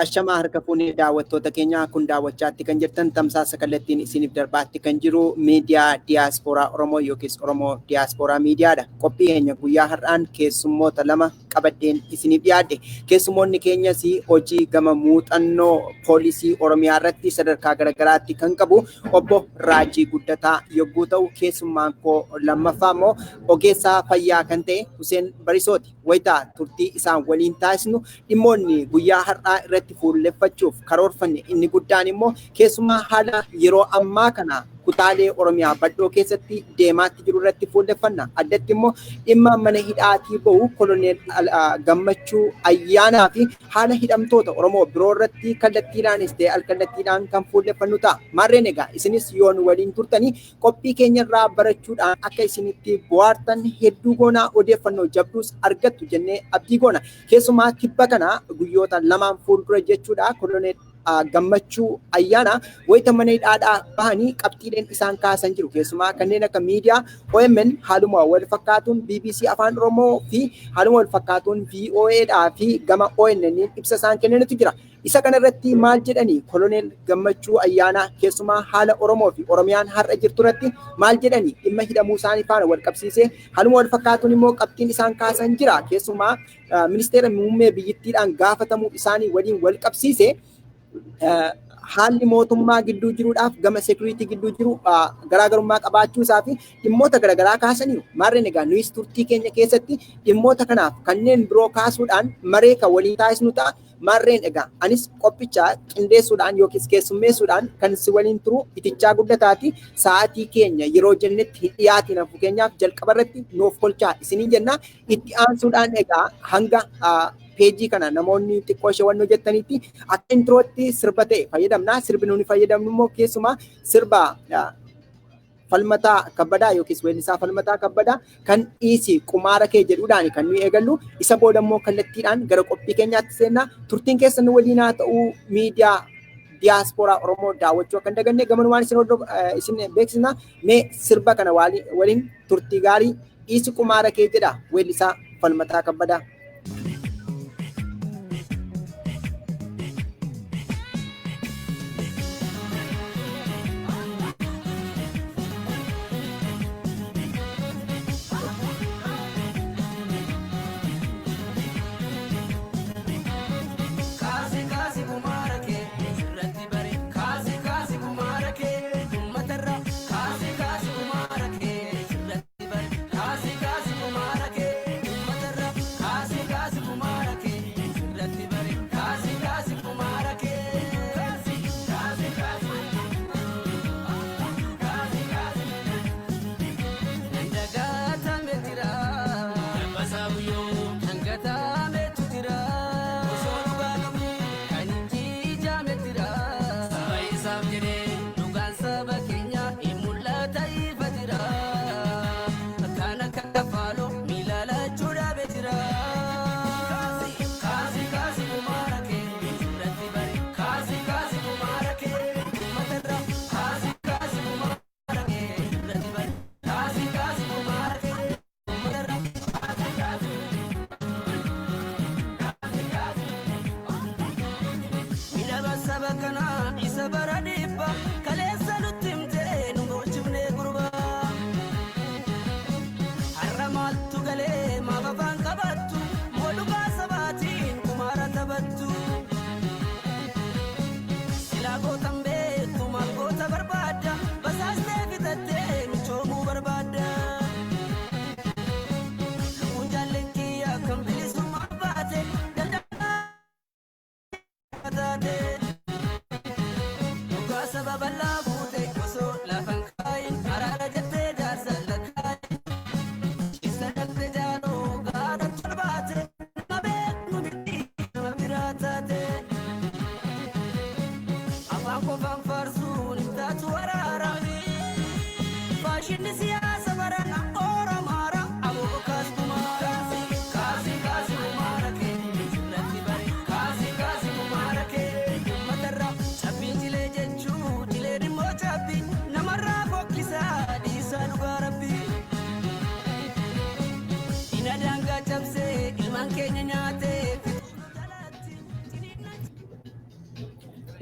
Ashamaa harka fuunee daawwattoota keenyaa kun daawwachaatti kan jirtan tamsaasa kallattiin isiniif darbaatti kan jiru miidiyaa diyaaspooraa Oromoo yookiis Oromoo diyaaspooraa miidiyaadha. Qophii keenya guyyaa har'aan keessummoota lama qabadheen isiniif dhiyaadhe. Keessummoonni keenyas hojii gama muuxannoo poolisii Oromiyaa irratti sadarkaa garaagaraatti kan qabu obbo Raajii Guddataa yogguu ta'u, keessummaan koo lammaffaa immoo ogeessaa fayyaa kan ta'e Huseen Barisooti. Wayitaa turtii isaan waliin taasisnu dhimmoonni guyyaa har'aa irratti fuulleffachuuf karoorfanne inni guddaan immoo keessumaa haala yeroo ammaa kana kutaalee Oromiyaa bal'oo keessatti deemaatti jiru irratti fuulleffanna. Addatti immoo dhimma mana hidhaatii bahu koloneel Gammachuu Ayyaanaa fi haala hidhamtoota Oromoo biroo irratti kallattiidhaanis ta'e alkallattiidhaan kan fuulleffannu ta'a. Maarreen egaa isinis yoon waliin turtanii qophii keenyarraa barachuudhaan akka isinitti bohaartan hedduu goonaa, odeeffannoo jabduus argattu jennee abdii goona. Keessumaa tibba kana guyyoota lamaan fuuldura jechuudha koloneel Gammachuu Ayyaanaa wayita mana hidhaadhaa bahanii qabxiileen isaan kaasan jiru. Keessumaa kanneen akka miidiyaa OMN, haaluma wal fakkaatuun BBC Afaan Oromoo fi haaluma wal fakkaatuun VOAdhaa fi gama ONN ibsa isaan kennanitu jira. Isa kanarratti maal jedhanii koloneel Gammachuu Ayyaanaa, keessumaa haala Oromoo fi Oromiyaan har'a jirtu irratti maal jedhanii, dhimma hidhamuu isaanii faana wal qabsiisee haaluma wal fakkaatuun immoo qabxiin isaan kaasan jira. Keessumaa ministeera muummee biyyittiidhaan gaafatamuu isaanii waliin wal qabsiisee haalli mootummaa gidduu jiruudhaaf gama security gidduu jiru garaagarummaa qabaachuu isaa fi dhimmoota garaagaraa kaasaniiru. Maarreen egaa nuyis turtii keenya keessatti dhimmoota kanaaf kanneen biroo kaasuudhaan maree kan waliin taasisnu ta'a. Maarreen egaa anis qophicha qindeessuudhaan yookiis keessummeessuudhaan kan si waliin turu Itichaa Guddataati. Sa'aatii keenya yeroo jennetti hin dhiyaatiin hafu keenyaaf jalqaba irratti nuuf kolchaa isinii jenna. Itti aansuudhaan egaa hanga peejii kana namoonni xiqqoo ishee wannoo jettanitti akka introotti sirba ta'e fayyadamna. Sirbi nuni fayyadamnu immoo keessumaa sirba Falmataa Kabbadaa yookiis weellisaa Falmataa Kabbadaa kan "Dhiisi Qumaara Kee" jedhuudhaan kan nuyi eegallu. Isa booda immoo kallattiidhaan gara qophii keenyaatti seenna. Turtiin keessan nu waliin haa ta'u. Miidiyaa diyaaspooraa Oromoo daawwachuu akka hin daganne gamanumaan isin isin beeksisna. Mee sirba kana waliin turtii gaarii. "Dhiisi Qumaara Kee" jedha weellisaa Falmataa Kabbadaa. Kaasi kaasi kumaara kee sirratti bare, kaasi kaasi kumaara kee uummatarra, kaasi kaasi kumaara kee sirratti bare, kaasi kaasi kumaara kee uummatarra, kaasi kaasi kumaara kee sirratti bare, kaasi kaasi kumaara kee, kaasi kaasi kaasi kaasi kaasi. Dagaatame jira Dabbasaa Guyyoo, kan gatametu jira osoo dhugaa qabu, kan injiijame jira saba isaaf jedhee. Dhugaan saba keenya hin mul'ata, ifa jira, kan akka kafaaloo miila lachuu dhaabee jira. Kaasi kaasi kumaara kee sirratti bare, kaasi kaasi kumaara kee uummatarra, kaasi kaasi kumaara kee sirratti bare, kaasi kaasi kumaara kee uummatarra, kaasi kaasi kaasi kaasi. Midhama saba kanaa isa bara dhibba kaleessa nutti himtee nu gochifnee gurbaa. Har'a maaltu galee, maaf afaan qabattu, moo dhugaa sabaatiin kumaara taphattu? Silaa gootan beektu, maal goota barbaadda, basaastee fitattee michoomuu barbaadda. Lubbuun jaalleen kiyya kan bilisummaa baate daldalaa taate. Dhugaa saba bal'aa buute osoo lafan kaayin, araara jettee jaarsa lakkaayin. Isa dhalte jaaloo gaara tolbaate, nama beeknu miti, nama biraa taate. Afaan qofaan faarsuun hin taatu waraara. Faashinni siyaasa barana Oromaara aboo kaas kumaara. Kaasi kaasi kumaara kee sirratti bare, kaasi kaasi kumaara kee uummatarra. Cabbiin jilee jechuu jilee dhimmoo cabbii namarraa fokkisaa dhiisaa dhugaa rabbii. Ina daangaa cabsee ilmaan keenya nyaatee fixuuf jalatti ciniinna.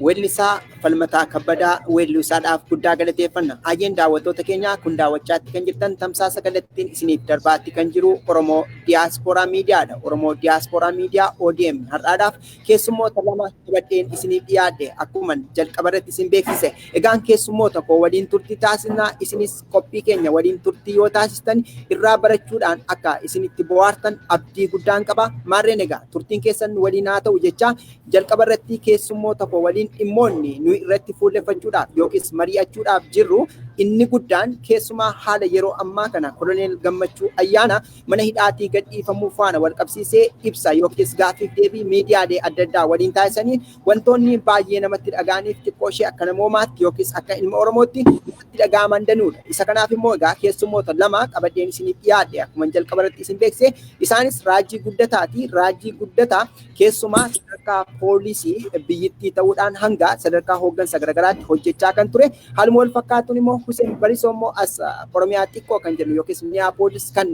Weellisaa Falmataa Kabbadaa weellisaadhaaf guddaa galateeffanna. Ayyeen daawwattoota keenya, kun daawwachaatti kan jirtan tamsaasa kallattiin isiniif darbaatti kan jiru Oromoo Diyaaspooraa Miidiyaadha. Oromoo Diyaaspooraa Miidiyaa ODM har'aadhaaf keessummoota lama qabadheen isiniif dhiyaadhe, akkuma jalqaba irratti isin beeksise. Egaan keessummoota koo waliin turtii taasisnaa, isinis qophii keenya waliin turtii yoo taasistan irraa barachuudhaan akka isinitti bohaartan abdii guddaan qaba. Maarreen egaa turtiin keessan waliin haa ta'u jecha, jalqaba irratti keessummoota koo waliin dhimmoonni nuyi irratti fuulleffachuudhaaf yookiis mari'achuudhaaf jirru inni guddaan keessumaa haala yeroo ammaa kana Koloneel Gammachuu Ayyaana mana hidhaatii gadhiifamuu faana wal qabsiisee ibsa yookiis gaaffiif deebii miidiyaalee adda addaa waliin taasisaniin wantoonni baay'ee namatti dhaga'aniif xiqqoo ishee akka namoomaatti yookiis akka ilma Oromootti namatti dhaga'aman danuudha. Isa kanaaf immoo egaa keessummoota lama qabadheen isiniif dhiyaadhe, akkuma jalqaba irratti isin beeksise. Isaanis Raajii Guddataati. Raajii Guddataa keessumaa sadarkaa poolisii biyyittii ta'uudhaan hanga sadarkaa hooggansa garagaraatti hojjechaa kan ture. Haaluma wal fakkaatuun immoo Hussein Barisoo immoo as Oromiyaa xiqqoo kan jennu yookiis Minneapolis kan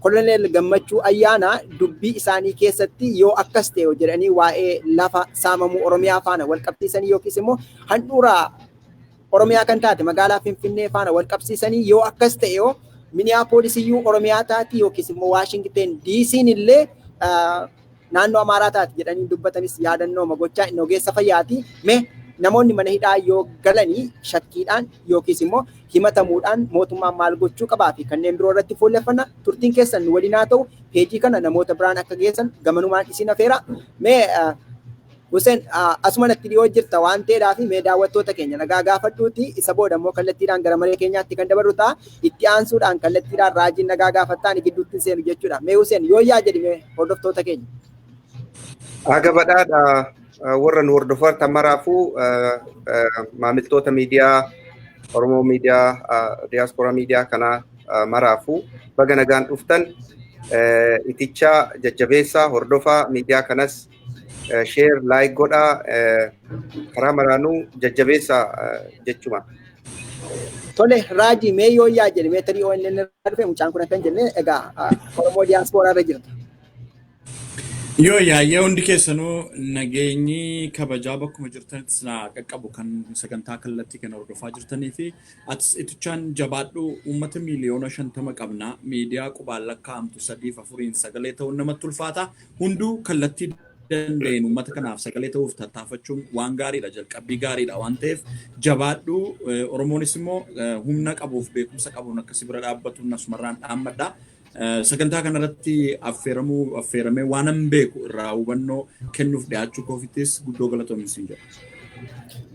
Koloneel Gammachuu Ayyaanaa dubbii isaanii keessatti yoo akkas ta'e jedhanii waa'ee lafa saamamuu Oromiyaa faana wal qabsiisanii yookiis immoo handhuura Oromiyaa kan taate magaalaa Finfinnee faana wal qabsiisanii, yoo akkas ta'e yoo Minneapolis iyyuu Oromiyaa taati yookiis immoo Waashingten DC'n illee naannoo Amaaraa taati jedhanii dubbatanis yaadannoo gochaa inni ogeessa fayyaati. Mee namoonni mana hidhaa yoo galanii shakkiidhaan yookiis immoo himatamuudhaan mootummaan maal gochuu qabaa fi kanneen biroo irratti fuulleffanna. Turtiin keessan nu waliin haa ta'u. Peejii kana namoota biraan akka geessan gamanumaan isin afeera. Mee Hussein, asuma natti dhiyoo jirta waan ta'eedhaaf mee daawwattoota keenya nagaa gaafadhuuti, isa booda immoo kallattiidhaan gara maree keenyaatti kan dabarru ta'a. Itti aansuudhaan kallattiidhaan Raajiin nagaa gaafattaan gidduutti seenu jechuudha. Mee Hussein, yoo yaa jedhi mee hordoftoota keenya. Haga badhaadha warra nu hordofatan maraafuu, maamiltoota miidiyaa Oromoo Miidiyaa Diyaaspooraa Miidiyaa kanaa maraafuu baga nagaan dhuftan. Itichaa jajjabeessaa hordofaa, miidiyaa kanas share, like godhaa, karaa maraanuu jajjabeessaa jechuma. Tole Raajii, mee yoo yaa jedhi mee, tarii ONN irraa dhufe mucaan kun akka hin jenne, egaa Oromoo Diyaaspooraa irra jirta. Yoo yaayyee, hundi keessanuu nageenyi kabajaa bakkuma jirtanitti sinaa qaqqabu, kan sagantaa kallattii kan hordofaa jirtanii fi atis itichaan jabaadhu. Uummata 50 miiliyoona qabna, miidiyaa qubaan lakkaa'amtu sadiif afuriin sagalee ta'uun namatti ulfaata. Hunduu kallattii danda'een uummata kanaaf sagalee ta'uuf tattaafachuun waan gaariidha, jalqabbii gaariidha waan ta'eef jabaadhu. Oromoonis immoo humna qabuuf beekumsa qabuun akkasii bira dhaabbatuun asumarraan dhaammadha. Sagantaa kanarratti affeeramuu affeeramee waan an beeku irraa hubannoo kennuuf dhiyaachuu koofittis guddoo galatoomsiin jedha.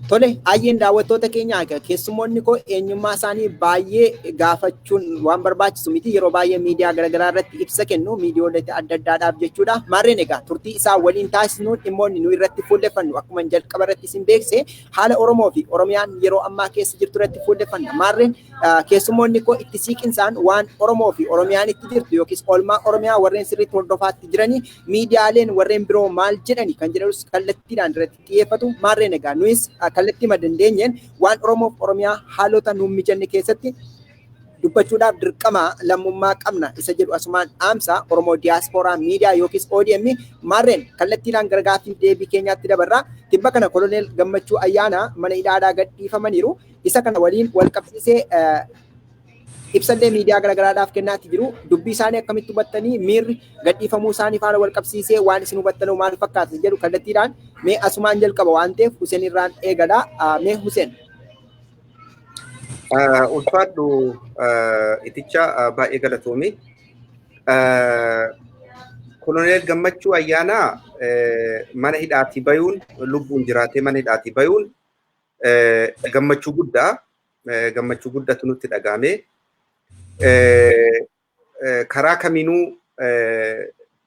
Tole, ayyeen daawwattoota keenya, keessummoonni koo eenyummaa isaanii baay'ee gaafachuun waan barbaachisu miti. Yeroo baay'ee miidiyaa garaagaraa irratti ibsa kennu, miidiyoolee adda addaadhaaf jechuudha. Maarreen egaa turtii isaa waliin taasisnuun dhimmoonni nu irratti fuulleffannu, akkuma jalqaba irratti isin beekse, haala Oromoo fi Oromiyaan yeroo ammaa keessa jirtu irratti fuulleffanna. Maarreen keessummoonni koo itti siiqinsaan waan Oromoo fi Oromiyaan itti jirtu yookiis oolmaa Oromiyaa warreen sirriitti hordofaatti jiranii, miidiyaaleen warreen biroo maal jedhani kan jedhanus kallattiidhaan irratti xiyyeeffatu. Maarreen egaa nuyis kallattii dandeenyeen waan Oromoof Oromiyaa haalota nuun mijanne keessatti dubbachuudhaaf dirqama lammummaa qabna isa jedhu asumaan dhaamsa Oromoo Diyaaspooraa Miidiyaa yookiis ODM. Maarreen kallattiidhaan gara gaaffii deebii keenyaatti dabarra. Tibba kana Koloneel Gammachuu Ayyaanaa mana hidhaadhaa gadhiifamaniiru. Isa kana waliin wal qabsiisee ibsallee miidiyaa garaagaraadhaaf kennaatti jiru. Dubbii isaanii akkamitti hubattanii, miirri gadhiifamuu isaanii faana wal qabsiisee waan isin hubattanuu maal fakkaata jedhu kallattiidhaan mee asumaan jalqaba waan ta'eef Huseen irraan eegala. Mee Huseen. Ulfaadhu iticha, baay'ee galatoomi. Koloneel Gammachuu Ayyaanaa mana hidhaatii bayuun, lubbuun jiraatee mana hidhaatii bayuun gammachuu guddaa, gammachuu guddatu nutti dhagahame. Karaa kamiinuu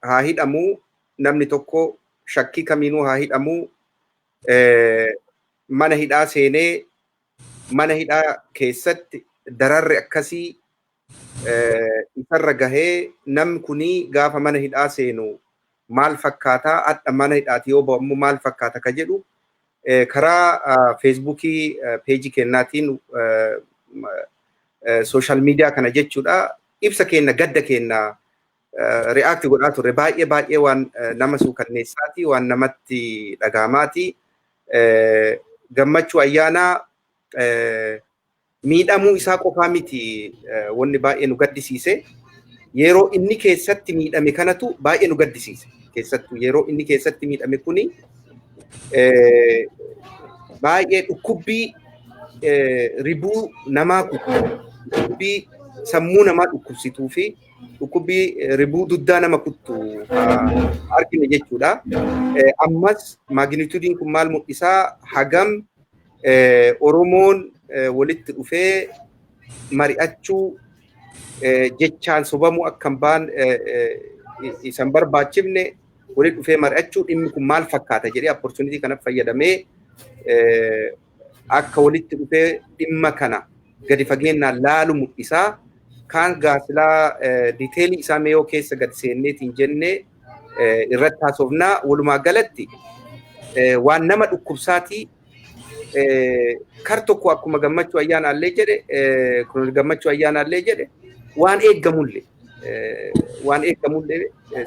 haa hidhamuu, namni tokko shakkii kamiinuu haa hidhamuu, mana hidhaa seenee mana hidhaa keessatti dararri akkasii isarra gahee, namni kunii gaafa mana hidhaa seenu maal fakkaataa, adha mana hidhaati yoo ba'u maal fakkaata ka jedhu karaa Feesbuukii peejii kennaatiin, social media kana jechuudha, ibsa kenna, gadda kenna react godhaa turre. Baay'ee baay'ee waan nama suukanneessaati, waan namatti dhagahamaati. Gammachuu Ayyaanaa miidhamuu isaa qofaa miti wanni baay'ee nu gaddisiise. Yeroo inni keessatti miidhame kanatu baay'ee nu gaddisiise. Keessattuu yeroo inni keessatti miidhame kuni baay'ee dhukkubbii ribuu namaa kuttu, dhukkubbii sammuu namaa dhukkubsituu fi dhukkubbii ribuu duddaa nama kuttu argine jechuudha. Ammas magnitudeiin kun maal mul'isaa? Hagam Oromoon walitti dhufee mari'achuu, jechaan sobamuu akka hin baan isan barbaachifne, walitti dhufee mari'achuu, dhimmi kun maal fakkaata jedhee opportunity kana fayyadamee akka walitti dhufee dhimma kana gadi fageenyaan laalu mul'isaa. Kaan gaasilaa detailii isaa mee yoo keessa gadi seenneetiin jennee irratti haasofnaa. Walumaa galatti waan nama dhukkubsaatii kar tokko akkuma Gammachuu Ayyaanaallee jedhe, kun Gammachuu Ayyaanaallee jedhe, waan eeggamullee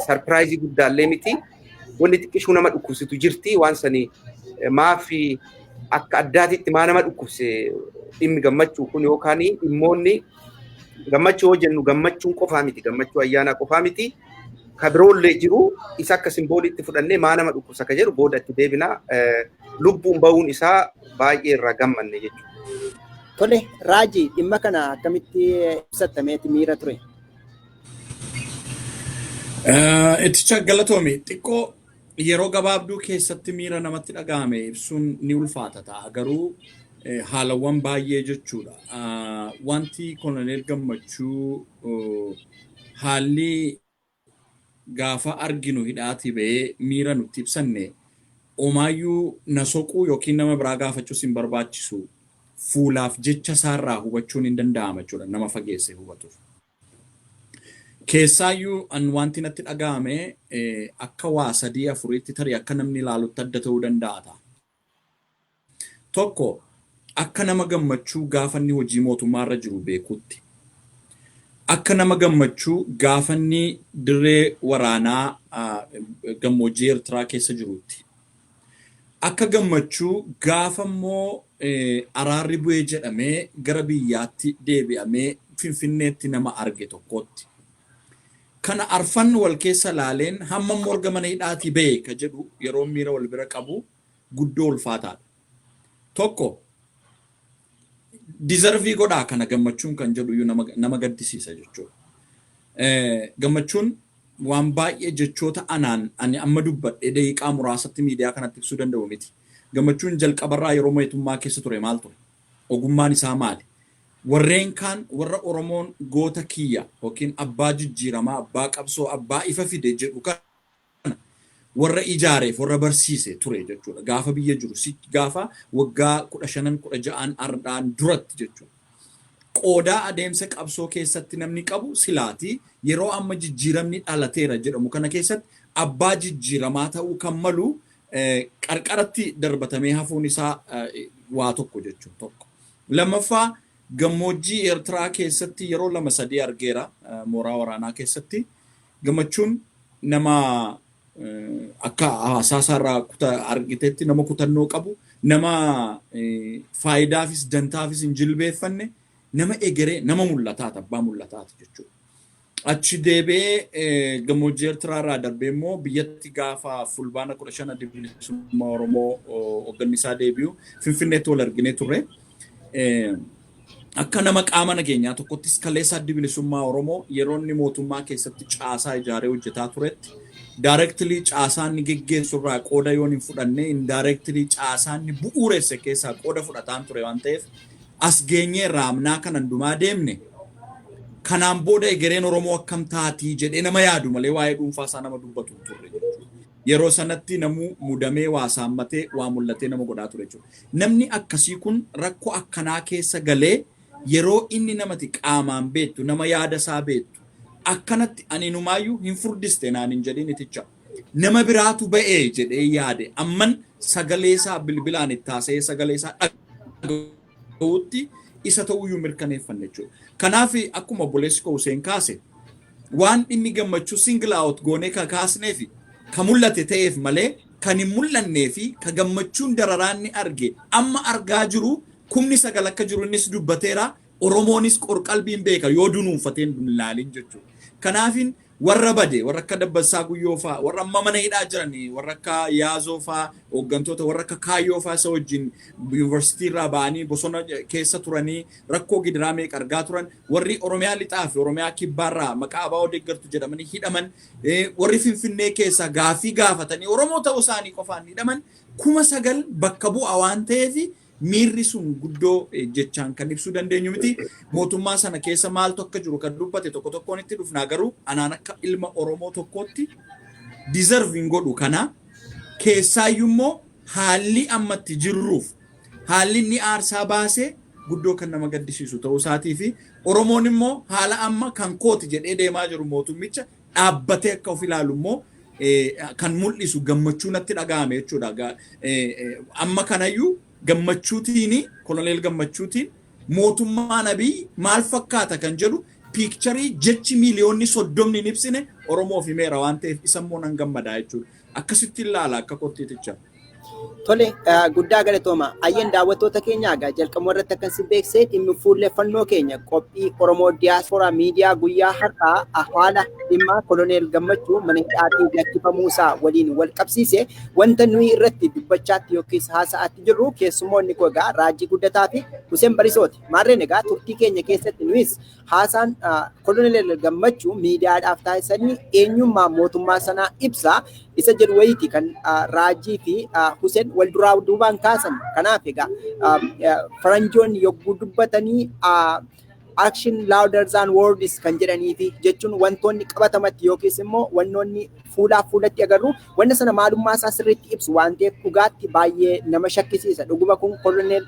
surprise guddaallee miti. Wanni xiqqishuu nama dhukkubsitu jirti. Waan sanii maafi akka addaatitti maa nama dhukkubse dhimmi Gammachuu kun yookaan dhimmoonni Gammachuu yoo jennu, Gammachuun qofaa miti, Gammachuu Ayyaanaa qofaa miti, ka biroollee jiru. Isa akka symboliitti fudhannee maa nama dhukkubsa ka jedhu booda itti deebina. Lubbuun ba'uun isaa baay'ee irraa gammanne jechuudha. Tole, Raajii, dhimma kana akkamitti ibsattameeti miira ture? Itticha, galatoomi. Xiqqoo yeroo gabaabduu keessatti miira namatti dhagahame ibsuun ni ulfaata ta'a. Garuu haalawwan baay'ee jechuudha. Wanti Koloneel Gammachuu haalli gaafa arginu hidhaatii ba'ee miira nutti ibsanne omaayyuu na soquu yookiin nama biraa gaafachuus hin barbaachisu. Fuulaaf jecha isaarraa hubachuun hin danda'ama jechuudha nama fageesse hubatuuf. Keessaayyuu an wanti natti dhaga'ame akka waa sadii afuriitti, tarii akka namni ilaalutti adda ta'uu danda'a ta'a. Tokko, akka nama Gammachuu gaafa inni hojii mootummaarra jiru beekutti. Akka nama Gammachuu gaafa inni dirree waraanaa gammoojjii Eertiraa keessa jirutti. Akka Gammachuu gaafa immoo araarri bu'ee jedhamee gara biyyaatti deebi'amee Finfinneetti nama arge tokkotti. Kana arfan wal keessa laaleen hamma immoo erga mana hidhaatii ba'e ka jedhu yeroo miira wal bira qabu guddoo ulfaataadha. Tokko, deserve godhaa kana Gammachuun kan jedhu iyyuu nama gaddisiisa jechuudha. Gammachuun waan baay'ee jechoota anaan ani amma dubbadhee daqiiqaa muraasatti miidiyaa kanatti ibsuu danda'u miti. Gammachuun jalqabarraa yeroo mootummaa keessa ture maal ture? Ogummaan isaa maali? Warreen kaan warra Oromoon goota kiyya yookiin abbaa jijjiiramaa, abbaa qabsoo, abbaa ifa fide jedhu kana warra ijaareef warra barsiise ture jechuudha. Gaafa biyya jiru gaafa waggaa 15, 16n ardhaan duratti jechuudha. Qoodaa adeemsa qabsoo keessatti namni qabu silaatii yeroo amma jijjiiramni dhalateera jedhamu kana keessatti abbaa jijjiiramaa ta'uu kan malu qarqaratti darbatamee hafuun isaa waa tokko jechuun tokko. Lammaffaa, gammoojjii Eertiraa keessatti yeroo lama sadii argeera mooraa waraanaa keessatti. Gammachuun nama akka haasaa isaarraa argitetti nama kutannoo qabu, nama faayidaafis dantaafis hin jilbeeffanne, nama egeree, nama mul'ataati, abbaa mul'ataati jechuudha. Achi deebi'ee gammoojjii Eertiraa irraa darbee immoo biyyatti gaafa Fulbaana 15 Adda Bilisummaa Oromoo hoogganni isaa deebi'u Finfinneetti wal arginee turre. Akka nama qaama nageenyaa tokkottis kaleessa Adda Bilisummaa Oromoo yeroo inni mootummaa keessatti caasaa ijaaree hojjetaa turetti directly caasaa inni geggeessu irraa qooda yoon hin fudhanne, indirectly caasaa inni bu'uuresse keessaa qooda fudhataan ture waan ta'eef, as geenyee irraa amnaa kanan dumaa deemne kanaan booda egereen Oromoo akkam taatii jedhee nama yaadu malee waa'ee dhuunfaa isaa nama dubbatu hin turre jechuudha. Yeroo sanatti namuu mudamee waa saammatee waa mul'atee nama godhaa ture jechuudha. Namni akkasii kun rakkoo akkanaa keessa galee yeroo inni namati qaamaan beektu, nama yaada isaa beektu, akkanatti ani numaayyuu hin furdiste naan hin jedhin iticha. Nama biraatu ba'ee jedhee yaade amman sagalee isaa bilbilaan itti haasa'ee sagalee isaa dhaga'utti isa ta'uyyuu mirkaneeffanne jechuudha. Kanaaf akkuma obboleessi koo Hussein kaase, waan dhimmi Gammachuu single out goonee ka kaasnee fi ka mul'ate ta'eef malee Kan hin mul'annee fi ka Gammachuun dararaan ni arge amma argaa jiru 9,000 akka jiru innis dubbateera. Oromoonis qorqalbiin beeka yoo dunuunfateen hin laalin jechuudha. Kanaafin warra bade, warra akka Dabbasaa Guyyoo fa'aa, warra amma mana hidhaa jiran, warra akka Yaazoo fa'aa, hooggantoota warra akka Kaayyoo fa'aa isa wajjin yuunivarsiitii irraa ba'anii bosona keessa turanii rakkoo gidiraa meeqa argaa turan, warri Oromiyaa lixaa fi Oromiyaa kibbaarraa maqaa ABO deeggartu jedhamanii hidhaman, warri Finfinnee keessaa gaafii gaafatanii Oromoo ta'uu isaanii qofaan hidhaman 9,000 bakka bu'a waan ta'eef, miirri sun guddoo jechaan kan ibsuu dandeenyu miti. Mootummaa sana keessa maaltu akka jiru kan dubbate tokko tokkoon itti dhufnaa, garuu anaan akka ilma Oromoo tokkootti deserve hin godhu. Kana keessaayyuu immoo haalli ammatti jirruuf haalli inni aarsaa baasee guddoo kan nama gaddisiisu ta'uu isaatii fi Oromoon immoo haala amma kan kooti jedhee deemaa jiru mootummicha dhaabbatee akka of ilaalu immoo kan mul'isu gammachuu natti dhaga'ame jechuudha. Amma kanayyuu Gammachuutiin, Koloneel Gammachuutiin mootummaan Abiy maal fakkaata kan jedhu picture jechi miiliyoonni 30 hin ibsine Oromoof himeera waan ta'eef, isa immoo nan gammadaa jechuudha. Akkasitti ilaala akka kottiiticha. Tole, guddaa galatooma. Ayyeen, daawwattoota keenya, egaa jalqabuma irratti akkan si beeksisee dhimmi fuulleffannoo keenya qophii Oromoo Diyaaspooraa Miidiyaa guyyaa har'aa haala dhimma Koloneel Gammachuu mana hidhaatii lakkifamuu isaa waliin wal qabsiise wanta nuyi irratti dubbachaatti yookiis haasa'aatti jirru keessummoonni koo egaa Raajii Guddataa fi Hussein Barisooti. Maarreen egaa turtii keenya keessatti nuyis haasaan Koloneel Gammachuu miidiyaadhaaf taasisanii eenyummaa mootummaa sanaa ibsa isa jedhu wayiiti kan Raajii fi Hussein wal duraa duubaan kaasan. Kanaaf egaa faranjoonni yogguu dubbatanii "Action louder than words" kan jedhanii fi jechuun wantoonni qabatamatti yookiis immoo wantoonni fuulaa fuulatti agarru wanta sana maalummaa isaa sirriitti ibsu waan ta'eef dhugaatti baay'ee nama shakkisiisa. Dhuguma kun Koloneel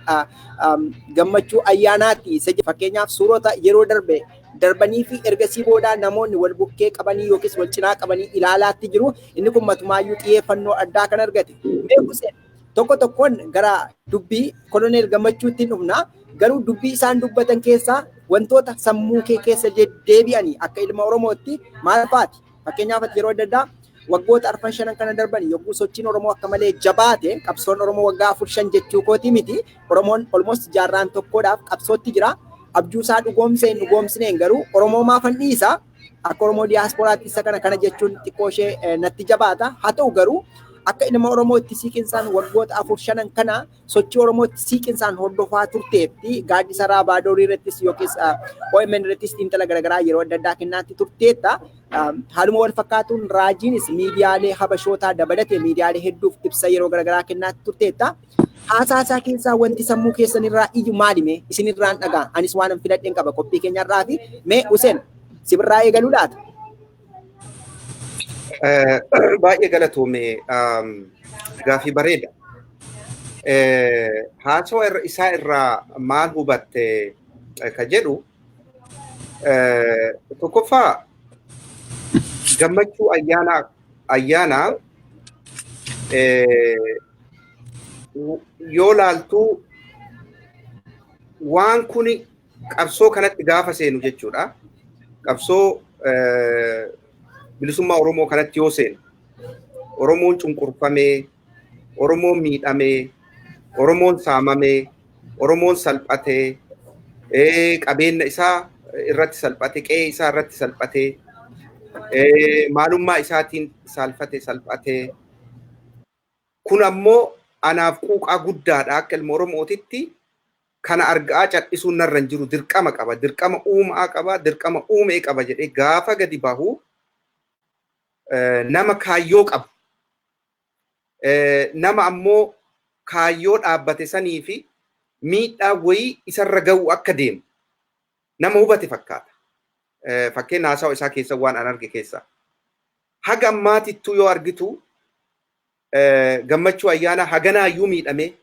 Gammachuu Ayyaanaatti isa. Fakkeenyaaf, suurota yeroo darbe darbanii fi ergasii boodaa namoonni wal bukkee qabanii yookiis wal cinaa qabanii ilaalaatti jiru. Inni kun matumaayyuu xiyyeeffannoo addaa kan argate. Mee Hussein, tokko tokkoon gara dubbii Koloneel Gammachuutti dhufna. Garuu dubbii isaan dubbatan keessaa wantoota sammuu kee keessa deddeebi'anii akka ilma Oromootti maal fa'aati? Fakkeenyaaf, yeroo adda addaa waggoota arfan shanan kana darban yogguu sochiin Oromoo akka malee jabaate, qabsoon Oromoo waggaa afur shan jechuu kooti miti. Oromoon almost jaarraan tokkodhaaf qabsootti jira. Abjuu isaa dhugoomsee hin dhugoomsineen garuu Oromoo maafan dhiisa. Akka Oromoo diyaasporaatti isa kana kana jechuun xiqqoo ishee natti jabaata. Haa ta'u garuu akka ilma Oromoo itti siiqinsaan waggoota afur shanan kana sochii Oromoo itti siiqinsaan hordofaa turteetti, gaaddisa Raabaadorii irrattis yookiis OMN irrattis xiinxala garaagaraa yeroo adda addaa kennaatti turteetta. Haaluma wal fakkaatuun Raajiinis miidiyaalee Habashootaa dabalatee miidiyaalee hedduuf ibsa yeroo garaagaraa kennaatti turteetta. Haasaa isaa keessaa wanti sammuu keessan irraa iyyu maalime isinirraan dhagaa? Anis waan filadheen qaba qophii keenyarraa fi mee Hussein, sibirraa eegaluu laata? Baay'ee galatoome, gaafii bareeda. Haasawa isaa irraa maal hubatte ka jedhu, tokkoffaa Gammachuu Ayyaanaa yoo laaltuu waan kuni qabsoo kanatti gaafa seenu jechuudha. Qabsoo bilisummaa Oromoo kanatti yoo seenu, Oromoon cunqurfamee, Oromoon miidhamee, Oromoon saamamee, Oromoon salphatee, qabeenya isaa irratti salphate, qe'ee isaa irratti salphatee, maalummaa isaatiin saalfate, salphatee. Kun ammoo anaaf quuqaa guddaadha. Akka ilma Oromootitti kana argaa cal'isuun narra hin jiru, dirqama qaba, dirqama uumaa qaba, dirqama uumee qaba jedhee gaafa gadi bahu, nama kaayyoo qabu, nama ammoo kaayyoo dhaabbate sanii fi miidhaa wayii isarra ga'u akka deemu nama hubate fakkaata. Fakkeenya haasawa isaa keessa waan an arge keessa. Haga ammaatittuu yoo argitu, Gammachuu Ayyaanaa haganaayyuu miidhamee,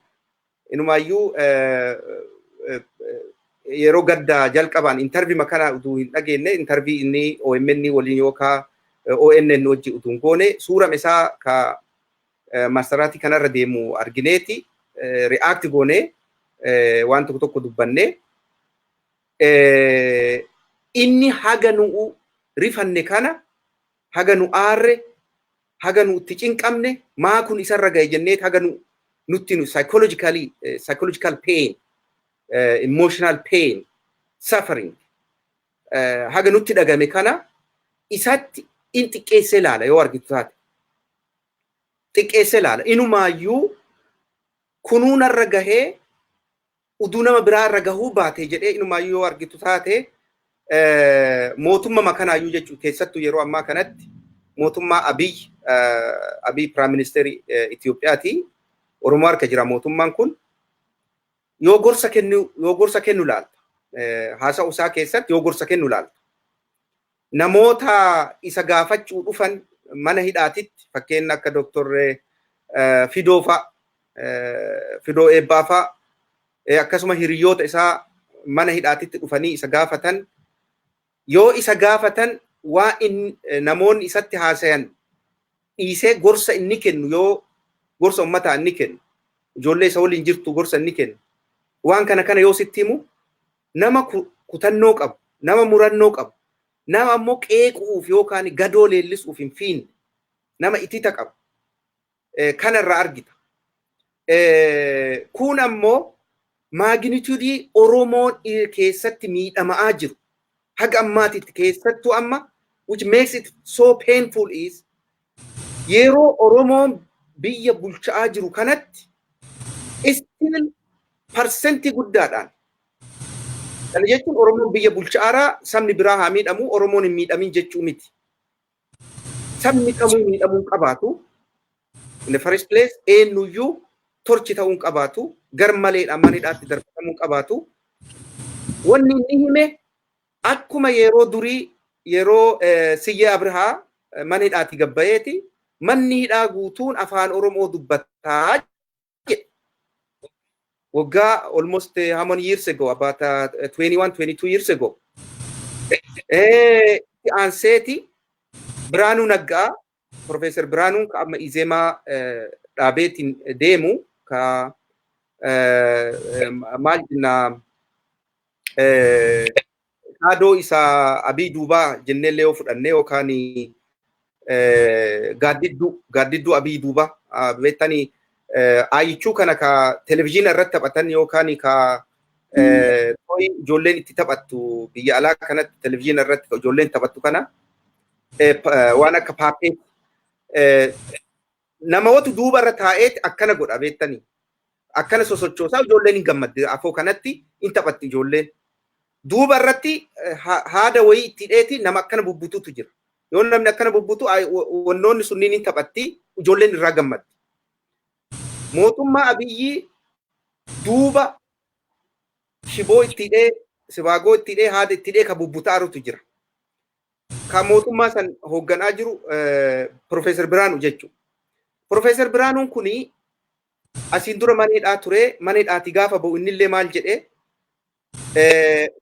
inumaayyuu yeroo gaddaa jalqabaan interview makana utuu hin dhageenye, interview inni OMN waliin yookaan ONN wajji utuu hin goone, suurama isaa ka marsaraatii kanarra deemu argineeti react goonee waan tokko tokko dubbannee, inni haga nu'u rifanne kana, haga nu aarre, haga nu Haga nu itti cinqamne, maa kun isarra gahe jennee haga nu nutti nu psychologically, psychological pain, emotional pain, suffering haga nutti dhagame kana isatti in xiqqeessee ilaala yoo argitu taate. Xiqqeessee ilaala. Inumaayyuu kunuunarra gahee uduu nama biraarra gahuu baate jedhee, inumaayyuu yoo argitu taate, mootummaa kanaayyuu jechuun, keessattuu yeroo ammaa kanatti mootummaa Abiy, prime ministerii Itoophiyaati. Oromoo harka jira mootummaan kun. Yoo gorsa kennu ilaalta. Haasa'u isaa keessatti yoo gorsa kennu ilaalta. Namoota isa gaafachuu dhufan mana hidhaatitti, fakkeenya akka Dooktor Fidoo fa'a, Fidoo Eebbaa fa'a, akkasuma hiriyoota isaa mana hidhaatitti dhufanii isa gaafatan, yoo isa gaafatan, waa namoonni isatti haasayan dhiisee gorsa inni kennu, yoo gorsa ummataa inni kennu, ijoollee isa waliin jirtu gorsa inni kennu, waan kana kana yoo sitti himu, nama kutannoo qabu, nama murannoo qabu, nama ammoo qeequuf yookaan gadoo leellisuuf hin fiinne, nama itita qabu kanarraa argita. Kun ammoo magnitude Oromoon keessatti miidhamaa jiru haga ammaatitti, keessattuu amma, which makes it so painful is yeroo Oromoon biyya bulchaa jiru kanatti still percentii guddaadhaan. Kana jechuun Oromoon biyya bulchaaraa sabni biraa haa miidhamu, Oromoon hin miidhamin jechuu miti. Sabni kamuu miidhamuu qabaatu. In the first place, eenyuyyuu torture ta'uu qabaatu, gar maleedhaan mana hidhaatti darbatamuu qabaatu. Wanni inni hime akkuma yeroo durii, yeroo Siyyee Abrahaa mana hidhaatti gabbayeeti, manni hidhaa guutuun afaan Oromoo dubbataa jedhe. Waggaa almost how many years ago? About 21, 22 years ago. Aanseeti Biraanuu Naggaa, Profeesar Biraanuun ka amma Izeemaa dhaabeetiin deemu, ka maal jenna, shadow isaa Abii duubaa jenneellee yoo fudhannee, yookaan gaaddidduu Abii duubaa beektanii, aayichuu kana ka televizyiina irratti taphatan yookaan ka toy ijoolleen itti taphattu, biyya alaa kanatti televizyiina irratti ijoolleen taphattu kana, waan akka puppet namoota duuba irra taa'eeti akkana godha beektanii, akkana sosochoosaa, ijoolleen hin gammadde, afoo kanatti hin taphatti ijoolleen. Duuba irratti haada wayii itti hidheeti nama akkana bubbututu jira. Yoo namni akkana bubbutu, wannoonni sunniin hin taphatti, ijoolleen irraa gammaddi. Mootummaa Abiyyii duuba shiboo itti hidhee, sibaagoo itti hidhee, haada itti hidhee ka bubbutaarutu jira. Ka mootummaa san hoogganaa jiru Profeesar Biraanuu jechuudha. Profeesar Biraanuun kuni asiin dura mana hidhaa ture, mana hidhaatii gaafa ba'u innillee maal jedhee,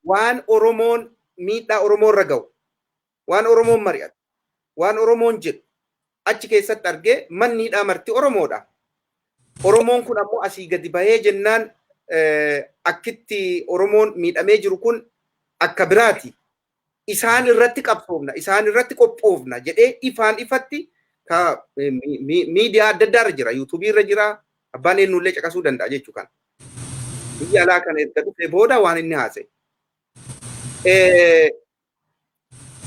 waan Oromoon miidhaa Oromoo irra ga'u, waan Oromoon mari'atu, waan Oromoon jedhu achi keessatti argee, manni hidhaa marti Oromoodha. Oromoon kun ammoo asii gadi bahee jennaan akkitti Oromoon miidhamee jiru kun akka biraati. Isaan irratti qabsoofna, isaan irratti qophoofna jedhee ifaan ifatti ka miidiyaa adda addaa irra jira, YouTubeii irra jira, abbaan eenyullee caqasuu danda'a jechuu kana. Biyya alaa kana erga dhufee booda waan inni haasa'e.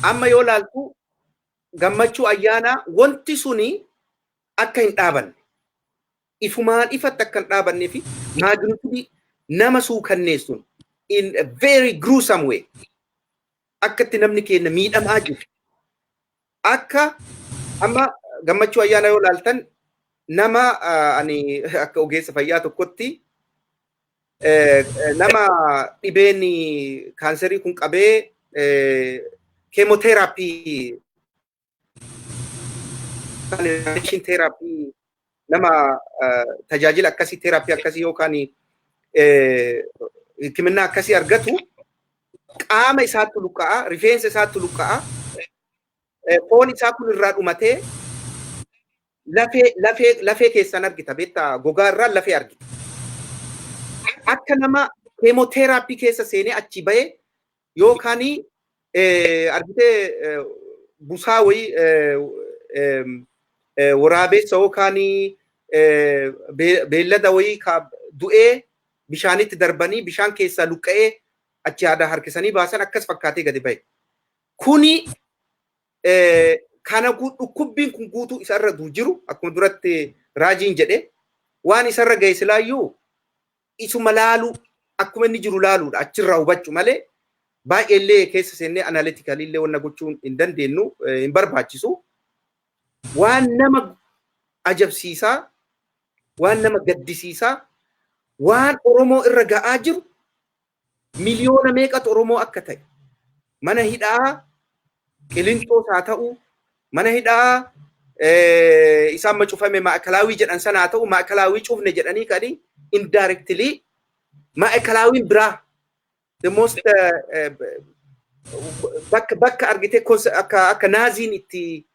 Amma yoo laaltu, Gammachuu Ayyaanaa, wanti suni akka hin dhaabanne, ifumaan ifatti akka hin dhaabannee fi magnitude nama suukanneessuun, in a very gruesome way, akka itti namni keenya miidhamaa jiru. Akka amma Gammachuu Ayyaanaa yoo laaltan, nama ani akka ogeessa fayyaa tokkotti, nama dhibeen kaanserii kun qabee chemotherapy, therapy, nama tajaajila akkasii, therapy akkasii yookaan hikimina akkasii argatu, qaama isaatti luqqa'a, rifeensa isaatti luqqa'a, foon isaa kun irraa dhumatee lafee keessan argita beektaa, gogaa irraa lafee argita. Akka nama chemotherapy keessa seenee achi bahee yookaan argitee busaa wayii Waraabessa yookaan beellada wayii du'ee bishaanitti darbanii bishaan keessaa luqqa'ee achi aadaa harkisanii baasan akkas fakkaatee gadi bahe. Kuni kana dhukkubbiin kun guutuu isarra jiru, akkuma duratti raajiin jedhe, waan isarra ga'e silaayyuu isuma laaluu, akkuma inni jiru laaluudha, achirraa hubachuu malee baay'eellee keessa seennee analytically illee wanna gochuun hin dandeenyu, hin barbaachisu. Waan nama ajabsiisaa, waan nama gaddisiisaa, waan Oromoo irra ga'aa jiru, miliyoona meeqatu Oromoo akka ta'e mana hidhaa Qilinxoos haa ta'u, mana hidhaa isaan macufame Maakalaawii jedhan sana haa ta'u, Maakalaawii cufne jedhanii kani indirectly Maakalaawiin biraa the most bakka argite akka Naaziin itti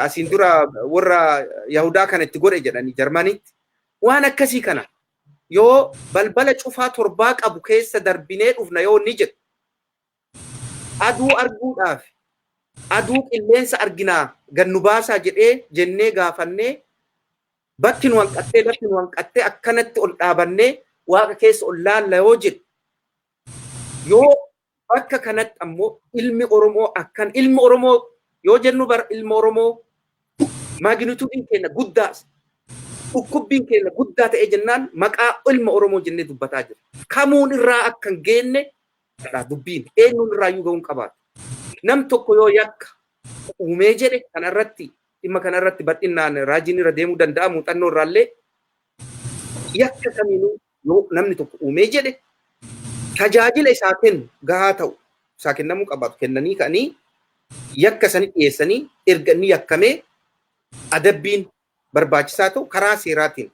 asiin dura warra Yahudaa kana itti godhe jedhanii Jarmanitti, waan akkasii kana yoo balbala cufaa torbaa qabu keessa darbinee dhufna yoo inni jedhu, aduu arguudhaaf, aduu qilleensa arginaa gannu baasaa jedhee jennee gaafannee, bakki nu hanqattee, lafti nu hanqattee, akkanatti ol dhaabannee Waaqa keessa ol laalla yoo jedhu, yoo bakka kanatti ammoo ilmi Oromoo akkan, ilmi Oromoo yoo jennu bar, ilma Oromoo magnitudeiin keenya guddaa, dhukkubbiin keenya guddaa ta'e jennaan maqaa ilma Oromoo jennee dubbataa jira. Kamuun irraa akka hin geenne dubbiin eenyuun irraayyuu ga'uun qabaatu. Nam tokko yoo yakka uumee jedhe, kanarratti, dhimma kanarratti bal'inaan raajiin irra deemuu danda'a, muuxannoo irraallee, yakka kamiinuu yoo namni tokko uumee jedhe, tajaajila isaa kennu gahaa ta'u isaa kennamuu qabaatu kennanii ka'anii yakka sani dhiyeessanii, erga inni yakkamee adabbiin barbaachisaa ta'u karaa seeraatiin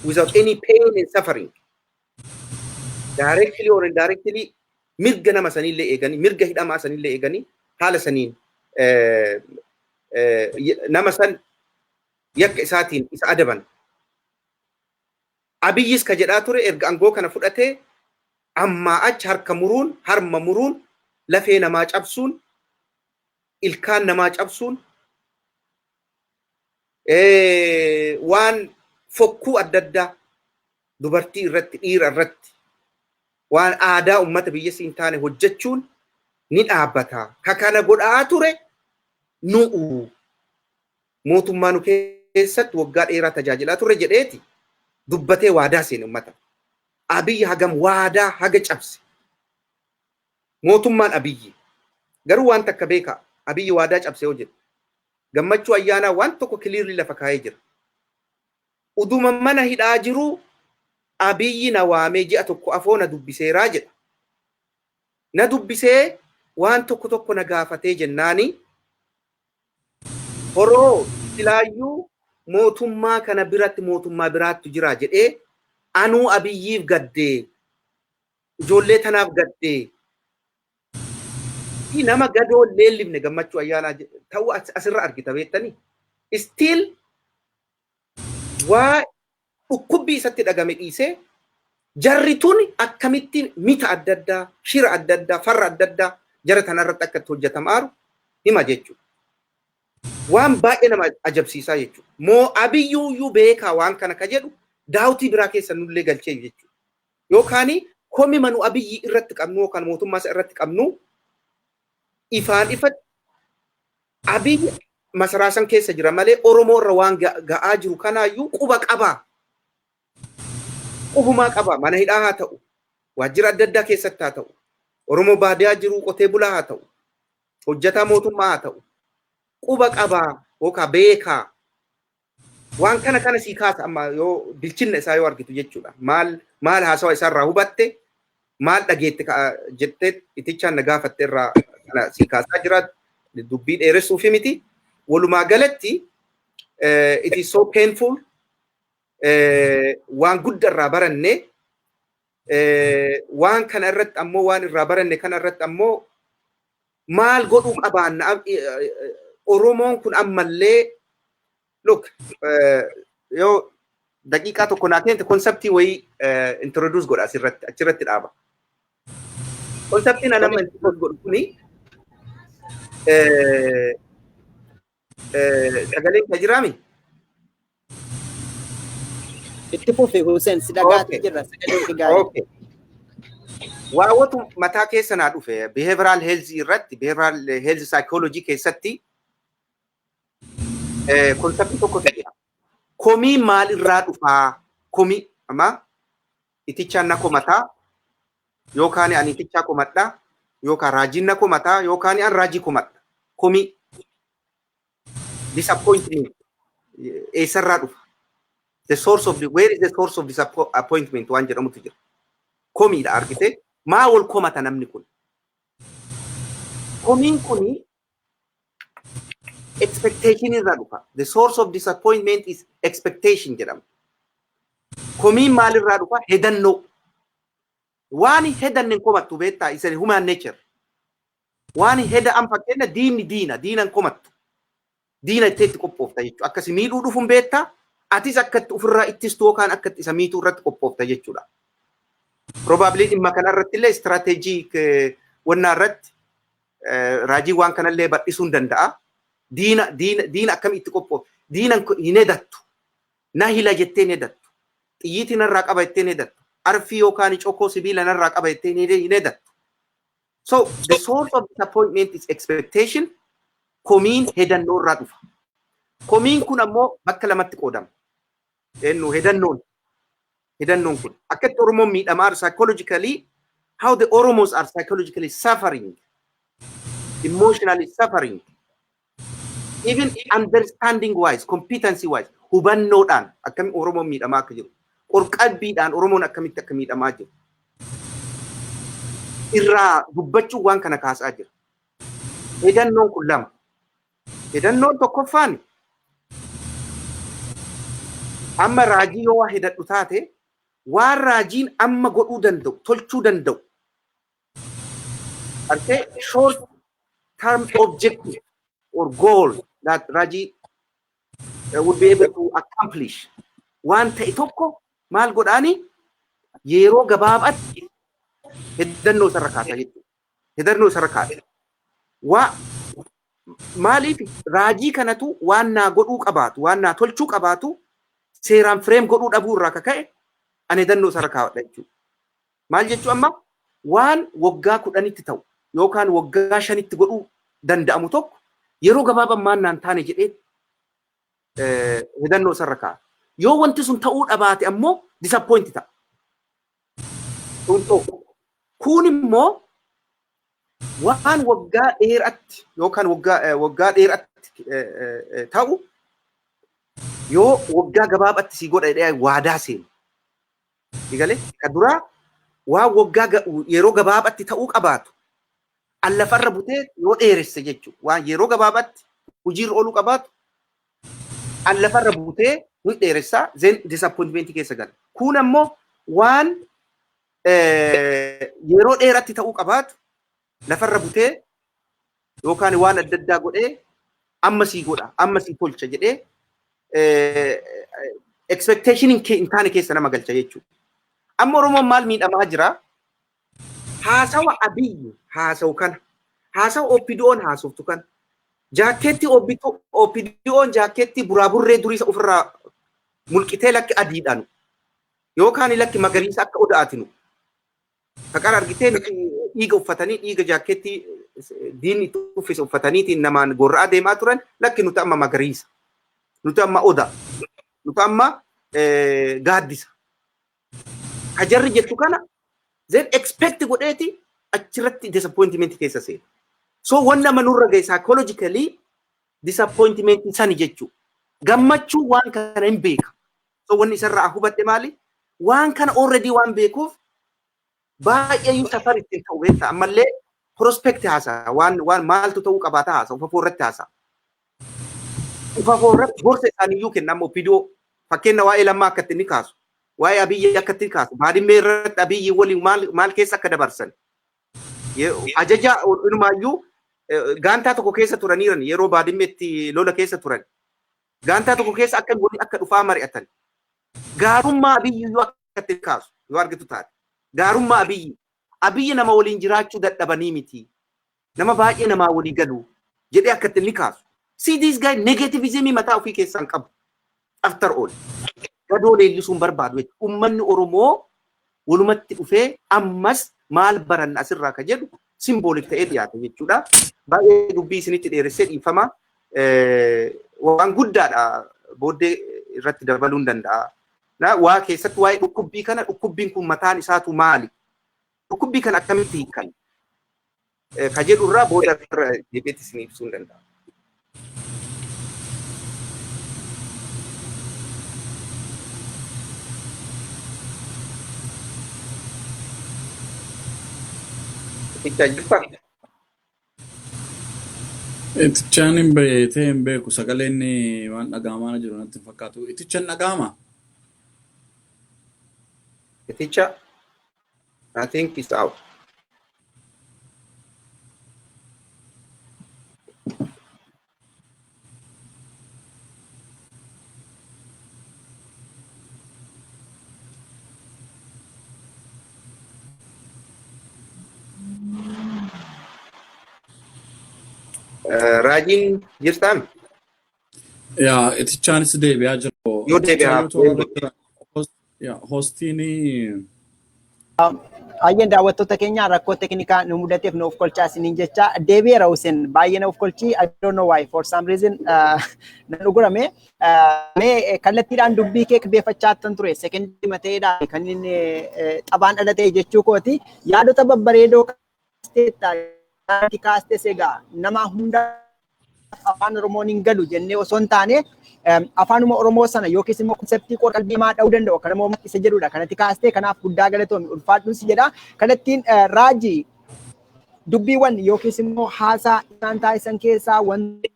without any pain and suffering, directly or indirectly, mirga nama sanillee eeganii, mirga hidhamaa sanillee eeganii, haala saniin nama san yakka isaatiin isa adaban. Abiyyis ka jedhaa ture, erga aangoo kana fudhatee ammaa achi harka muruun, harma muruun, lafee namaa cabsuun, ilkaan namaa cabsuun, waan fokkuu adda addaa dubartii irratti, dhiira irratti, waan aadaa uummata biyya siin taane hojjechuun ni dhaabbata. Ka kana godhaa ture nu'u mootummaa nu keessatti waggaa dheeraa tajaajilaa ture jedheeti dubbatee waadaa seene uummata. Abiyyi hagam waadaa haga cabse. Mootummaan Abiyyi garuu waan takka beekaa, Abiyyi waadaa cabse yoo jedhu, Gammachuu Ayyaanaa waan tokko clearly lafa kaa'ee jira. Uduma mana hidhaa jiru Abiyyi na waamee ji'a tokko afoo na dubbiseeraa jedha. Na dubbisee waan tokko tokko na gaafatee jennaani, horoo silaayyuu mootummaa kana biratti mootummaa biraattu jira jedhee, anuu Abiyyiif gaddee, ijoollee tanaaf gaddee, nama gadoo leellifne Gammachuu Ayyaanaa ta'uu asirra argita beektanii. Still waa dhukkubbii isatti dhagame dhiisee jarri tun akkamitti mita adda addaa, shira adda addaa, farra adda addaa jara tanarratti akka itti hojjetamaaru hima jechuudha. Waan baay'ee nama ajabsiisaa jechuudha. Moo Abiyyuuyyuu beekaa waan kana ka jedhu daawutii biraa keessa nullee galchee jechuudha. Yookaan komi manu Abiyyi irratti qabnu yookaan mootummaa isa irratti qabnu, ifaan ifatti Abiyyi masaraa san keessa jira malee Oromoo irra waan ga'aa jiru kanaayyuu quba qabaa. Qubumaa qaba. Mana hidhaa haa ta'u, waajjira adda addaa keessatti haa ta'u, Oromoo baadiyaa jiru, qotee bulaa haa ta'u, hojjetaa mootummaa haa ta'u, quba qabaa yookaan beekaa. Waan kana kana sii kaasa amma yoo bilchinna isaa yoo argitu jechuudha. Maal maal haasawa isaarraa hubatte, maal dhageette jettee itichaan na gaafatte irraa kana sii kaasaa jira. Dubbii dheeressuufi miti. Walumaa galatti it is so painful. Waan guddaa irraa baranne. Waan kana irratti ammoo, waan irraa baranne kana irratti ammoo maal godhuu qabaanna? Oromoon kun ammallee, look, yoo daqiiqaa tokko naa kennite, conceptii wayii introduce godha asirratti, achirratti dhaaba. Conceptiin ani amma introduce godhu kuni Sagaleen ka jiraami? Itti fufi, Hussein, si dhagaatti jirra, sagalee kee gaarii. Okay. Waawwatu mataa keessa naa dhufe behavioral health irratti, behavioral health psychology keessatti conceptii tokkotu jira. Komii maal irraa dhufaa? Komii amma itichaan na komataa, yookaan ani itichaa komadhaa, yookaan raajiin na komataa, yookaan an raajii komadha. Komii disappointment eessarraa dhufa? The source of the where is the source of disappointment waan jedhamutu jira. Komiidha argite, maa wal komata namni kun? Komiin kuni expectation irraa dhufa. The source of disappointment is expectation jedhama. Komiin maalirraa dhufa? Hedannoo. Waan hedanne hin komattu, beektaa, isa human nature. Waan heda an fakkeenya diinni diina diinan komattu. Diina itti itti qophoofta jechuudha. Akkasi miidhuu dhufuun beektaa, atis akkatti ofirraa ittistu yookaan akkatti isa miituu irratti qophoofta jechuudha. Probably dhimma kanarratti illee strategy wannaa irratti raajii waan kanallee bal'isuu hin danda'a. Diina diina diina akkami itti qophoofta? Diina hin hedattu. Na hila jettee hin hedattu. Xiyyiitii narraa qaba jettee hin hedattu. Arfii yookaan cokoo sibiila narraa qaba jettee hin hedattu. So the source of disappointment is expectation. Komiin hedannoo irraa dhufa. Komiin kun ammoo bakka lamatti qoodama. Eenyu hedannoon? Hedannoon kun akkatti Oromoon miidhamaa, psychologically, how the Oromos are psychologically suffering, emotionally suffering, even understanding wise, competency wise, hubannoodhaan akkami Oromoon miidhamaa akka jiru, qorqalbiidhaan Oromoon akkamitti akka miidhamaa jiru irraa dubbachuu waan kana kaasaa jira. Hedannoon kun lama. Hedannoon tokkoffaan amma raajii yoo waa hedadhu taate, waan raajiin amma godhuu danda'u, tolchuu danda'u. Artee short term objective or goal that raajii would be able to accomplish waan ta'e tokko maal godhaani, yeroo gabaabaatti hedannoo isarra kaasa jechuudha. Hedannoo isarra kaasa. Waa maaliif raajii kanatu waan naa godhuu qabaatu, waan naa tolchuu qabaatu seeraan frame godhuu dhabuu irraa kaka'e ani hedannoo isarra kaawwadha jechuudha. Maal jechuu, amma waan waggaa 10tti ta'u yookaan waggaa 5tti godhuu danda'amu tokko yeroo gabaabaa maan naan taane jedhee hedannoo isarra kaa'a. Yoo wanti sun ta'uu dhabaate ammoo disappoint ta'a. Sun tokko. Kun immoo waan waggaa dheeraatti yookaan waggaa dheeraatti ta'u yoo waggaa gabaabaatti sii godha jedhee waadaa seenu. Egalee ka duraa waan waggaa yeroo gabaabaatti ta'uu qabaatu allafarra butee yoo dheeresse jechuudha. Waan yeroo gabaabaatti hojiirra ooluu qabaatu allafarra butee hin dheeressaa, then disappointment keessa gala. Kun ammoo waan yeroo dheeraatti ta'uu qabaatu lafarra butee yookaan waan adda addaa godhee amma sii godha, amma sii tolcha jedhee expectation hin taane keessa nama galcha jechuudha. Amma Oromoon maal miidhamaa jira? Haasawa Abiyyi haasawu kana, haasawa OPDO'n haasoftu kana, jaakkeetti OPDO'n jaakkeetti buraaburree durii ofirraa mulqitee lakki adiidhaan yookaan lakki magariisa akka oda'atinu. Kaqara argitee nuti dhiiga uffatanii, dhiiga jaakkeetti diinni itti uffise uffataniitiin namaan gorra'aa deemaa turan, lakki nuti amma magariisa. Nuti amma oda. Nuti amma gaaddisa. Hajarri jettu kana then expect godheeti achirratti disappointment keessa seena. So wanna nama nurra gahe psychologically disappointment sani jechuu. Gammachuu waan kana hin beeka. So wanni isarraa hubadhe maali? Waan kana already waan beekuuf baay'ee iyyuu safar ittiin ta'u, beekta. Ammallee prospect haasaa, waan maaltu ta'uu qabaata haasaa, ufafoo irratti haasaa. Ufafoo irratti gorsa isaaniiyyuu kenna. Amma OPDO fakkeenya waa'ee Lammaa akka itti ni kaasu. Waa'ee Abiyyi akka itti kaasu. Baadimmee irratti Abiyyi waliin maal maal keessa akka dabarsan. Ajaja inumaayyuu gaantaa tokko keessa turaniiran, yeroo Baadimmeetti lola keessa turan. Gaantaa tokko keessa akka waliin akka dhufaa mari'atan. Gaarummaa Abiyyi iyyuu akka itti kaasu yoo argitu taate. Gaarummaa Abiyyi. Abiyyi nama waliin jiraachuu dadhabanii miti. Nama baay'ee namaa walii galu jedhee akka itti ni kaasu. See, this guy negativism mataa ofii keessaa hin qabu. After all. Gadoo leellisuun barbaadu jechuudha. Uummanni Oromoo walumatti dhufee ammas maal baranna asirraa ka jedhu symbolic ta'ee dhiyaata jechuudha. Baay'ee dubbii isinitti dheeressee, dhiifama. Waan guddaadha, booddee irratti dabaluu hin danda'a. Waa keessatti waa'ee dhukkubbii kana, dhukkubbiin kun mataan isaatu maali? Dhukkubbii kana akkamitti hiikan? Ka jedhu irraa booda irra deebiitti isin ibsuu hin danda'a. Tichaa jirtaa? Itichaan hin bahee ta'e hin beeku, sagaleen waan dhaga'amaa jiru natti hin fakkaatu. Itichaan dhaga'ama? Iticha, I think it's out. Raajiin jirtaan? Yaa, itichaanis deebi'aa jira. Yoo deebi'aa. Yaa, hostiin Baay'een daawwattoota keenya, rakkoo teknikaa nu mudateef nu of kolchaa isiniin jecha. Deebi'eera Hussein, baay'ee na of kolchii. I don't know why, for some reason nan dhugurame. Mee kallattiidhaan dubbii kee beeffachaa tan ture, sekendii mateedha kan inni xabaan dhala ta'e jechuu kooti. Yaadota babbareedoo kaasteetta, kaastes egaa nama hunda afaan Oromoon hin galu jennee osoo hin taane, afaanuma Oromoo sana yookiis immoo conceptii qor qalbii namaa dha'uu danda'u kan immoo isa jedhudha. Kanatti kaastee, kanaaf guddaa galatoomi, ulfaadhuun si jedha. Kanattiin raajii dubbiiwwan yookiis immoo haasaa isaan taasisan keessaa wanti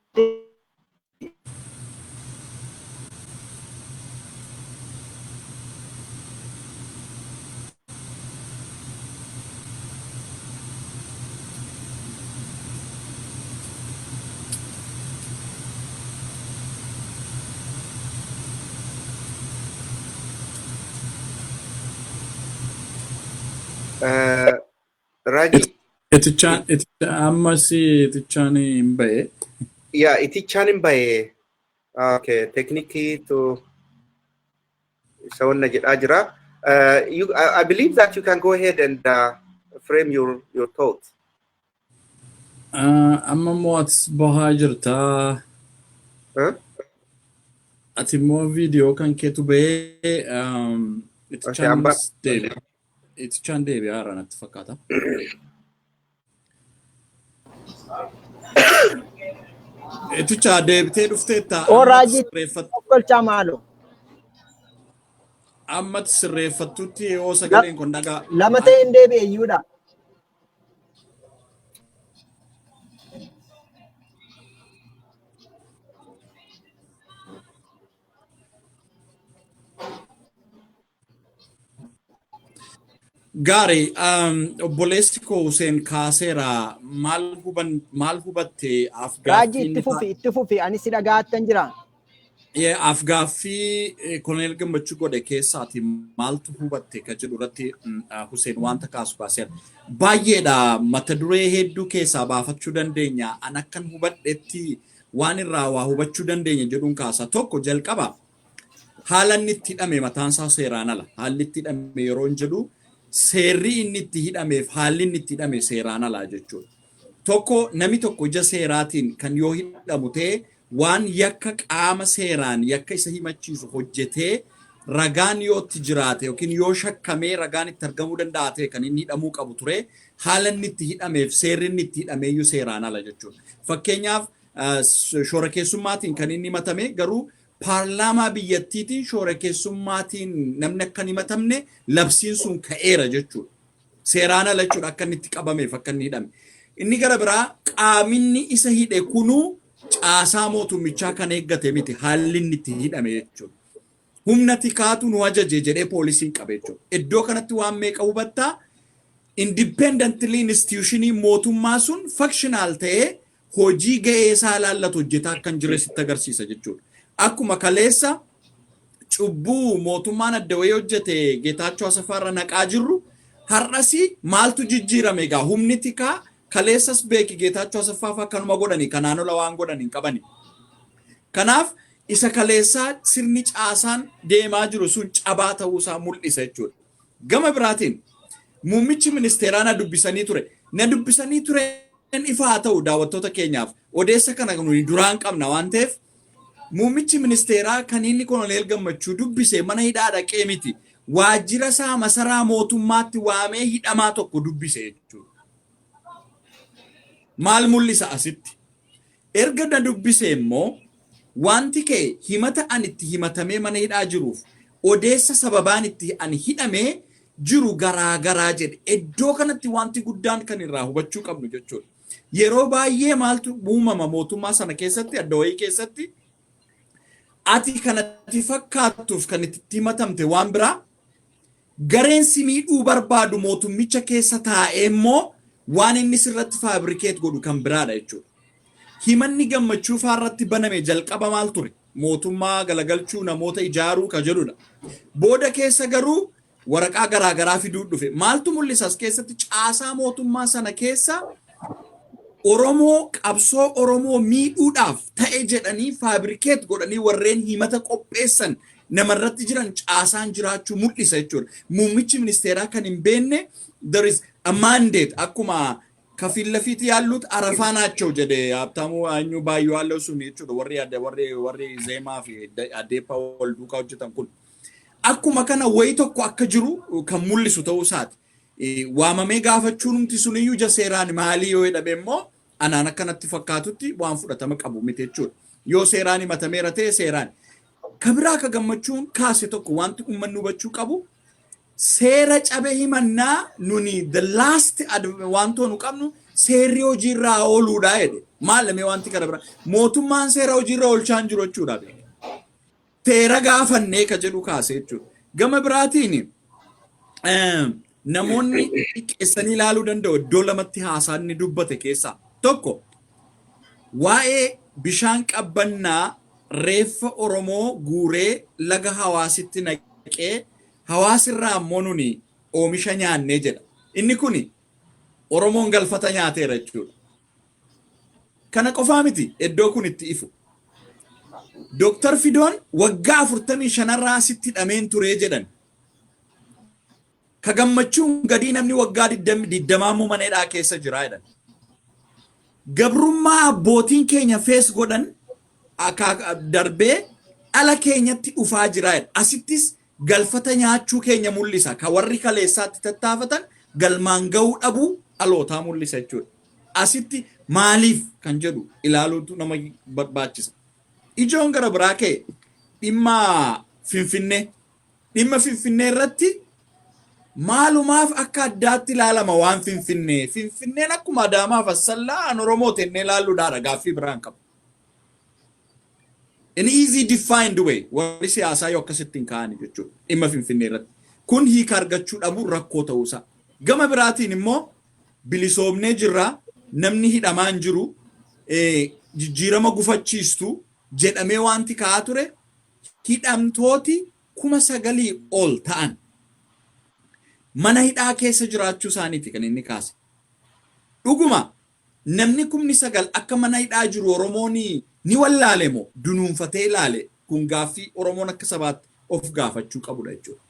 Raajii. Itichaan ammas itichaan hin ba'e. Yaa, itichaan hin ba'e. Okay, teknikii to isa wanna jedhaa jira. I believe that you can go ahead and frame your thoughts. Amma immoo atis bahaa jirtaa. Huh? Ati immoo viidiyoo kan keetu ba'ee itichaan deebi'a. Itichaan deebi'aa jira natti fakkaata. Itichaa, deebitee dhufteetta. Oo, raajii, of kolchaa maaloo. Ammatti sirreeffattutti yoo sagaleen kun dhagaa. Lama ta'e hin deebi'e iyyuudha. Gaarii, obboleessi koo Hussein kaaseera, maal huban, maal hubatte? Raajii, itti fufi, itti fufi, ani si dhagaattan jira. Afgaaffii Koloneel Gammachuu godhe keessaati maaltu hubatte ka jedhu irratti Hussein wanta kaasu kaaseera. Baay'eedha, mata duree hedduu keessaa baafachuu dandeenya. An akkan hubadhetti waan irraa waa hubachuu dandeenya jedhuun kaasa. Tokko, jalqaba haala inni itti hidhame mataan isaa seeraan ala. Haalli itti hidhame yeroo hin jedhu, seerri inni itti hidhameef haalli inni itti hidhame seeraan ala jechuudha. Tokko, namni tokko ija seeraatiin kan yoo hidhamu ta'e, waan yakka qaama seeraan yakka isa himachiisu hojjetee ragaan yoo itti jiraate yookiin yoo shakkamee ragaan itti argamuu danda'a ta'e kan inni hidhamuu qabu ture. Haala inni itti hidhameef seerri inni itti hidhameeyyuu seeraan ala jechuudha. Fakkeenyaaf, shoorakeessummaatiin kan inni himatame, garuu paarlaamaa biyyattiitiin shoorakeessummaatiin namni akka hin himatamne labsiin sun ka'eera jechuudha. Seeraan ala jechuudha akka inni itti qabameef akka inni hidhame. Inni gara biraa, qaaminni isa hidhe kunuu caasaa mootummichaa kan eeggate miti haalli inni itti hidhame jechuudha. Humna tikaatu nu ajaje jedhee poolisiin qabe jechuudha. Iddoo kanatti waan meeqa hubattaa? Independently institutionii mootummaa sun functional ta'ee hojii ga'ee isaa ilaallatu hojjetaa akka hin jirre sitti agarsiisa jechuudha. Akkuma kaleessa cubbuu mootummaan adda wayii hojjete Geetaachoo Asaffaa irra naqaa jirru, har'as maaltu jijjiirame egaa? Humni tikaa kaleessas beeki Geetaachoo Asaffaa fa'aa kanuma godhani, kanaan ola waan godhan hin qabani. Kanaaf isa kaleessaa sirni caasaan deemaa jiru sun cabaa ta'uusaa mul'isa jechuudha. Gama biraatiin muummichi ministeeraa na dubbisanii ture. Na dubbisanii tureen ifa haa ta'u daawwattoota keenyaaf, odeessa kana nuyi duraan qabna waan ta'eef, muummichi ministeeraa kan inni Koloneel Gammachuu dubbise mana hidhaa dhaqee miti. Waajjira isaa masaraa mootummaatti waamee hidhamaa tokko dubbise jechuudha. Maal mul'isa asitti? Erga na dubbise immoo wanti ka'e himata ani itti himatamee mana hidhaa jiruuf odeessa sababaan itti ani hidhamee jiru garaa garaa jedhe. Iddoo kanatti wanti guddaan kan irraa hubachuu qabnu jechuudha. Yeroo baay'ee maaltu uumama mootummaa sana keessatti, adda wayii keessatti, ati kanatti fakkaattuuf kan itti himatamte waan biraa, gareen si miidhuu barbaadu mootummicha keessa taa'ee immoo waan inni sirratti fabricate godhu kan biraadha jechuudha. Himanni Gammachuu faarratti baname jalqaba maal ture? Mootummaa galagalchuu, namoota ijaaruu ka jedhudha. Booda keessa garuu waraqaa garaagaraa fiduu dhufe. Maaltu mul'isa as keessatti? Caasaa mootummaa sana keessa Oromoo, qabsoo Oromoo miidhuudhaaf ta'e jedhanii fabricate godhanii warreen himata qopheessan namarratti jiran caasaan jiraachuu mul'isa jechuudha. Muummichi ministeeraa kan hin beekne there is a mandate, akkuma ከፊት ለፊት ያሉት አረፋ ናቸው jedhe Habtaamuu Anyuu Baayyoo Halluu sun jechuudha, warri adda warri Zeemaa fi Adeepaa wal duukaa hojjetan kun. Akkuma kana wayi tokko akka jiru kan mul'isu ta'uu isaati. Waamamee gaafachuun humti suniyyuu ija seeraan maalii yoo jedhame immoo anaan akkanatti fakkaatutti waan fudhatama qabu miti jechuudha. Yoo seeraan himatameera ta'e seeraan. Ka biraa ka Gammachuun kaase tokko, wanti uummanni hubachuu qabu, seera cabe himannaa nuni the last wantoo nu qabnu seerri hojiirraa ooluudha jedhe. Maal wanti kana bira mootummaan seera hojiirra oolchaa hin jiru jechuudha. Seera gaafannee ka jedhu kaase jechuudha. Gama biraatiin namoonni xiqqeessanii ilaaluu danda'u iddoo lamatti haasaan inni dubbate keessaa tokko waa'ee bishaan qabbannaa reeffa Oromoo guuree laga Hawaasitti naqee Hawaasirraa immoo nuni oomisha nyaannee jedha. Inni kuni Oromoon galfata nyaateera jechuudha. Kana qofaa miti iddoo kun itti ifu. Dooktar Fidoon waggaa 45rraa asitti hidhameen turee jedhan. Ka Gammachuun gadii namni waggaa 20 immoo mana hidhaa keessa jira jedhan. Gabrummaa abbootiin keenya fees godhan darbee dhala keenyatti dhufaa jira jedha. Asittis galfata nyaachuu keenya mul'isa. Ka warri kaleessaatti tattaafatan galmaan gahuu dhabuu dhalootaa mul'isa jechuudha. Asitti maaliif kan jedhu ilaaluutu nama barbaachisa. Ijoon gara biraa ka'e dhimma Finfinnee. Dhimma Finfinnee irratti maalumaaf akka addaatti ilaalama waan Finfinnee? Finfinneen akkuma Adaamaaf Asallaa an Oromoo tennee ilaalluudhaadha gaaffii biraan qabu. In easy defined way warri siyaasaa yoo akkasitti hin kaa'ani jechuudha dhimma Finfinnee irratti. Kun hiika argachuu dhabuun rakkoo ta'uusaa. Gama biraatiin immoo bilisoomnee jirra, namni hidhamaa hin jiru, jijjiirama gufachiistu jedhamee wanti ka'aa ture, hidhamtooti 9,000 ol ta'an mana hidhaa keessa jiraachuu isaaniiti kan inni kaase. Dhuguma namni 9,000 akka mana hidhaa jiru Oromoon ni wallaale moo dunuunfatee ilaale? Kun gaaffii Oromoon akka sabaatti of gaafachuu qabudha jechuudha.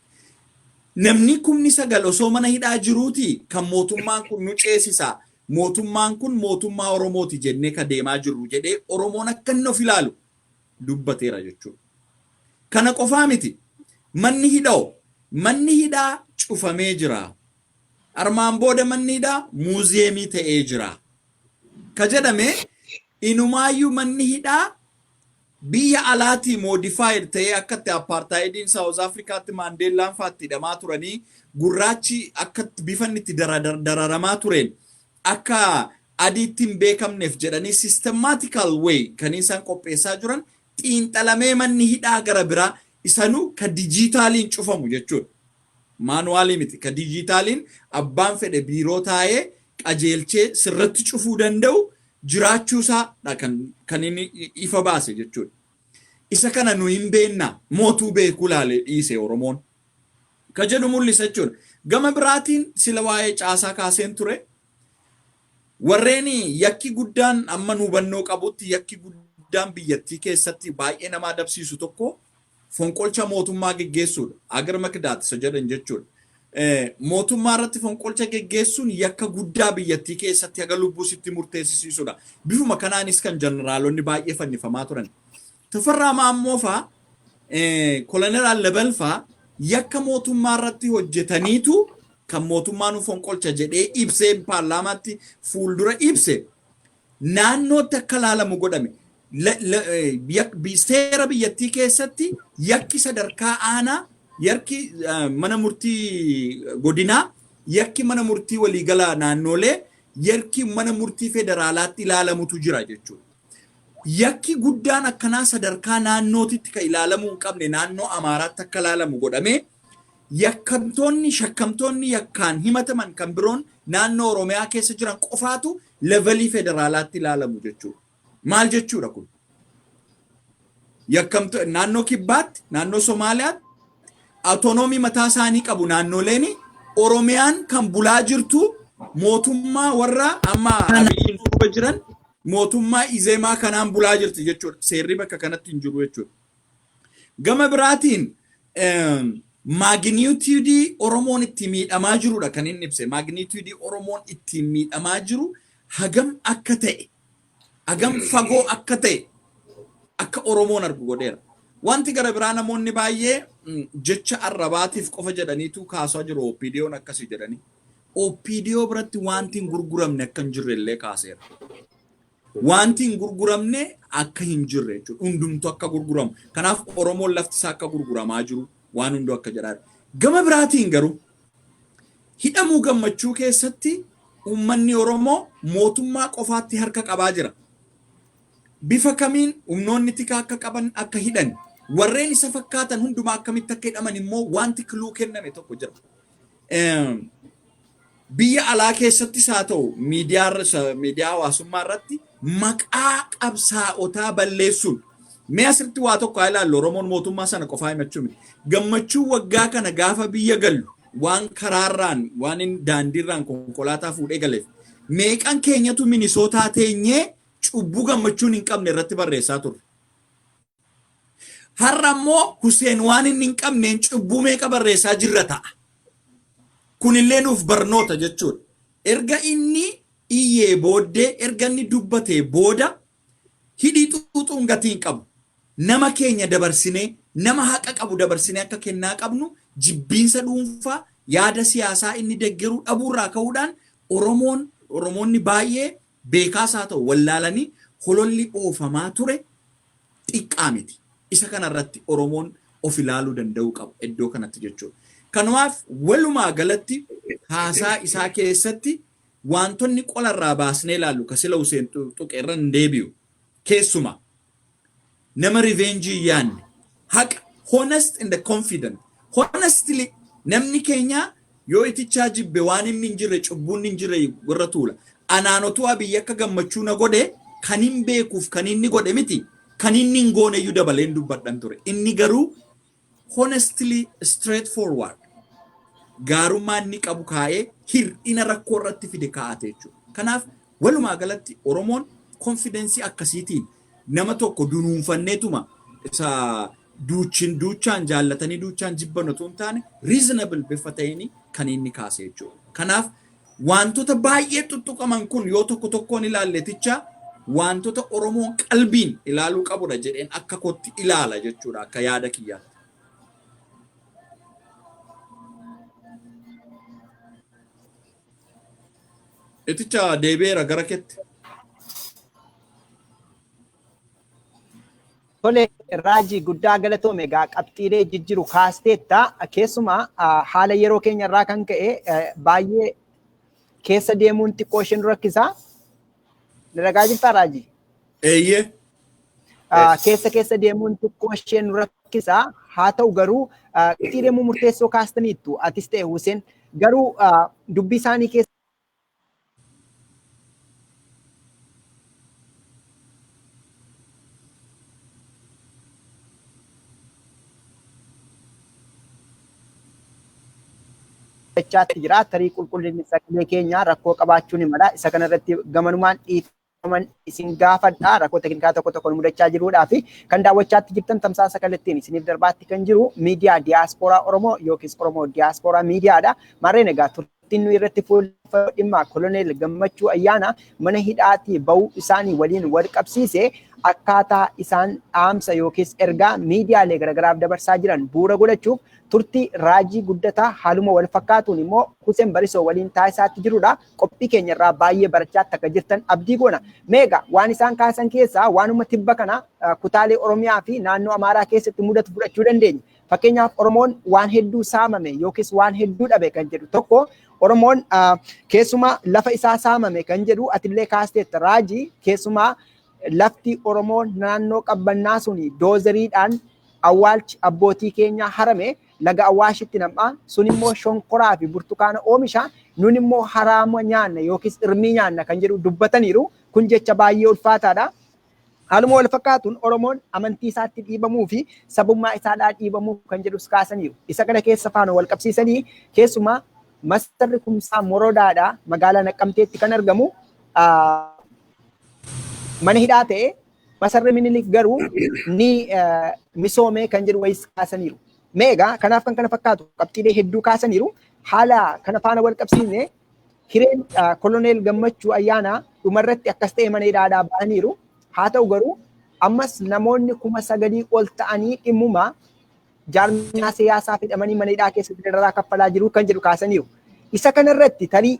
Namni 9,000 osoo mana hidhaa jiruuti kan mootummaan kun nu ceesisa, mootummaan kun mootummaa Oromooti jennee ka deemaa jirru jedhee Oromoon akka inni of ilaalu dubbateera jechuudha. Kana qofaa miti. Manni hidhoo manni hidhaa cufamee jira. Armaan booda manni hidhaa muuziyeemii ta'ee jira. Ka jedhame inumaayyuu manni hidhaa biyya alaatii modified ta'ee akka itti apartheidiin South Africaatti Maandeellaan fa'aatti hidhamaa turanii, gurraachi akka bifa inni itti dararamaa tureen akka adiitti hin beekamneef jedhanii systematical way kan isaan qopheessaa jiran xiinxalamee manni hidhaa gara biraa isanuu ka dijitaaliin cufamu jechuudha. Manualii miti, ka dijitaaliin abbaan fedhe biiroo taa'ee qajeelchee sirratti cufuu danda'u jiraachuusaadha kan inni ifa baase jechuudha. Isa kana nu hin beekna mootuu beekuu laale dhiise Oromoon. Ka jedhu mul'isa jechuudha. Gama biraatiin sila waa'ee caasaa kaaseen ture. Warreen yakki guddaan amma nu hubannoo qabutti yakki guddaan guddaan biyyattii keessatti baay'ee nama adabsiisu tokko fonqolcha mootummaa geggeessuudha. Agar makdaat isa jedhan jechuudha. Mootummaa irratti fonqolcha geggeessuun yakka guddaa biyyattii keessatti haga lubbuu sitti murteessisiisudha. Bifuma kanaanis kan jeneraalonni baay'ee fannifamaa turan. Tafarraa Maammoo fa'aa, Koloneel Allabal fa'aa yakka mootummaa irratti hojjetaniitu kan mootummaa nu fonqolcha jedhee ibsee paarlaamaatti fuuldura ibse naannootti akka laalamu godhame. Seera biyyattii keessatti yakki sadarkaa aanaa, yakki mana murtii godinaa, yakki mana murtii waliigala naannolee, yakki mana murtii federaalaatti ilaalamutu jira jechuudha. Yakki guddaan akkanaa sadarkaa naannootitti kan ilaalamuu hin qabne naannoo Amaaraatti akka ilaalamu godhamee, yakkamtoonni, shakkamtoonni yakkaan himataman kan biroon naannoo Oromiyaa keessa jiran qofaatu levelii federaalaatti ilaalamu jechuudha. Maal jechuudha kun? Yakkamto naannoo Kibbaatti, naannoo Somaaliyaatti autonomy mataa isaanii qabu naannoleen. Oromiyaan kan bulaa jirtu mootummaa warra amma Abiyyiin duuba jiran, mootummaa Izeemaa kanaan bulaa jirti jechuudha. Seerri bakka kanatti hin jiru jechuudha. Gama biraatiin magnitude Oromoon itti miidhamaa jirudha kan inni ibse. Magnitude Oromoon ittiin miidhamaa jiru hagam akka ta'e, hagam fagoo akka ta'e akka Oromoon argu godheera. Wanti gara biraa namoonni baay'ee jecha arrabaatiif qofa jedhaniitu kaasaa jiru, OPDO'n akkasii jedhanii. OPDO biratti wanti hin gurguramne akka hin jirre illee kaaseera. Wanti hin gurguramne akka hin jirre jechuudha. Hundumtuu akka gurguramu. Kanaaf Oromoon lafti isaa akka gurguramaa jiru waan hunduu akka jedhaa. Gama biraatiin garuu hidhamuu Gammachuu keessatti uummanni Oromoo mootummaa qofaatti harka qabaa jira. Bifa kamiin humnoonni tikaa akka qaban, akka hidhan, warreen isa fakkaatan hundumaa akkamitti akka hidhaman immoo wanti clue kenname tokko jira. Biyya alaa keessattis haa ta'u, miidiyaa hawaasummaa irratti maqaa qabsaa'otaa balleessuun, mee asirratti waa tokko haa ilaallu. Oromoon mootummaa sana qofaa himachuu miti. Gammachuu waggaa kana gaafa biyya gallu waan karaarraan, waan daandiirraan konkolaataa fuudhee galeef, meeqan keenyatu Minisootaa teenyee cubbuu Gammachuun hin qabne irratti barreessaa turre? Har'a immoo Huseen waan inni hin qabneen cubbuu meeqa barreessaa jirra ta'a. Kunillee nuuf barnoota jechuudha. Erga inni iyyee booddee, erga inni dubbatee booda hidhii xuuxuun gatii hin qabu. Nama keenya dabarsinee, nama haqa qabu dabarsinee akka kennaa qabnu, jibbiinsa dhuunfaa, yaada siyaasaa inni deggeruu dhabuurraa ka'uudhaan Oromoonni baay'ee beekaas haa ta'u wallaalanii hololli oofamaa ture xiqqaa miti. Isa kanarratti Oromoon of ilaaluu danda'uu qaba iddoo kanatti jechuudha. Kanumaaf walumaa galatti haasaa isaa keessatti wantoonni qolarraa baasnee ilaallu ka sila Huseen tuqe irra hin deebi'u. Keessumaa nama revenge yaanne, haqa, honest and confident. Honestly, namni keenya yoo itichaa jibbe waan inni hin jirre, cubbuun hin jirre warra tuula. Anaan otuu Abiyyi akka Gammachuu na godhe, kan hin beekuuf kan inni godhe miti, kan inni hin goone iyyuu dabaleen dubbadhan ture. Inni garuu honestly, straight forward, gaarummaa inni qabu kaa'ee hir'ina rakkoo irratti fide kaa'ate jechuudha. Kanaaf walumaa galatti Oromoon confidence akkasiitiin nama tokko dunuunfanneetuma isa duuchin duuchaan jaallatanii duuchaan jibban otoo hin taane, reasonable bifa ta'een kan inni kaase jechuudha. Kanaaf wantoota baay'ee tuttuqaman kun yoo tokko tokkoon ilaalleticha wantoota Oromoon qalbiin ilaaluu qabudha jedheen akka kootti ilaala jechuudha, akka yaada kiyyaatti. Iticha, deebi'eera gara keetti. Tole Raajii, guddaa galatoome. Egaa qabxiilee jijjiru kaasteetta. Keessumaa haala yeroo keenya irraa kan ka'e baay'ee keessa deemuun xiqqoo isheen rakkisaa. Ragaa jirtaa, Raajii? Eeyyee. Keessa keessa deemuun xiqqoo isheen rakkisaa. Haa ta'u garuu qabxiilee murteessoo kaastaniittu, atis ta'e Huseen, garuu dubbii isaanii keessa jechaatti jira. Tarii qulqullinni sagalee keenyaa rakkoo qabaachuu ni mala. Isa kanarratti gamanumaan dhiifama. Isin gaafadha. Rakkoo teeknikaa tokko tokko mudachaa jiruudhaa fi kan daawwachaatti jirtan tamsaasa kallattiin isiniif darbaatti kan jiru miidiyaa Diyaaspooraa Oromoo yookiis Oromoo Diyaaspooraa Miidiyaadha. Maarreen egaa turtiin nu irratti fuulleffatu dhimma Koloneel Gammachuu Ayyaana mana hidhaatii bahuu isaanii waliin wal qabsiise, akkaataa isaan dhaamsa yookiis ergaa miidiyaalee garaagaraaf dabarsaa jiran bu'uura godhachuuf turtii Raajii Guddataa haaluma wal fakkaatuun immoo Hussein Barisoo waliin taasisaatti jirudha. Qophii keenya irraa baay'ee barachaatti akka jirtan abdii goona. Meegaa waan isaan kaasan keessaa waanuma tibba kana kutaalee Oromiyaa fi naannoo Amaaraa keessatti mudatu fudhachuu dandeenya. Fakkeenyaaf, Oromoon waan hedduu saamame yookiis waan hedduu dhabe kan jedhu tokko, Oromoon keessumaa lafa isaa saamame kan jedhu atillee kaasteetta, Raajii. Keessumaa lafti Oromoo naannoo Qabbannaa suni doozeriidhaan awwaalchi abbootii keenyaa harame laga Awaashitti nam'aa sun immoo shonkoraa fi burtukaana oomisha, nun immoo haraama nyaanna yookiis irmii nyaanna kan jedhu dubbataniiru. Kun jecha baay'ee ulfaataadha. Haaluma wal fakkaatuun Oromoon amantii isaatti dhiibamuu fi sabummaa isaadhaa dhiibamuu kan jedhus kaasaniiru. Isa kana keessa faana wal qabsiisanii keessumaa masarri Kumsaa Morodaadha, magaalaa Naqqamteetti kan argamu, mana hidhaa ta'e, masarri Minilik garuu ni misoome kan jedhu wayis kaasaniiru. Mee egaa kanaaf kan kana fakkaatu qabxiilee hedduu kaasaniiru. Haala kana faana wal qabsiisne hireen Koloneel Gammachuu Ayyaanaa dhumarratti akkas ta'e mana hidhaadhaa ba'aniiru. Haa ta'u garuu ammas namoonni 9,000 ol ta'anii dhimmuma jaarmiyaa siyaasaa hidhamanii mana hidhaa keessatti dararaa kaffalaa jiru kan jedhu kaasaniiru. Isa kanarratti tarii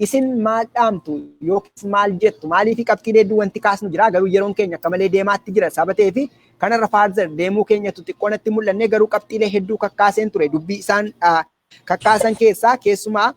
isin maal dhaamtu yookiis maal jettu? Maaliif, qabxiilee hedduu wanti kaasnu jira, garuu yeroon keenya akka malee deemaatti jira saba ta'ee fi kanarra further deemuu keenyatu xiqqoo natti mul'anne. Garuu qabxiilee hedduu kakkaaseen ture. Dubbii isaan kakkaasan keessaa keessumaa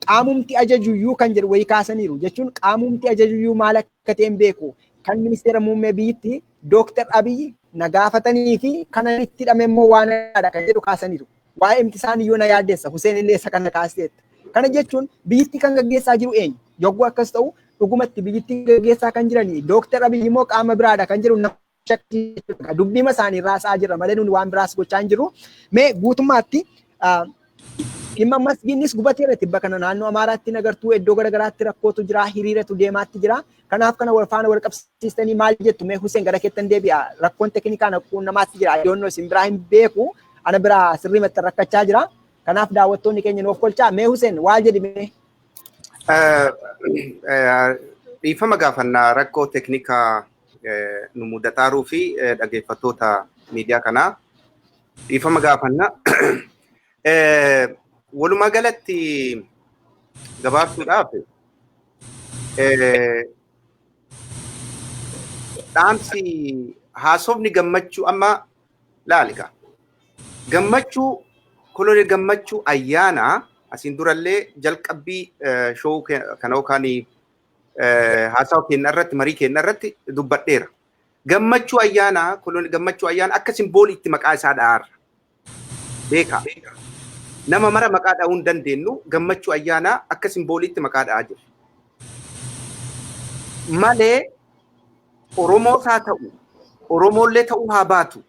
qaamumti ajajuyyuu kan jedhu wayii kaasaniiru. Jechuun qaamumti ajajuyyuu maal akka ta'e hin beeku, kan ministeera muummee biyyatti Dooktar Abiyyi na gaafatanii fi kana itti hidhame immoo waan kan jedhu kaasaniiru. Waa'ee imtisaan iyyuu na yaaddeessa. Huseen illee isa kana kaaseetta. Kana jechuun biyyittii kan gaggeessaa jiru eenyu? Yogguu akkas ta'u dhugumatti biyyittii gaggeessaa kan jiranii Dooktar Abiyyi immoo qaama biraadha kan jedhu nama shakkii. Dubbiima isaanii raasaa jirra malee nuni waan biraas gochaa hin jirru. Mee guutummaatti dhimma masgiinnis gubateera tibba kana naannoo Amaaraatti nagartuu, iddoo garaagaraatti rakkootu jira, hiriiratu deemaatti jira. Kanaaf kana wal faana wal qabsiistanii maal jettu? Mee Hussein, gara keettan deebi'a. Rakkoon teknikaa namaatti jira. Adoonnoo isin biraa hin beeku. Ana biraa sirriimatti rakkachaa jira. Kanaaf daawwattoonni keenya nuuf kolchaa. Mee Hussein, waal jedhi mee. Dhiifama gaafannaa, rakkoo teknikaa nu mudataaruu fi dhaggeeffattoota miidiyaa kanaa dhiifama gaafannaa. Walumaa galatti gabaabsuudhaaf, dhaamsi haasofni Gammachuu amma laalika. Gammachuu, Koloneel Gammachuu Ayyaanaa, asiin durallee jalqabbii show kana yookaan haasawa keenya irratti, marii keenya irratti dubbadheera. Gammachuu Ayyaanaa, Koloneel Gammachuu Ayyaanaa akka simbooliitti maqaa isaa dha'aarra. Beekaa. Nama mara maqaa dha'uu hin dandeenyu, Gammachuu Ayyaanaa akka simbooliitti maqaa dha'aa jiru. Malee Oromoos haa ta'u, Oromoollee ta'uu haa baatu.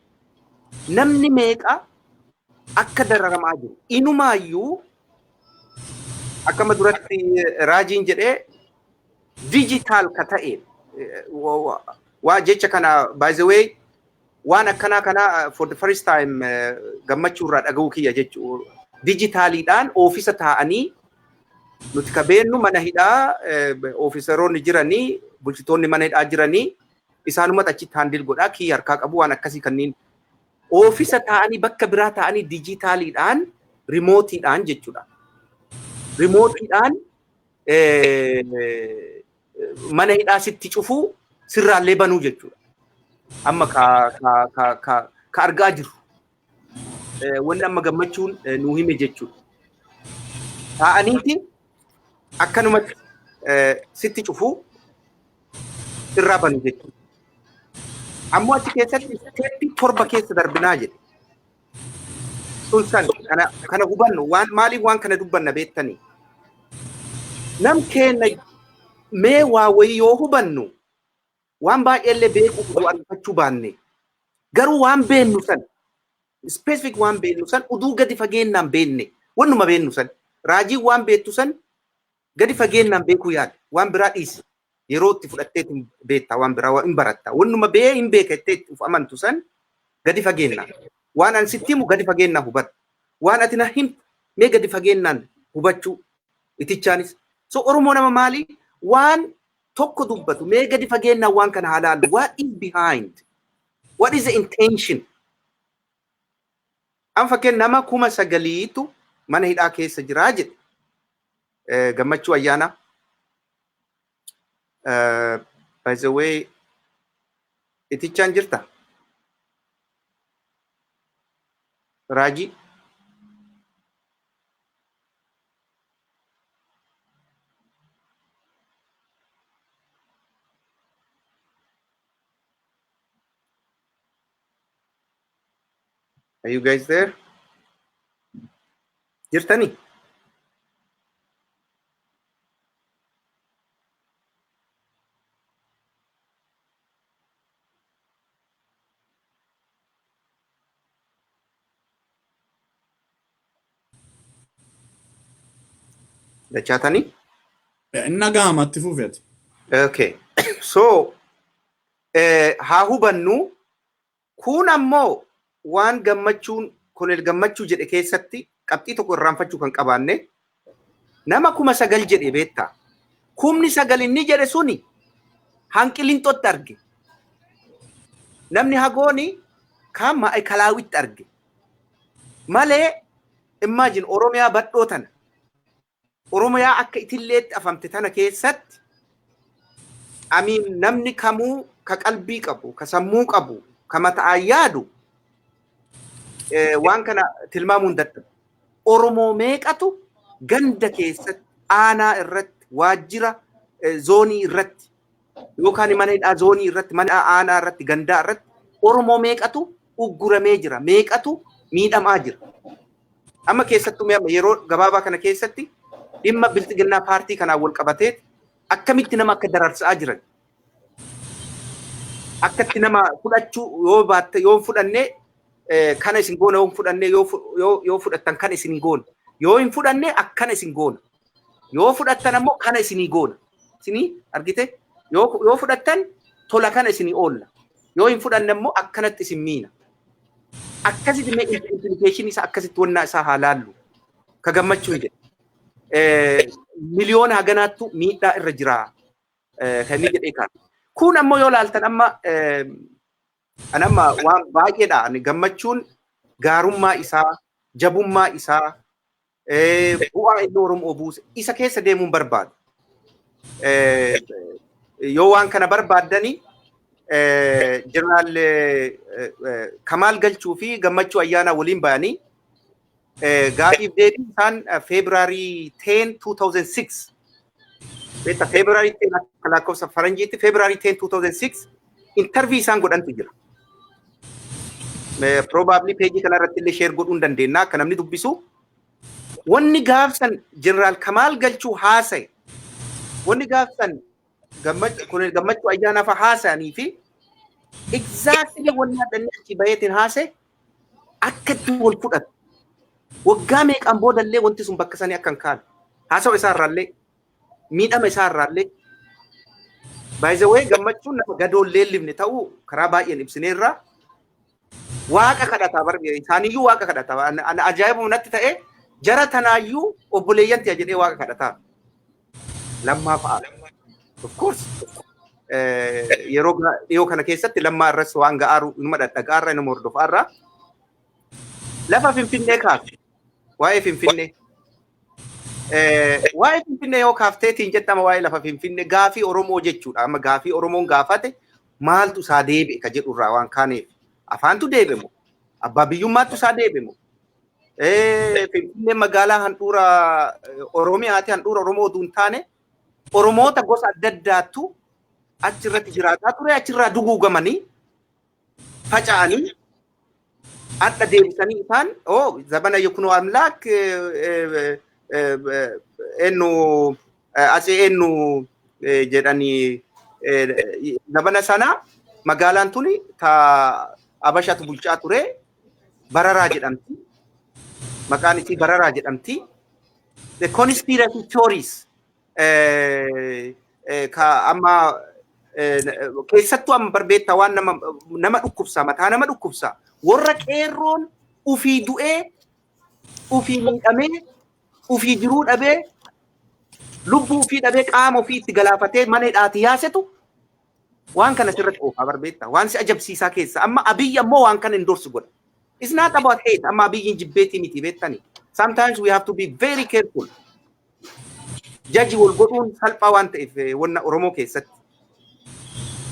Namni meeqa akka dararamaa jiru. Inumaayyuu akkama duratti Raajiin jedhee digital ka ta'e waa jecha kana, by the way, waan akkanaa kana for the first time Gammachuu irraa dhaga'uu kiyya jechuu. Dijitaaliidhaan oofisa taa'anii, nuti ka beennu mana hidhaa ofiisaroonni jiranii, bulchitoonni mana hidhaa jiranii isaanumatti achitti handle godhaa, kiyya harkaa qabu, waan akkasii kanneen oofisa taa'anii, bakka biraa ta'anii dijitaaliidhaan, rimootiidhaan jechuudha. Rimootiidhaan mana hidhaa sitti cufuu, sirraallee banuu jechuudha. Amma ka argaa jirru. Wanni amma Gammachuun nuu hime jechuudha. Taa'aniiti akkanumatti sitti cufuu, sirraa banu jechuudha. Ammoo achi keessatti step 7 keessa darbinaa jedhe. Sun san kana hubannu waan maaliif waan kana dubbanna beektanii? Nam keenya mee waa wayii yoo hubannu, waan baay'eellee beekuu uduu argachuu baanne, garuu waan beennu san, specific waan beennu san uduu gadi fageennaan beenne, wannuma beennu san, Raajiin waan beektu san. Gadi fageennaan beekuu yaali. Waan biraa dhiisi. Yeroo itti fudhattee beekta, waan biraa hin baratta. Wannuma bee hin beeka jettee of amantu san gadi fageennaan. Waan ani sitti himu gadi fageennaan hubadhu. Waan ati na himtu mee gadi fageennaan hubachuu itichaanis. So Oromoo nama maali? Waan tokko dubbatu mee gadi fageennaan waan kana haa laallu. What is behind? What is the intention? An fakkeen nama 9,000tu mana hidhaa keessa jiraa jedhe. Gammachuu Ayyaanaa. By the way, itichaan jirta? Raajii? Are you guys there? Jirtani? Dachaatanii? Inni dhagahama, itti fufeeti. Okay. So, haa hubannu, kun ammoo waan Gammachuun, Koloneel Gammachuu jedhe keessatti qabxii tokko irraanfachuu kan qabaanne, nama 9,000 jedhe beektaa. 9,000 inni jedhe suni hanqilinxootti arge. Namni hagooni kan Maa'ikalaawwitti arge. Malee imagine, Oromiyaa badhoo tana, Oromiyaa akka itilleetti afamte tana keessatti, amiin, namni kamuu ka qalbii qabu, ka sammuu qabu, ka mata'aan yaadu waan kana tilmaamuu hin dadhabu. Oromoo meeqatu ganda keessatti, aanaa irratti, waajjira zoonii irratti, yookaan mana hidhaa zoonii irratti, mana aanaa irratti, gandaa irratti Oromoo meeqatu ugguramee jira, meeqatu miidhamaa jira? Amma keessattuu mee amma yeroo gabaabaa kana keessatti dhimma Bilxiginnaa paartii kanaan wal qabatee akkamitti nama akka dararsaa jiran, akkatti nama fudhachuu yoo baatte, yoo hin fudhanne kana isin goona, yoo hin fudhanne, yoo fudhattan kana isin goona, yoo hin fudhanne akkana isin goona, yoo fudhattan ammoo kana isinii goona, isinii argite, yoo fudhattan tola kana isinii oolla, yoo hin fudhanne ammoo akkanatti isin miina. Akkasitti mee implication isaa, akkasitti wannaa isaa haa laallu. Ka Gammachuu jedhe. Miliyoona haganaattu miidhaa irra jira. Kan inni jedhee kaa'e. Kun ammoo yoo laaltan amma an amma waan baay'eedha. Ani Gammachuun gaarummaa isaa, jabummaa isaa, bu'aa inni Oromoo buuse isa keessa deemuun barbaadu. Yoo waan kana barbaaddani, Jeneraal Kamaal Galchuu fi Gammachuu Ayyaanaa waliin ba'anii gaafiif deebii isaan February 10, 2006 beektaa, February 10 akka lakkoofsa faranjiitti, February 10, 2006 interview isaan godhantu jira. Probably peejii kana irratti illee share godhuu hin dandeenya akka namni dubbisu. Wanni gaafsan Jeneraal Kamaal Galchuu haasa'e, wanni gaafsan Gammachuu Ayyaanaa fa'a haasa'anii fi exactly wanni hadhanni achi baheetiin haasa'e akka itti wal fudhatu. Waggaa meeqaan boodallee wanti sun bakka sanii akka hin kaane. Haasawa isaa irraallee, miidhama isaa irraallee. By the way, Gammachuun nama gadoon leellifne ta'uu karaa baay'een ibsineerra. Waaqa kadhataa bar, isaaniyyuu waaqa kadhataa. Ana ajaa'ibuma natti ta'e, jara tanaayyuu obboleeyyan tiya jedhee waaqa kadhataa. Lammaa fa'a. Of course. Yeroo dhiyoo kana keessatti Lammaa irras waan ga'aaru inuma dhadhagaarra, inuma hordofaarra. Lafa Finfinnee kaafte. Waa'ee Finfinnee. Waa'ee Finfinnee yoo kaafteetiin jettama, waa'ee lafa Finfinnee gaafii Oromoo jechuudha. Amma gaafii Oromoon gaafate maaltu isaa deebi'e ka jedhu irraa waan kaaneef. Afaantu deebi'e moo? Abbaa biyyummaattu isaa deebi'e moo? Finfinneen magaalaa handhuura Oromiyaati, handhuura Oromoo utuu hin taane Oromoota gosa adda addaattu achirratti jiraataa ture, achirraa duguugamanii faca'anii hadha deebisanii isaan oh zabana Yekuno Amlaak eenyu asii eenyu jedhanii, zabana sana magaalaan tuni ta Abashatu bulchaa ture, Bararaa jedhamti. Maqaan isii Bararaa jedhamti. The conspiracy theories. Ka amma keessattuu amma barbeetta waan nama dhukkubsa, mataa nama dhukkubsa. Warra qeerroon ufii du'ee, ufii miidhamee, ufii jiruu dhabee, lubbuu ufii dhabee, qaama ofii itti galaafatee mana hidhaati yaasetu waan kana sirratti oofaa barbeetta. Waan si ajabsiisaa keessa. Amma Abiyyi ammoo waan kana endorse godha. It's not about hate. Amma Abiyyiin jibbeetii miti, beektani. Sometimes we have to be very careful. Jaji wal godhuun salphaa waan ta'eef wanna Oromoo keessatti.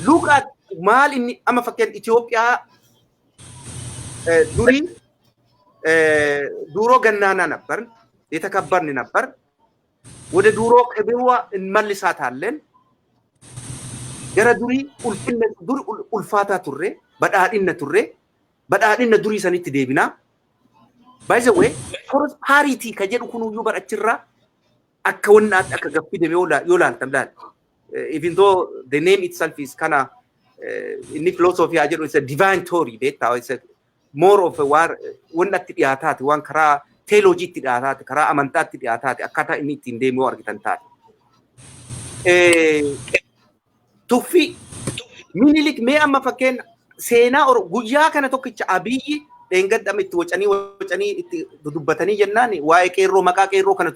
Look at maal inni amma fakkeen Itoophiyaa durii ድሮ ገናና ነበር፣ የተከበርን ነበር። ወደ ድሮ ክብሯ እንመልሳታለን። Gara durii ulfinna dur ulfaataa turre, badhaadhina turre, badhaadhina durii sanitti deebinaa. By the way, prosperity ka jedhu kunuyyuu barachirraa akka wannaatti akka gaffidame yoo laaltan laal. Even though the name itself is kana inni philosophy haa jedhu, it's a divine theory beektaa, it's a more of a war wannatti dhiyaataati, waan karaa theology-tti dhiyaataati, karaa amantaatti dhiyaataati, akkaataa inni ittiin deemu yoo argitan taate. Tuffii Minilik mee amma fakkeen seenaa guyyaa kana tokkicha Abiyyi dheengaddama itti wacanii wacanii itti dudubbatanii jennaan waa'ee qeerroo, maqaa qeerroo kana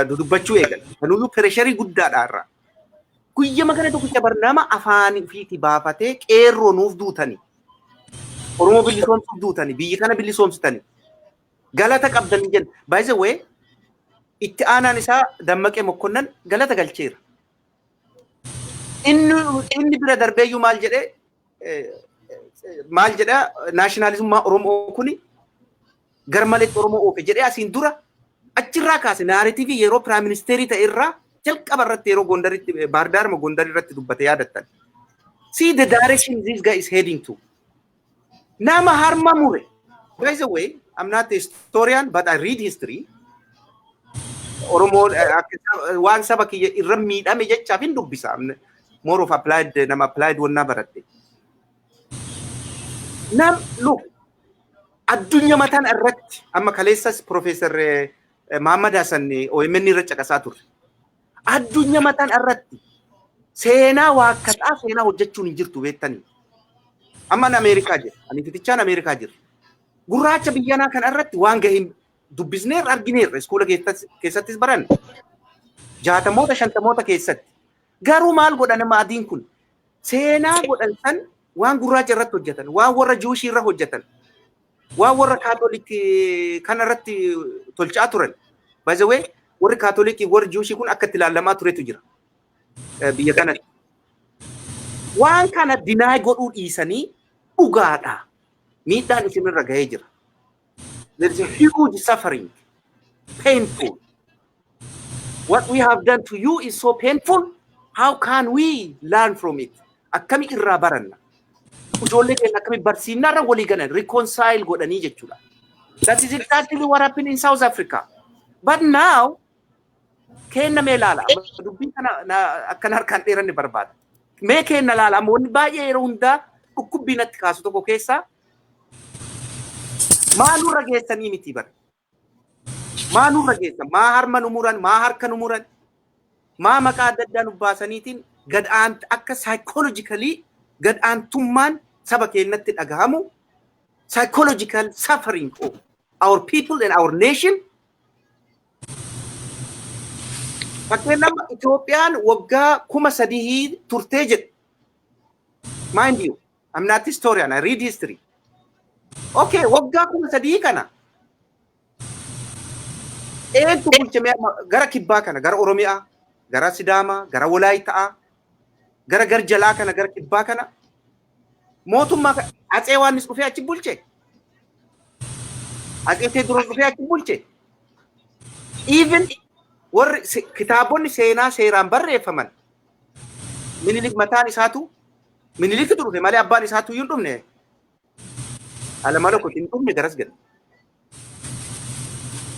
dudubbachuu eegan. Kanuyyuu pressure guddaadha irraa. Guyyama kana tokkicha bar nama afaan ofiitii baafatee qeerroo nuuf duutanii. Oromoo bilisoomsuuf duutanii, biyya kana bilisoomsitanii. Galata qabdanii jenna. By the way, itti aanaan isaa Dammaqee Mokkonnan galata galcheera. Inni bira darbeeyyuu maal jedhee, maal jedhaa, nationalism Oromoo kuni garmaleetti Oromoo oofe jedhee asiin dura achirraa kaase, narrative yeroo prime minister ta'e irraa jalqaba irratti yeroo Gondaritti, Baardaarma Gondar irratti dubbate yaadattan. See the direction this guy is heading to. Nama harma mure. By the way, I'm not a historian, but I read history. Oromoo waan saba kiyya irra miidhame jechaaf hin dubbisa. More of applied, nama applied wannaa baradhe. Nam look, addunyaa mataan irratti amma kaleessas Profeesar Muhammad Hassan OMN irra caqasaa turre. Addunyaa mataan irratti seenaa waakkataa seenaa hojjechuun hin jirtu, beektanii. Amma ani Ameerikaa jira. Ani fitichaan Ameerikaa jira. Gurraacha biyyanaa kana irratti waan gaheen dubbisneerra, argineerra, school keessattis baranne. 60moota, 50moota keessatti. Garuu maal godhan nama adiin kun? Seenaa godhan san waan gurraacha irratti hojjetan, waan warra Jewish irra hojjetan, waan warra Kaatolikii kana irratti tolchaa turan. By the way, warri Kaatolikii, warri Jewish kun akka itti ilaalamaa turetu jira biyya kanatti. Waan kana deny godhuu dhiisanii dhugaadha. Miidhaan isinirra gahee jira. There is a huge suffering, painful. What we have done to you is so painful. How can we learn from it? Akkami irraa baranna? Ijoollee keenya akkami barsiifnarra walii galan reconcile godhanii jechuudha. That is exactly what happened in South Africa. But now, kenna mee laala. Dubbii kana akkana harkaan dheeranne barbaada. Mee kenna laala. Amma wanni baay'ee yeroo hundaa dhukkubbii natti kaasu tokko keessaa maa nurra geessanii miti bara. Maa nurra geessan? Maa harma nu muran? Maa harka nu muran? Maa maqaa adda addaa nu baasaniitiin gad aant akka psychologically gad aantummaan saba keenyatti dhagahamu, psychological suffering of our people and our nation. Fakkeenyaaf Itoophiyaan waggaa 3000 turtee jedhu. Mind you, I'm not historian, I read history. Okay, waggaa 3000 kana eentu bulche gara kibbaa kana, gara Oromiyaa, gara Sidaamaa, gara Walaayittaa, gara garjalaa kana, gara kibbaa kana mootummaa Atsee Yohaannis dhufee achi bulche. Atsee Teediroos dhufee achi bulche. Even warri kitaabonni seenaa seeraan barreeffaman Minilik mataan isaatu, Minilikitu dhufe malee abbaan isaatu iyyuu hin dhufne. Alamalo hin dhufne garas gadi.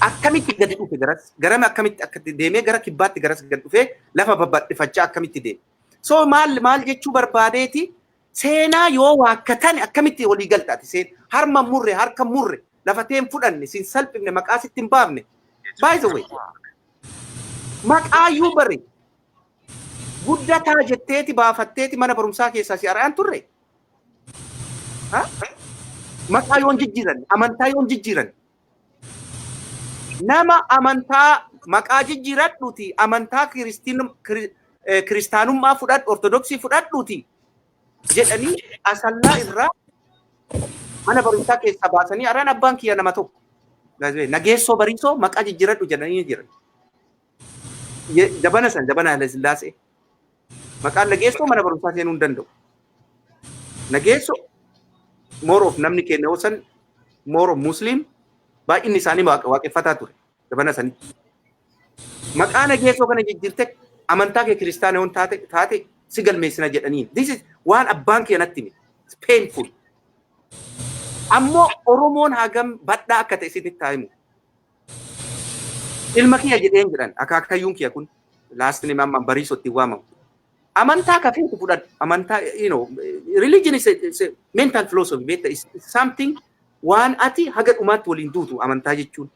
Akkamitti gadi dhufe garas? Garama akkamitti akka deemee gara kibbaatti garas gadi dhufee lafa babal'ifachaa akkamitti deeme? So maal maal jechuu barbaadeeti, seenaa yoo waakkatan akkamitti walii galtaati? Seen harma murre, harka murre, lafa teen fudhanne, sin salphifne, maqaa sitti hin baafne. By the way, Maqaayyuu bare guddataa jetteeti baafatteeti mana barumsaa keessaa si ari'an turre. Maqaa yoon jijjiiran, amantaa yoon jijjiiran. Nama amantaa maqaa jijjiiradhuuti, amantaa kiristaanummaa fudhadhu, Ortodoksii fudhadhuuti jedhanii Asallaa irraa mana barumsaa keessaa baasanii ari'an. Abbaan kiyya nama tokko. Nageessoo Bariisoo maqaa jijjiiradhu jedhanii jiran. Jabana san, jabana Haile Sillaasee. Maqaan Nageessoo mana barumsaa seenuu hin danda'u. Nageessoo more of namni keenya yoo san more of Muslim, baay'inni isaanii waaqeffataa ture jabana sanitti. Maqaa Nageessoo kana jijjiirte amantaa kee kiristaana yoon taate si galmeessina jedhanii. This is waan abbaan kee natti hime. It's painful. Ammoo Oromoon hagam badhaa akka ta'e isinitti haa himu. Ilma kiyya jedheen jedhan, akaakayyuun kiyya kun last name amma Bariisoo ittiin waamamu. Amantaa kafeetu fudhadhu. Amantaa, religion is a mental philosophy. Beekta, is something waan ati haga dhumaatti waliin duutu amantaa jechuun.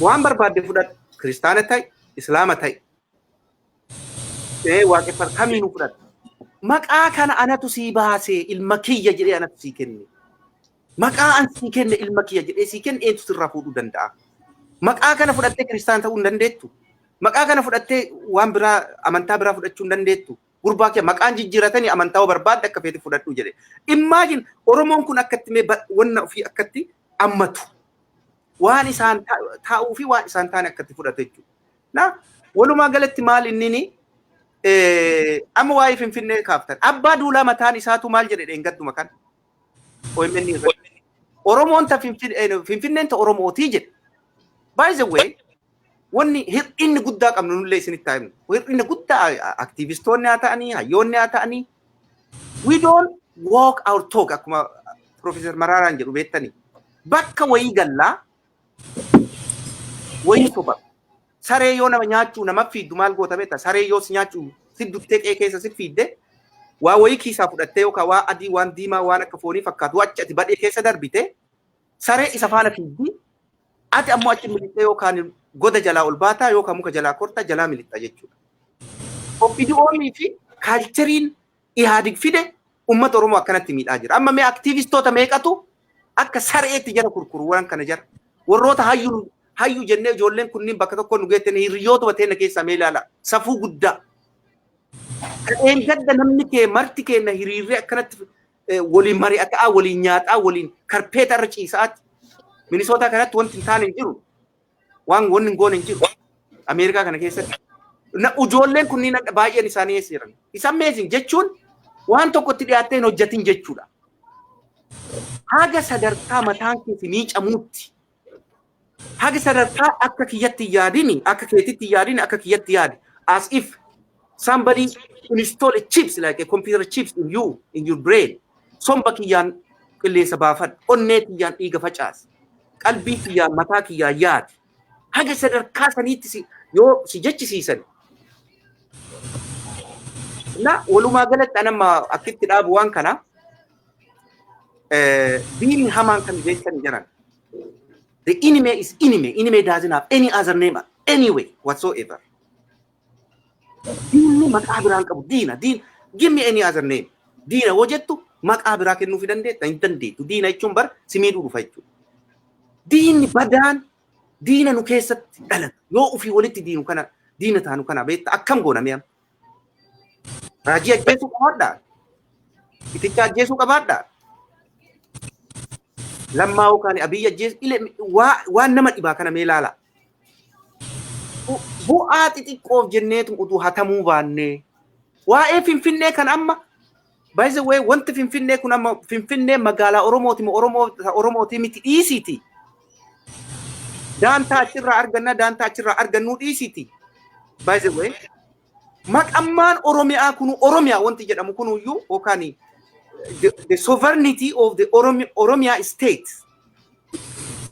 Waan barbaadde fudhadhu. Kiristaana ta'i, Islaama ta'i. Waaqeffata kamiinuu fudhadhu. Maqaa kana anatu sii baasee, ilma kiyya jedhee anatu sii kenne. Maqaa an sii kenne, ilma kiyya jedhee sii kenne, eentu sirraa fuudhuu danda'a? Maqaa kana fudhattee kiristaan ta'uu hin dandeettu. Maqaa kana fudhattee waan biraa, amantaa biraa fudhachuu hin dandeettu. Gurbaa kee maqaan jijjiiratanii amantaa yoo barbaadde akka feete fudhadhu jedhe. Imagine Oromoon kun akkatti mee wanna ofii akkatti ammatu. Waan isaan taa'uu fi waan isaan taane akkatti fudhatu jechuudha. Na walumaa galatti maal innini amma waa'ee Finfinnee kaaftan. Abbaa Duulaa mataan isaatu maal jedhe dheengadduma kana? OMN irratti. Oromoon ta Finfinneen ta Oromootii jedhe. By the way, wanni hir'inni guddaa qabnu nullee isinitti haa himnu. Hir'inni guddaa, aktiivistoonni haa ta'anii, hayyoonni haa ta'anii, we don't walk our talk akkuma Profeesar Maraaraan jedhu beektanii. Bakka wayii gallaa wayii soba. Saree yoo nama nyaachuu nama fiiddu maal goota beekta? Saree yoo si nyaachuu si duttee qe'ee keessa si fiidde, waa wayii kiisaa fudhattee yookaan waa adii, waan diimaa, waan akka foonii fakkaatu achi ati badhee keessa darbite, saree isa faana fiiddi, ati ammoo achi miliqxee yookaan goda jalaa ol baataa yookaan muka jalaa kortaa jalaa miliqxa jechuudha. OPDO'nii fi cultureiin Ihaadig fide uummata Oromoo akkanatti miidhaa jira. Amma mee aktiivistoota meeqatu akka sareetti jara kurkuru waan kana jara. Warroota hayyuu hayyuu jennee ijoolleen kunniin bakka tokko nu geettanii hiriyoota bateena keessaa mee ilaala. Safuu guddaa. Kadheen gadda namni kee marti keenya hiriirree akkanatti waliin mari'ataa, waliin nyaataa, waliin karpeeta irra ciisaati. Minisootaa kanatti wanti hin taane hin jiru. Waan wanni hin goone hin jiru. Ameerikaa kana keessatti. Ijoolleen kunniin baay'een isaanii eessa jiran? It's amazing jechuun waan tokkotti dhiyaattee hin hojjetin jechuudha. Haga sadarkaa mataan kee si miicamuutti. Haga sadarkaa akka kiyyatti yaadini, akka keetitti yaadini, akka kiyyatti yaadi. As if somebody install a chips like a computer chips in you, in your brain. Somba kiyyaan qilleensa baafadhu, onnee kiyyaan dhiiga facaasi, qalbii kiyyaan mataa kiyyaan yaadi. Haga sadarkaa saniitti si yoo si jechisiisan. Na walumaa galatti anamma akkitti dhaabu waan kana, diinni hamaan kan beektan jiran. The enemy is enemy. Enemy doesn't have any other name anyway whatsoever. Diinni maqaa biraan qabu diina. Diin, give me any other name. Diina yoo jettu maqaa biraa kennuufii dandeetta? Hin dandeettu. Diina jechuun bar si miidhuu dhufa jechuudha. Diinni badaan diina nu keessatti dhalatu. Yoo ofii walitti diinu kana, diina taanu kana beekta, akkam goona mi'a? Raajii ajjeesuu qabaadhaa? Iticha ajjeesuu qabaadhaa? Lammaa yookaan Abiyyi ajjeesuu waan nama dhibaa kana mee ilaala. Bu'aa xixiqqoof jenneetu utuu hatamuu baannee. Waa'ee Finfinnee kan amma, by the way, wanti Finfinnee kun amma Finfinnee magaalaa Oromooti moo Oromooti miti dhiisiiti. Daantaa achirraa arganna, daantaa achirraa argannuu dhiisiiti. By the way, maqammaan Oromiyaa kunu, Oromiyaa wanti jedhamu kunuyyuu yookaan the sovereignty of the Oromia state.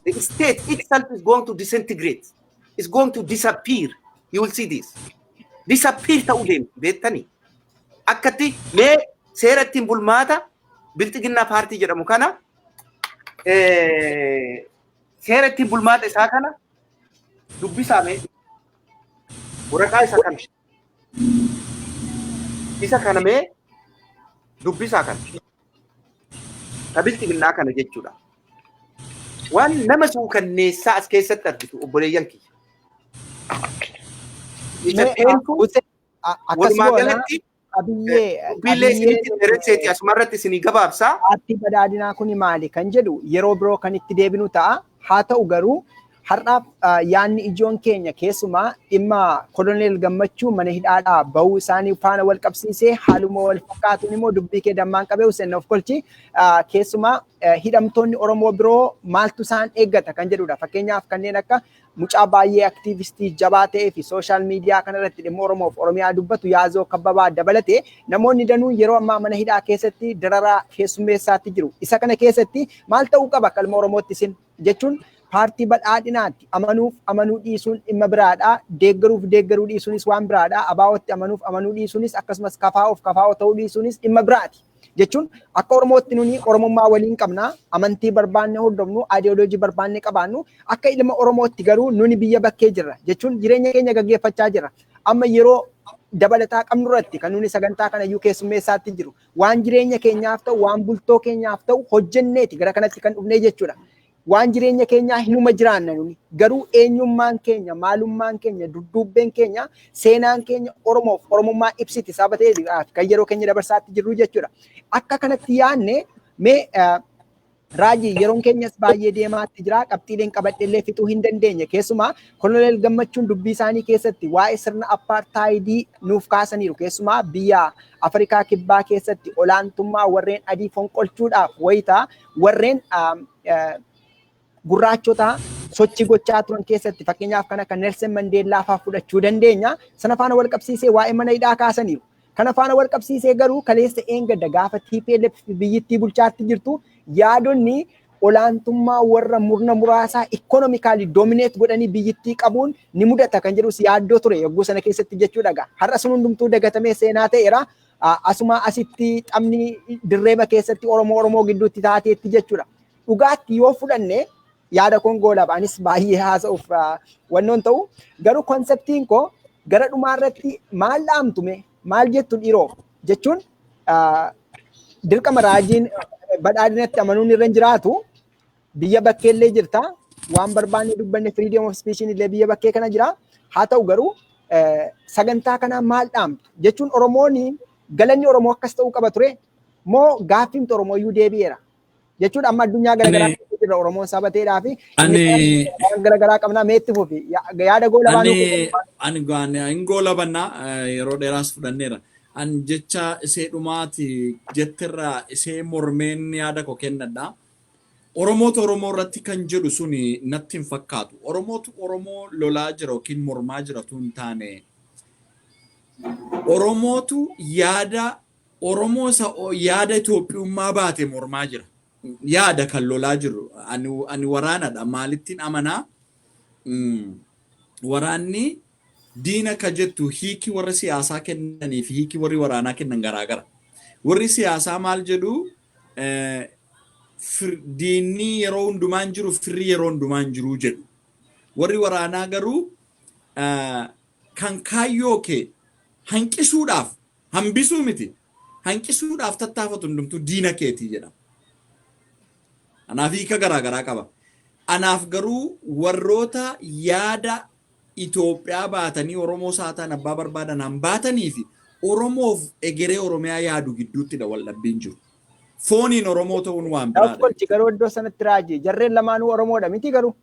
The state itself is going to disintegrate. It's going to disappear. You will see this. Disappear ta'uu deemti beektanii. Akkatti mee seera ittiin bulmaata Bilxiginnaa paartii jedhamu kana, seera ittiin bulmaata isaa kana dubbisaa mee. Waraqaa isa kana. Isa kana mee dubbisaa kana. Ka bilxiginnaa kana jechuudha. Waan nama suukanneessaa as keessatti argitu, obboleeyyan kiyya. Isa teentu Akkas walumaa goona galatti qabiyyee dubbiillee isinitti dheeresseeti asumarratti isinii gabaabsaa. Paartii badhaadhinaa kuni maali kan jedhu yeroo biroo kan itti deebinu ta'a. Haa ta'u garuu har'aaf yaadni ijoon keenya keessumaa dhimma Koloneel Gammachuu mana hidhaadhaa bahuu isaanii faana wal qabsiisee, haaluma wal fakkaatuun immoo dubbii kee dammaan qabee, Hussein, of kolchi, keessumaa hidhamtoonni Oromoo biroo maaltu isaan eeggata kan jedhudha. Fakkeenyaaf kanneen akka mucaa baay'ee aktiivistii jabaa ta'ee fi social media kanarratti dhimma Oromoof Oromiyaa dubbatu Yaazoo Kabbabaa dabalatee namoonni danuun yeroo ammaa mana hidhaa keessatti dararaa keessummeessaatti jiru. Isa kana keessatti maal ta'uu qaba qalma Oromootti isin jechuun, paartii badhaadhinaatti amanuuf amanuu dhiisuun dhimma biraadha. Deeggaruuf deeggaruu dhiisuunis waan biraadha. Abaa'ootti amanuuf amanuu dhiisuunis, akkasumas kafaa'oof kafaa'oo ta'uu dhiisuunis dhimma biraati. Jechuun akka Oromootti nuni Oromummaa waliin qabna. Amantii barbaanne hordofnu, ideology barbaanne qabaannu, akka ilma Oromootti garuu nuni biyya bakkee jirra. Jechuun jireenya keenya gaggeeffachaa jirra. Amma yeroo dabalataa qabnu irratti kan nuni sagantaa kana iyyuu keessummeessaatti jiru. Waan jireenya keenyaaf ta'u, waan bultoo keenyaaf ta'u hojjenneeti gara kanatti kan dhufnee jechuudha. Waan jireenya keenyaa hinuma jiraanna nuni. Garuu eenyummaan keenya, maalummaan keenya, dudduubbeen keenya, seenaan keenya Oromoof Oromummaa ibsiti saba ta'eef kan yeroo keenya dabarsaatti jirru jechuudha. Akka kanatti yaadne mee, Raajii, yeroon keenyas baay'ee deemaatti jira. Qabxiileen qabadheellee fixuu hin dandeenye. Keessumaa Koloneel Gammachuun dubbii isaanii keessatti waa'ee sirna appaartaayidii nuuf kaasaniiru. Keessumaa biyya Afrikaa Kibbaa keessatti olaantummaa warreen adii fonqolchuudhaaf wayitaa warreen gurraachota sochii gochaa turan keessatti fakkeenyaaf kan akka Nelson Mandeellaa fa'aa fudhachuu dandeenya. Sana faana wal qabsiisee waa'ee mana hidhaa kaasaniiru. Kana faana wal qabsiisee garuu kaleessa eengadda gaafa TPLF biyyittii bulchaatti jirtu yaadonni olaantummaa warra murna muraasaa economically dominate godhanii biyyittii qabuun ni mudata kan jedhus yaaddoo ture yogguu sana keessatti jechuudha. Har'a sun hundumtuu dagatamee seenaa ta'eera. Asuma asitti taphni dirreeba keessatti Oromoo Oromoo gidduutti taateetti jechuudha. Dhugaatti yoo fudhanne yaada koon goolaba, anis baay'ee haasa'uuf wannoon ta'u, garuu conceptiin koo gara dhumaa irratti maal dhaamtume, maal jettu dhiiroo? Jechuun dirqama raajiin badhaadhinatti amanuun irra hin jiraatu, biyya bakkeellee jirta, waan barbaanne dubbanne, freedom of speech illee biyya bakkee kana jira. Haa ta'u garuu sagantaa kanaa maal dhaamtu? Jechuun Oromoon galanni Oromoo akkas ta'uu qaba ture moo gaaffiimti Oromoo iyyuu deebi'eera? Jechuun amma addunyaa garaagaraa keessa jirra, Oromoon saba ta'eedhaa fi waan garaagaraa qabna. Meetti fufi, yaada goolabaa. Ani ani hin goolabannaa, yeroo dheeraas fudhanneera. Ani jecha isee dhumaati jettirraa isee mormeen yaada koo kennadha. Oromootu Oromoo irratti kan jedhu suni natti hin fakkaatu. Oromootu Oromoo lolaa jira yookiin mormaa jira tu hin taane. Oromootu yaada Oromoo isa yaada Itoophiyummaa baate mormaa jira. Yaada kan lolaa jiru. Ani waraanadha. Maalittiin amanaa? Waraanni diina ka jettu hiiki warri siyaasaa kennanii fi hiiki warri waraanaa kennan garaagara. Warri siyaasaa maal jedhu? Diinni yeroo hundumaan jiru, firri yeroo hundumaan jiru jedhu. Warri waraanaa garuu kan kaayyoo kee hanqisuudhaaf, hambisuu miti, hanqisuudhaaf tattaafatu hundumtuu diina keetii jedhama. Kanaaf hiika garaagaraa qaba. Anaaf garuu warroota yaada Itoophiyaa baatanii, Oromoo saataan abbaa barbaadan han baatanii fi Oromoof egeree Oromiyaa yaadu gidduuttidha wal dhabbiin jiru. Fooniin Oromoo ta'uun waan biraadha. Kolchi garuu iddoo sanatti, Raajii, jarreen lamaanuu Oromoodha miti garuu?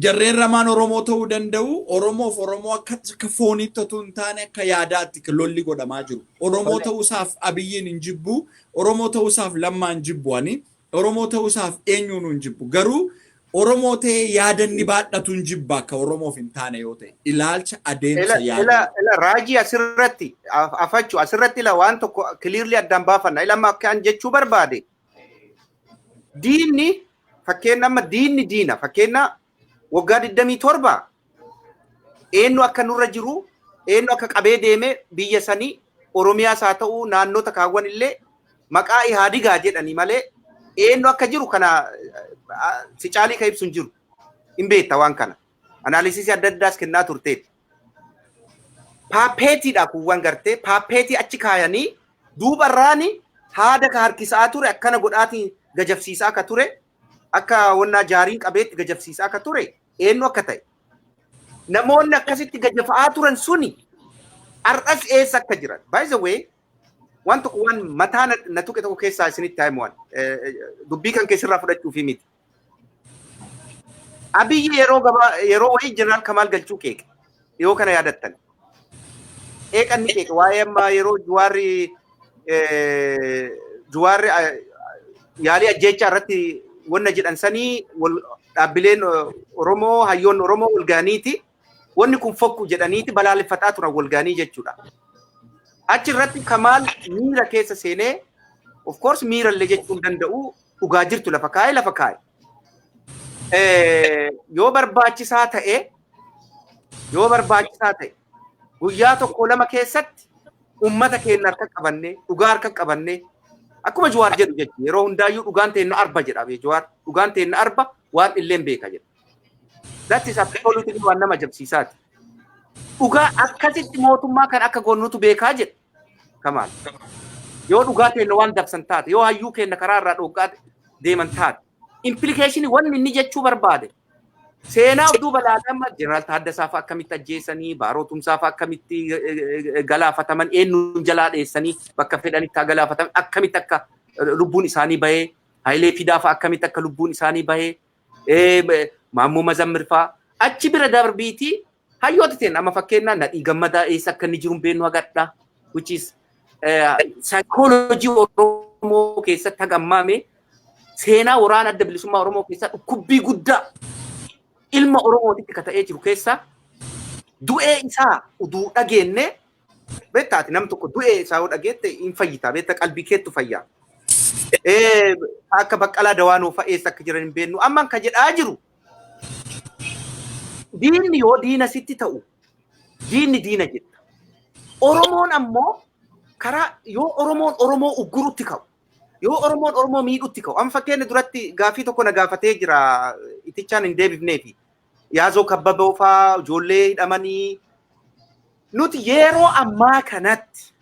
Jarreen lamaan Oromoo ta'uu danda'u. Oromoof Oromoo akka fooniitti otoo hin taane akka yaadaatti lolli godhamaa jiru. Oromoo ta'uusaaf Abiyyiin hin jibbu. Oromoo ta'uusaaf Lammaa hin jibbu ani. Oromoo ta'uusaaf eenyuun hin jibbu. Garuu Oromoo ta'ee yaada inni baadhatu hin jibba, akka Oromoof hin taane yoo ta'e. Ilaalcha adeemsa yaada. Ila Raajii, asirratti afachu, asirratti ila waan tokko clearly addaan baafanna. Ila amma akka an jechuu barbaade. Diinni fakkeenya, amma diinni diina fakkeenya waggaa 27 eenyu akka nurra jiru, eenyu akka qabee deeme, biyya sanii Oromiyaas haa ta'u naannota kaawwan illee maqaa Ihaadigaa jedhanii malee eenyu akka jiru kana si caalii ka ibsu hin jiru. Hin beekta waan kana. Analysis adda addaas kennaa turteeti. Puppetiidha kuuwwan gartee puppet achi kaayanii duubarraani haada ka harkisaa ture, akkana godhaatii gajabsiisaa akka ture, akka wannaa jaariin qabeetti gajabsiisaa akka ture eenyu akka ta'e. Namoonni akkasitti gajafa'aa turan suni har'as eessa akka jiran. By the way, waan tokko, waan mataa na tuqe tokko keessaa isinitti himu, waan dubbii kan keessirraa fudhachuufi miti. Abiyyi yeroo gabaa yeroo wayii Jeneraal Kamaal Galchuu qeeqe, yoo kana yaadattan. Qeeqan ni qeeqe waa'ee amma yeroo Juwaarri yaalii ajjeechaa irratti wanna jedhan sanii, dhaabbileen Oromoo, hayyoonni Oromoo wal ga'aniiti wanni kun fokku jedhaniiti balaaleffataa turan wal ga'anii jechuudha. Achi irratti Kamaal miira keessa seenee, of course miirallee jechuu hin danda'u, dhugaa jirtu lafa kaa'e lafa kaa'e. Yoo barbaachisaa ta'e guyyaa tokko lama keessatti ummata keenya harka qabannee, dhugaa harka qabannee, akkuma Jawaar jedhu jechuudha, yeroo hundaayyuu dhugaan teenna arba jedha. Jawaar dhugaan teenna arba, waan illeen beeka jedha. That is absolutely waan nama ajabsiisaati. Dhugaa akkasitti mootummaa kan akka goonnutu beekaa jedha. Kamaal. Yoo dhugaa teenna waan dabsan taate, yoo hayyuu keenya karaa irraa dhooqaa deeman taate, implication wanni inni jechuu barbaade. Seenaa of duuba laalama, Jeneraal Taaddasaa fa'aa akkamitti ajjeesanii, Baaroo Tumsaa fa'aa akkamitti galaafataman, eenyuun jalaa dheessanii bakka fedhanitti haa galaafataman, akkamitti akka lubbuun isaanii bahee, Hayilee Fidaa fa'aa akkamitti akka lubbuun isaanii bahee, Maammoo Mazammir fa'aa achi bira darbiitii hayyoota ta'an, amma fakkeenyaa Nadhii Gammadaa eessa akka inni jiru hin beeknu hagadha, which is psychology Oromoo keessatti hagammaame, seenaa waraana Adda Bilisummaa Oromoo keessaa dhukkubbii guddaa ilma Oromootitti ka ta'ee jiru keessaa du'ee isaa uduu dhageenne. Beektaati, nam tokko du'ee isaa yoo dhageette hin fayyita, beekta, qalbii keettu fayyaa. Akka Baqqalaa Dawaanoo fa'a eessa akka jiran hin beeknu. Amma ka jedhaa jiru, diinni yoo diina sitti ta'u diinni diina jetta. Oromoon ammoo karaa yoo Oromoon Oromoo uggurutti ka'u, yoo Oromoon Oromoo miidhutti ka'u, amma fakkeenya duratti gaafii tokko na gaafatee jira, itichaan hin deebifneefi. Yaazoo Kabbaboo fa'aa ijoollee hidhamanii, nuti yeroo ammaa kanatti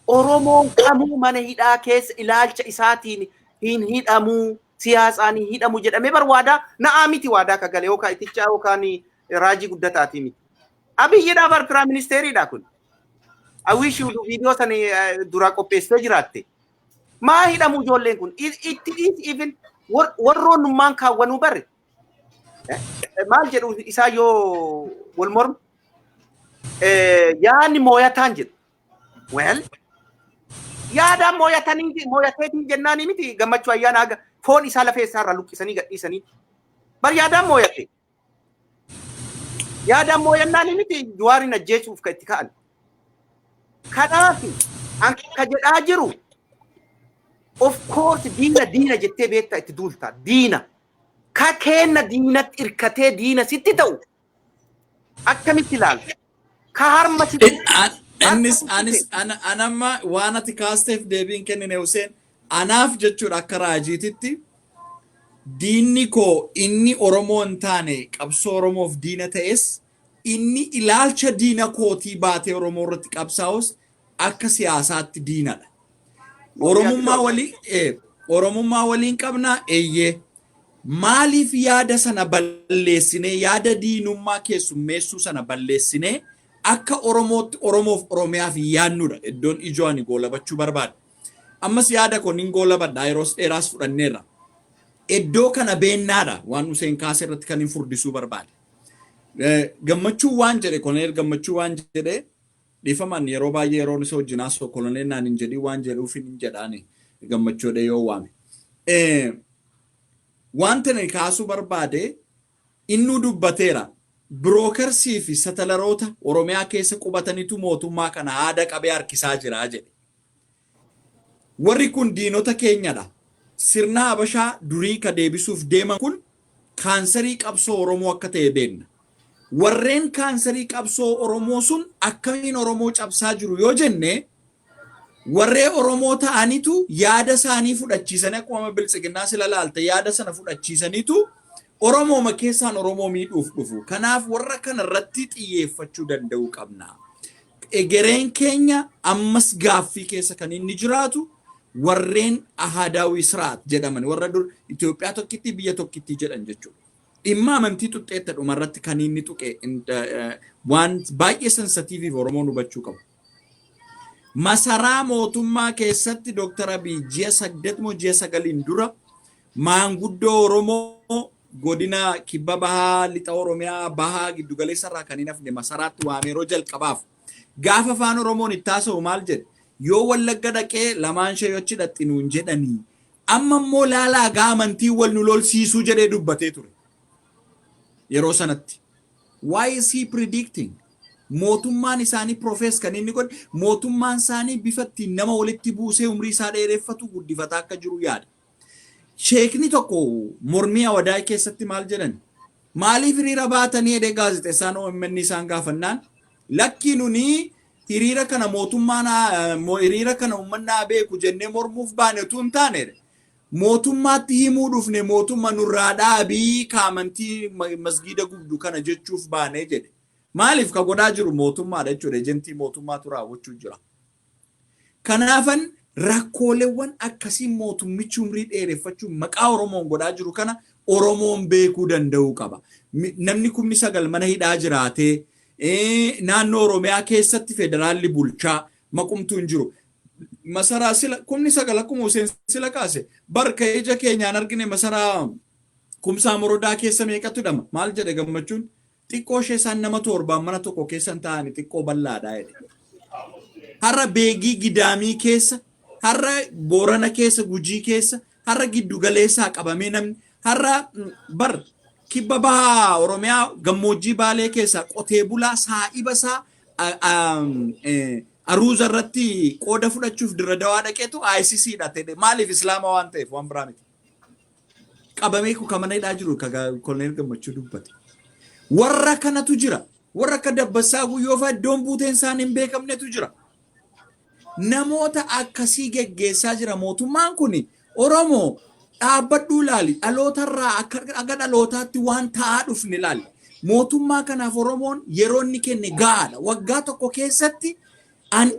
Oromoon kamuu mana hidhaa keessa ilaalcha isaatiin hin hidhamuu, siyaasaan hin hidhamu jedhamee bar waadaa na'aa miti, waadaa ka gale yookaan itichaa yookaan Raajii Guddataatii miti. Abiyyiidhaa bar, prime ministeriidha kun. I wish you viidiyoo sana duraa qopheessitee jiraatte. Maa hidhamu ijoolleen kun? Itti dhiisi, even warroonnummaan kaawwanuu barre. Maal jedhu isaa yoo wal mormu? Yaadni mooyataan jedhu. Well, yaadaan mooyatanii mooyateetiin jennaanii miti, Gammachuu Ayyaana haga foon isaa lafee isaa irraa luqqisanii gadhiisanii. Bar yaadaan mooyate. Yaadaan mooyannaanii miti Jawaariin ajjeesuuf kan itti ka'an. Kanaaf an ka jedhaa jiru, of course diina diina jettee beektaa itti duulta, diina. Ka keenna diinatti irkatee diina sitti ta'u akkamitti ilaalta? Ka harma sitti Innis anis anamma waan ati kaasteef deebiin kennine, Hussein, anaaf jechuudha, akka raajiititti diinni koo inni Oromoo hin taane qabsoo Oromoof diina ta'es, inni ilaalcha diina kootii baatee Oromoo irratti qabsaa'us akka siyaasaatti diinadha. Oromummaa waliin qabnaa, eeyyee. Maaliif yaada sana balleessinee, yaada diinummaa keessummeessuu sana balleessinee akka Oromootti Oromoof Oromiyaaf yaadnudha iddoon ijoo ani goolabachuu barbaadu. Ammas yaada koo nin goolabadha, yeroo dheeraas fudhanneerra. Iddoo kana beennaadha waan Hussein kaase irratti kan hin furdisuu barbaade. Gammachuu waan jedhe, Koloneel Gammachuu waan jedhe, dhiifaman, yeroo baay'ee yeroon isa wajjin haasa'u koloneel naan hin jedhin waan jedhuuf hin jedhaani Gammachuudha yoo waame. Wanta ani kaasuu barbaade, innuu dubbateera. Brokersii fi settleroota Oromiyaa keessa qubatanitu mootummaa kana haada qabee harkisaa jira jedhe. Warri kun diinota keenyadha. Sirna Habashaa durii ka deebisuuf deeman kun kaansarii qabsoo Oromoo akka ta'e beekna. Warreen kaansarii qabsoo Oromoo sun akkamiin Oromoo cabsaa jiru yoo jenne, warree Oromoo ta'anitu yaada isaanii fudhachiisanii, akkuma Biltsiginnaa sila laalte, yaada sana fudhachiisaniitu Oromooma keessaan Oromoo miidhuuf dhufu. Kanaaf warra kana irratti xiyyeeffachuu danda'uu qabna. Egereen keenya ammas gaaffii keessa kan inni jiraatu warreen Ahadaawii Siraat jedhaman, warra dur Itoophiyaa tokkitti, biyya tokkitti jedhan jechuudha. Dhimma amantii tuxxeetta dhumarratti kan inni tuqe waan baay'ee sensitiiviif Oromoon hubachuu qabu. Masaraa mootummaa keessatti Dooktar Abiy ji'a 8 moo ji'a 9n dura maanguddoo Oromoo godina kibba bahaa, lixa Oromiyaa, bahaa, giddugaleessa irraa kan hin hafne masaraatti waamee yeroo jalqabaaf gaafa afaan Oromoon itti haasa'u maal jedhe? Yoo Wallagga dhaqee lamaan ishee yochi dhaxxinuun jedhanii, amma immoo laalaa gaa amantii wal nu lolsiisuu jedhee dubbatee ture. Yeroo sanatti. Why is he predicting? Mootummaan isaanii profess kan inni godhe, mootummaan isaanii bifa ittiin nama walitti buusee umrii isaa dheereffatu guddifataa akka jiru yaada. Sheekni tokko mormii Awadaay keessatti maal jedhan? Maaliif hiriira baatanii jedhee gaazexeessaan OMN isaan gaafannaan, lakkii, nuni hiriira kana mootummaan hiriira kana uummanni haa beeku jennee mormuuf baane utuu hin taane, mootummaatti himuu dhufne, mootummaa nurraa dhaabii kaamantii masgiida gubdu kana jechuuf baane jedhe. Maaliif ka godhaa jiru mootummaadha jechuudha. Ejentii mootummaatu raawwachuu jira. Kanaafan rakkooleewwan akkasii mootummichi umrii dheereffachuun maqaa Oromoon godhaa jiru kana Oromoon beekuu danda'uu qaba. Namni 9,000 mana hidhaa jiraatee, naannoo Oromiyaa keessatti federaalli bulchaa maqumtuu hin jiru. Masaraa sila 9,000 akkuma Hussein sila kaase barka ija keenyaan argine, masaraa Kumsaa Morodaa keessa meeqatu hidhama? Maal jedhe Gammachuun? Xiqqoo ishee isaan nama torbaan mana tokko keessa taa'anii xiqqoo bal'aadha jedhe. Har'a Beegii Gidaamii keessa, har'a Boorana keessa, Gujii keessa, har'a giddu galeessaa qabamee namni, har'a bar kibba bahaa Oromiyaa gammoojjii Baalee keessa qotee bulaa saa'iba isaa aruuza irratti qooda fudhachuuf Dirra Dawaa dhaqeetu ICC dha ta'e. Maaliif? Islaama waan ta'eef, waan biraa miti. Qabamee kan mana hidhaa jiru ka Koloneel Gammachuu dubbate. Warra kanatu jira. Warra akka Dabbassaa Guyyoo fa'aa iddoon buuteen isaanii hin beekamnetu jira. Namoota akkasii geggeessaa jira mootummaan kun. Oromoo, dhaabbadhuu ilaali. Dhalootarraa akka aga dhalootaatti waan ta'aa dhufne ilaali. Mootummaa kanaaf Oromoon yeroo inni kenne gahaadha. Waggaa tokko keessatti an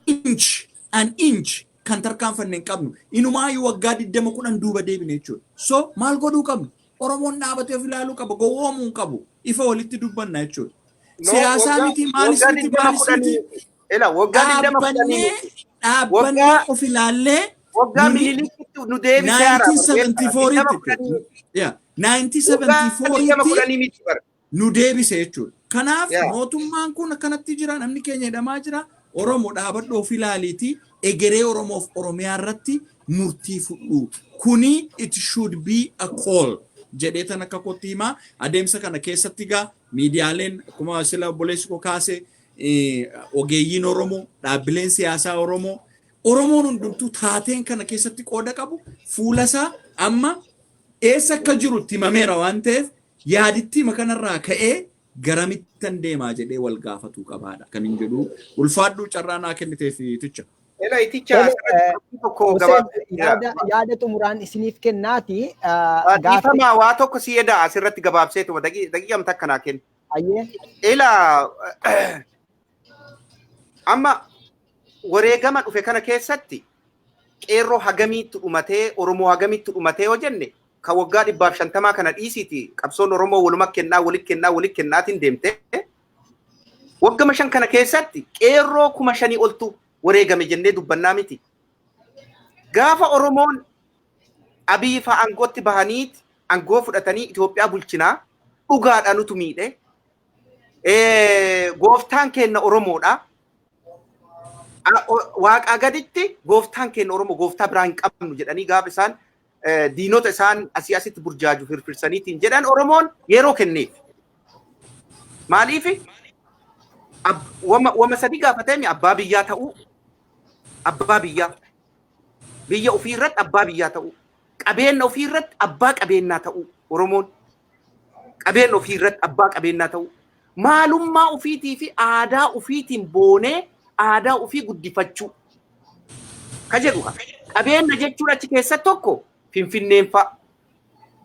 inch an inch kan tarkaanfanne hin qabnu. Inumaayyuu waggaa 20 10 duuba deebine jechuudha. So maal godhuu qabnu? Oromoon dhaabatee of ilaaluu qaba. Gowwoomuu hin qabu. Ifa walitti dubbanna jechuudha. No, Siyaasaa miti, maalis waggaa miti, 20 maalis miti. 10 ila waggaa 20 10 Dhaabbannee dhaabbannee of ilaallee waggaa nuni Minilikitti nu deebisee haaraa. 1974 tti, yeah, Waggaa 1974 20 tti 10 miti bara. nu deebise jechuudha. Kanaaf mootummaan kun akkanatti jira, namni keenya hidhamaa jira. Oromoo, dhaabadhu, of ilaaliiti egeree Oromoof Oromiyaa irratti murtii fudhu. Kuni it should be a call jedhee tan akka kootti himaa. Adeemsa kana keessatti gaa miidiyaaleen akkuma sila obboleessi koo kaase, ogeeyyiin Oromoo, dhaabbileen siyaasaa Oromoo, Oromoon hundumtuu taateen kana keessatti qooda qabu fuula isaa amma eessa akka jiru itti himameera waan ta'eef, yaaditti hima kanarraa ka'ee garamittan deemaa jedhee wal gaafatuu qabaadha kan hin jedhu. Ulfaadhuu, carraa naa kenniteef, Ticha. Ela iticha Tole, asirratti tokko Hussein, gabaabsee jira. yaada xumuraan isiniif kennaati. Dhiifamaa, waa tokko si edaa asirratti gabaabseetuma daqiiqam takka naa kenni. Ayyee. Ila amma wareegama dhufe kana keessatti qeerroo hagamiitti dhumatee, Oromoo hagamitti dhumatee yoo jenne, kan waggaa 150 kana dhiisiiti, qabsoon Oromoo waluma kennaa, walit kennaa, walit kennaatiin deemte, waggama 5 kana keessatti qeerroo 5,000 oltu wareegame jennee dubbannaa miti. Gaafa Oromoon Abiyyi fa'aa aangootti bahaniit aangoo fudhatanii Itoophiyaa bulchinaa, dhugaadha, nutu miidhe. Gooftaan keenya Oromoodha. Waaqaa gaditti gooftaan keenya Oromoo, gooftaa biraa hin qabnu jedhanii gaafa isaan diinota isaan asii asitti burjaaju firfirsaniitiin jedhan, Oromoon yeroo kenneef. Maaliif? Wama sadii gaafatee: abbaa biyyaa ta'uu, abbaa biyyaa, biyya ofii irratti abbaa biyyaa ta'uu, qabeenya ofii irratti abbaa qabeenyaa ta'uu, Oromoon qabeenya ofii irratti abbaa qabeenyaa ta'uu, maalummaa ofiitii fi aadaa ofiitiin boonee aadaa ofii guddifachuu. Ka jedhu qabeenya jechuun achi keessatti tokko Finfinneen fa'a.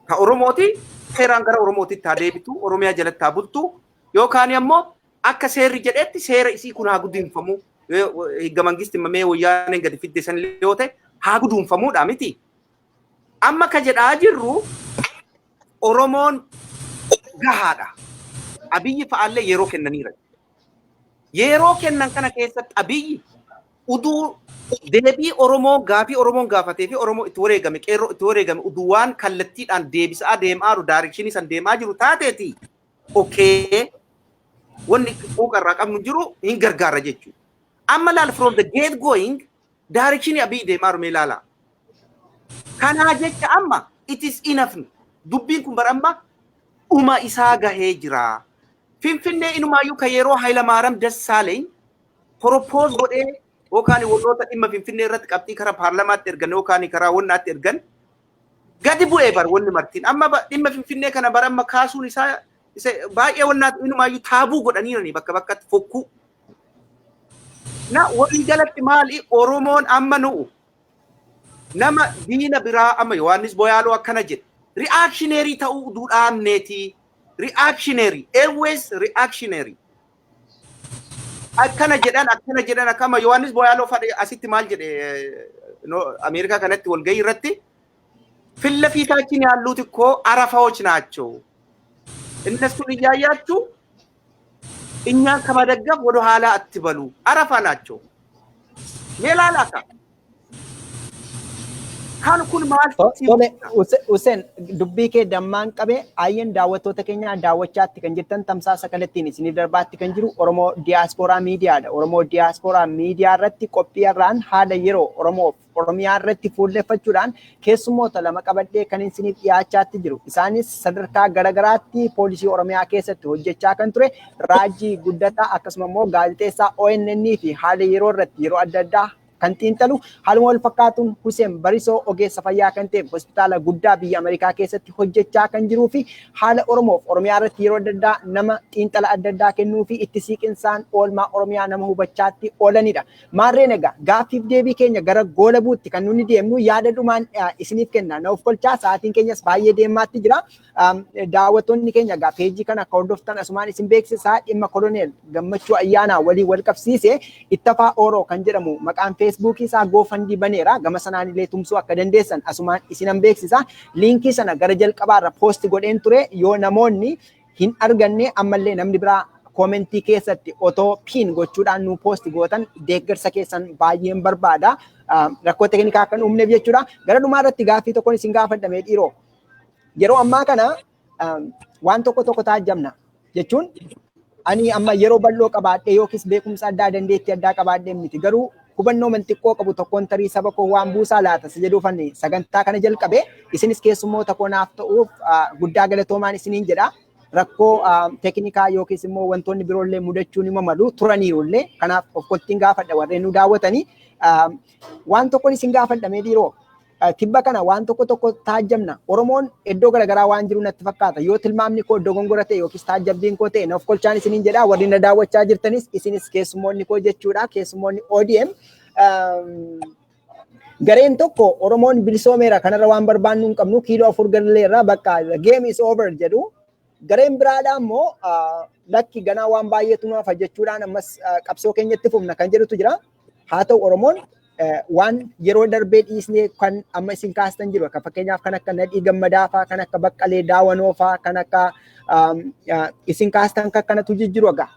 Ka Oromooti seeraan gara Oromootitti haa deebitu, Oromiyaa jalatti haa bultu, yookaan immoo Akka seerri jedhetti seera isii kun haa guduunfamu. Higga mangisti mamee Wayyaaneen gadi fidde san yoo ta'e haa guduunfamuudha miti. Amma ka jedhaa jirru Oromoon gahaadha. Abiyyi fa'aallee yeroo kennaniira. Yeroo kennan kana keessatti Abiyyi uduu deebii Oromoo, gaafii Oromoon gaafatee fi Oromoo itti wareegame, qeerroo itti wareegame, uduu waan kallattiidhaan deebisaa deemaa jiru, direction san deemaa jiru taateeti. Okay, wanni quuqa irraa qabnu jiru hin gargaara jechuudha. Amma laal, from the get going direction Abiyyi deemaa jiru mee ilaala. Kanaa jecha amma it is enough. Dubbiin kun bara amma dhuma isaa gahee jira. Finfinnee inumaayyuu kan yeroo Hayilamaariyaam Dassaaleeny propose godhee yookaan warroota dhimma Finfinnee irratti qabxii karaa paarlamaatti ergan yookaan karaa wannaatti ergan gadi bu'ee bar wanni martiin. Amma dhimma Finfinnee kana bara amma kaasuun isaa isa baay'ee wannaatti inumaayyuu taboo godhaniirani bakka bakkatti fokkuu. Na walii galatti maali, Oromoon amma nu'u nama diina biraa, amma Yohaannis Boyaaloo akkana jedhe, reactionary ta'uu duudhaamneeti. Reactionary, always reactionary. Akkana jedhan, akkana jedhan, akkama Yohaannis Boyaaloo fadhe asitti maal jedhe, Ameerikaa kanatti walgahii irratti, ፊት ለፊታችን ያሉት እኮ አረፋዎች ናቸው። እነሱን እያያችሁ እኛን ከመደገፍ ወደ ኋላ አትበሉ። አረፋ ናቸው። ሌላ ላካ kan kun maal? Tole, Hussein, dubbii kee dammaan qabe. Ayyeen, daawwattoota keenya, daawwachaatti kan jirtan tamsaasa kallattiin isiniif darbaatti kan jiru Oromoo Diyaaspooraa Miidiyaadha. Oromoo Diyaaspooraa Miidiyaa irratti qophii irraan haala yeroo Oromoof Oromiyaa irratti fuulleffachuudhaan keessummoota lama qabadhee kan isiniif dhiyaachaatti jiru. Isaanis sadarkaa garaagaraatti poolisii Oromiyaa keessatti hojjechaa kan ture Raajii Guddataa, akkasuma immoo gaazexeessaa ONN fi haala yeroo irratti yeroo adda addaa kan xiinxalu, haaluma wal fakkaatuun Hussein Barisoo, ogeessa fayyaa kan ta'e, hospitaala guddaa biyya Ameerikaa keessatti hojjechaa kan jiruu fi haala Oromoof Oromiyaa irratti yeroo adda addaa nama xiinxala adda addaa kennuu fi itti siiqinsaan oolmaa Oromiyaa nama hubachaatti oolanidha. Maarreen egaa gaaffiif deebii keenya gara goolabuutti kan nuni deemnu yaada dhumaan isiniif kenna. Na of kolchaa, sa'aatiin keenyas baay'ee deemaatti jira. Daawwattoonni keenya egaa peejii kana akka hordoftan asumaan isin beeksisaa. Dhimma Koloneel Gammachuu Ayyaanaa waliin wal qabsiise Ittafaa Ooroo kan jedhamu maqaan Feesbuukii isaa GoFundMe baneera. Gama sanaan illee tumsuu akka dandeessan asumaan isinan beeksisa. Liinkii sana gara jalqabaarra post godheen ture. Yoo namoonni hin arganne, ammallee namni biraa koomentii keessatti otoo pin gochuudhaan nu post gootan deeggarsa keessan baay'een barbaada. Rakkoo teeknikaa akka hin uumneef jechuudha. Gara dhumaa irratti gaaffii tokkoon isin gaafadhame, dhiiroo. Yeroo ammaa kana waan tokko tokko taajjabna jechuun, ani amma yeroo bal'oo qabaadhee yookiis beekumsa addaa, dandeettii addaa qabaadhee miti, garuu hubannoo manxiqqoo qabu tokkoon tarii saba koo waan buusaa laata si jedhuufan sagantaa kana jalqabe. Isinis keessummoota koo naaf ta'uuf guddaa galatoomaan isiniin jedha. Rakkoo teeknikaa yookiis immoo wantoonni biroollee mudachuu ni malu turaniirullee, kanaaf of kottiin gaafadha warreen nu daawwatanii. Waan tokkoon isin gaafadhamee, dhiiroo, tibba kana waan tokko tokko taajjabna. Oromoon iddoo garaagaraa waan jiru natti fakkaata. Yoo tilmaamni koo dogongora ta'e yookiis taajjabbiin koo ta'e na of kolchaan isiniin jedha. Warri na daawwachaa jirtanis, isinis keessummoonni koo jechuudha. Keessummoonni ODM. Gareen tokko Oromoon bilisoomeera, kanarra waan barbaannu hin qabnu, kiiloo 4 galleerra, bakka game is over jedhu. Gareen biraadhaa immoo lakki, ganaa waan baay'eetu nu hafa jechuudhaan ammas qabsoo keenyatti fufna kan jedhutu jira. Haa ta'u, Oromoon waan yeroo darbee dhiisnee kan amma isin kaastan jiru, akka fakkeenyaaf kan akka Nadhii Gammadaa faa, kan akka Baqqalee Daawanoo faa, kan akka isin kaastan kan kanatu jijjiru egaa.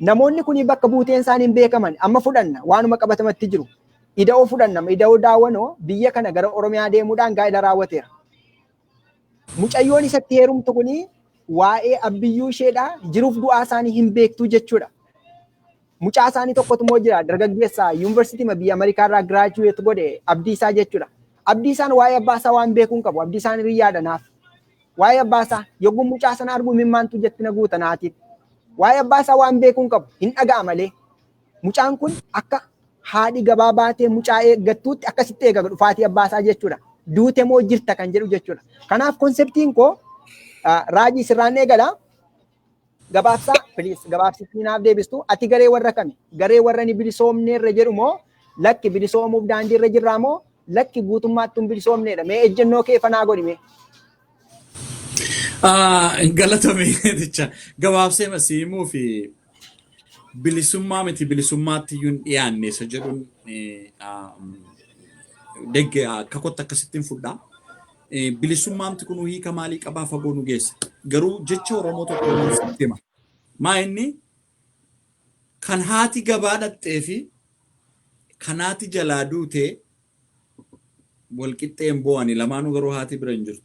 Namoonni kun bakka buuteen isaanii hin beekaman. Amma fudhanna, waanuma qabatamatti jiru. Ida'oo fudhanna, Ida'oo Daawanoo biyya kana gara Oromiyaa deemuudhaan gaa'ela raawwateera. Mucayyoon isatti heerumtu kuni waa'ee abbiyyuu isheedhaa jiruuf du'aa isaanii hin beektu jechuudha. Mucaa isaanii tokkotu immoo jira, dargaggeessa yuunivarsiitii biyya Ameerikaa irraa graduate godhe, Abdiisaa jechuudha. Abdiisaan waa'ee abbaa isaa waan beekuu hin qabu. Abdiisaan hiriyyaadha naaf. Waa'ee abbaa isaa yogguu mucaa sana argu mimmaantu jetti na guuta naatiif. Waa'ee abbaa isaa waan beekuu hin qabu. Hin dhaga'a malee. Mucaan kun akka haadhi gabaa baatee mucaa eeggattuutti akkasitti eega dhufaatii abbaa isaa jechuudha. Duute moo jirta kan jedhu jechuudha. Kanaaf conceptiin koo, Raajii, sirraan eegala. Gabaabsaa, please, gabaabsitii naaf deebistu. Ati garee warra kami? Garee warra ni bilisoomneerra jedhu moo, lakki, bilisoomuuf daandii irra jirraa moo, lakki, guutummaatti hin bilisoomneedha? Mee ejjennoo kee fanaa godhi mee. Galatame jecha gabaabsee masiimuu fi Bilisummaa miti, bilisummaatti iyyuu hin dhiyaanne isa jedhuun degge akka kotti akkasittiin fudhaa. Bilisummaamti kun hiika maalii qabaa, fagoo nu geessa. Garuu jecha Oromoo tokko sitti hima. Maa inni kan haati gabaa dhaxxee fi kan haati jalaa duutee wal qixxeen bo'ani, lamaanuu garuu haati bira hin jirtu.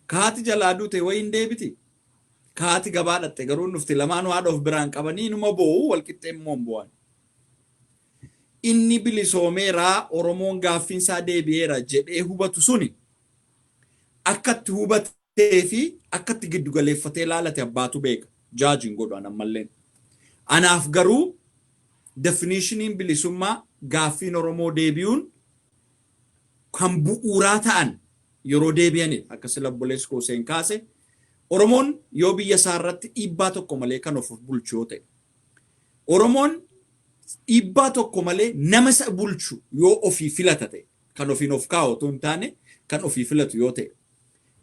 Ka haati jalaa duute wayi hin deebiti. Ka haati gabaa dhaxxe garuu hin dhufti. Lamaanuu haadha of biraan qabanii inuma bo'u, wal qixxeen immoo hin bo'an. Inni bilisoomeeraa, Oromoon gaaffiinsaa deebi'eera jedhee hubatu suni akkatti hubatee fi akkatti giddugaleeffatee laalate abbaatu beeka. Jaajiin godhu an ammalleen. Anaaf garuu definitioniin bilisummaa gaaffiin Oromoo deebi'uun kan bu'uuraa ta'an yeroo deebi'anidha. Akka sila obboleessi koo Hussein kaase, Oromoon yoo biyya isaa irratti dhiibbaa tokko malee kan of bulchu yoo ta'e, Oromoon dhiibbaa tokko malee nama isa bulchu yoo ofii filata ta'e, kan ofiin of kaa'u otoo hin taane kan ofii filatu yoo ta'e,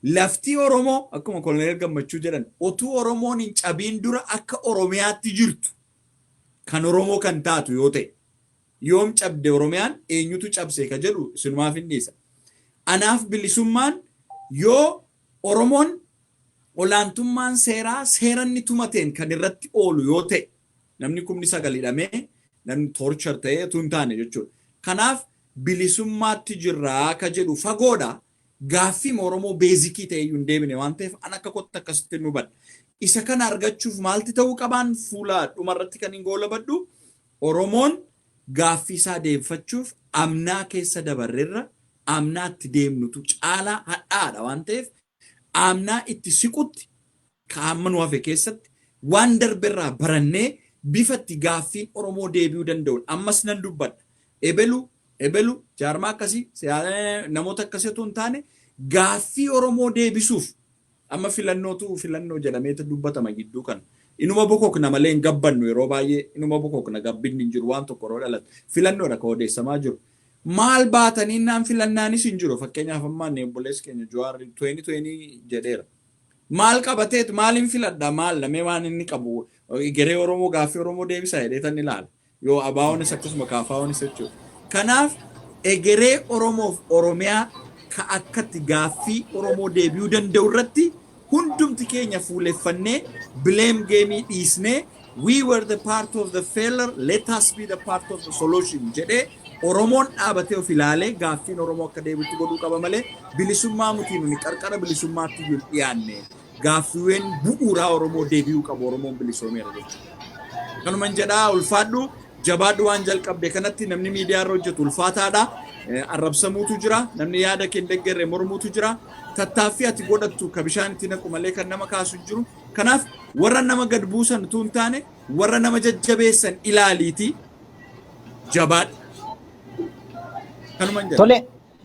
lafti Oromoo akkuma Koloneel Gammachuu jedhan otuu Oromoon hin cabiin dura akka Oromiyaatti jirtu kan Oromoo kan taatu yoo ta'e, yoom cabde Oromiyaan, eenyutu cabse ka jedhu isinumaaf hin dhiisa. Anaaf bilisummaan yoo Oromoon olaantummaan seeraa seeranni tumateen kan irratti oolu yoo ta'e, namni 9,000 hidhamee, namni torture ta'ee utuu hin taane jechuudha. Kanaaf bilisummaatti jirraa ka jedhu fagoodha. Gaaffii Oromoo basic ta'e iyyuu hin deebine waan ta'eef an akka kotti akkasitti nu hubadha. Isa kana argachuuf maalti ta'uu qabaan, fuula dhumarratti kan hin goolabadhu, Oromoon gaaffii isaa deebfachuuf amnaa keessa dabarreerra amnaatti deemnutu caalaa hadhaadha waan ta'eef, amnaa itti siqutti kaa'amma nu hafe keessatti waan darberraa barannee bifa itti gaaffiin Oromoo deebi'uu danda'uun ammas nan dubbadha. Ebelu ebelu jaarmaa akkasii namoota akkasii otoo hin taane, gaaffii Oromoo deebisuuf amma filannootu filannoo jedhameetu dubbatama gidduu kana. Inuma bokokna malee hin gabbannu. Yeroo baay'ee inuma bokokna, gabbinni hin jiru waan tokko yeroo dhalatu. Filannoodha ka odeessamaa jiru. Maal baatanii naan filannaanis hin jiru. Fakkeenyaaf ammaan obboleessi keenya Jawaar 2020 jedheera. Maal qabateetu maaliin filadha, maal namee waan inni qabu geree Oromoo gaaffii Oromoo deebisa jedhee tan ilaala. Yoo abaa'oonis akkasuma kaafaa'oonis jechuudha. Kanaaf egeree Oromoof Oromiyaa ka akkatti gaaffii Oromoo deebi'uu danda'u irratti hundumti keenya fuuleffannee, blame game dhiisnee, "We were the part of the failure, let us be the part of the solution" jedhee Oromoon dhaabatee of ilaalee gaaffiin Oromoo akka deebi'utti godhuu qaba malee bilisummaa mutii, nuni qarqara bilisummaatti iyyuu hin dhiyaanne. Gaaffiiwwan bu'uuraa Oromoo deebi'uu qabu, Oromoon bilisoomeera jechuudha. Kanuman jedhaa, ulfaadhu, jabaadhu. Waan jalqabde kanatti namni miidiyaa irra hojjetu ulfaataadha. Arrabsamuutu jira. Namni yaada kee hin deeggarre mormuutu jira. Tattaaffii ati godhattu ka bishaan itti naqu malee kan nama kaasu hin jiru. Kanaaf warra nama gad buusan utuu hin taane warra nama jajjabeessan ilaaliiti jabaadhu. Kanuman jedha. Tole,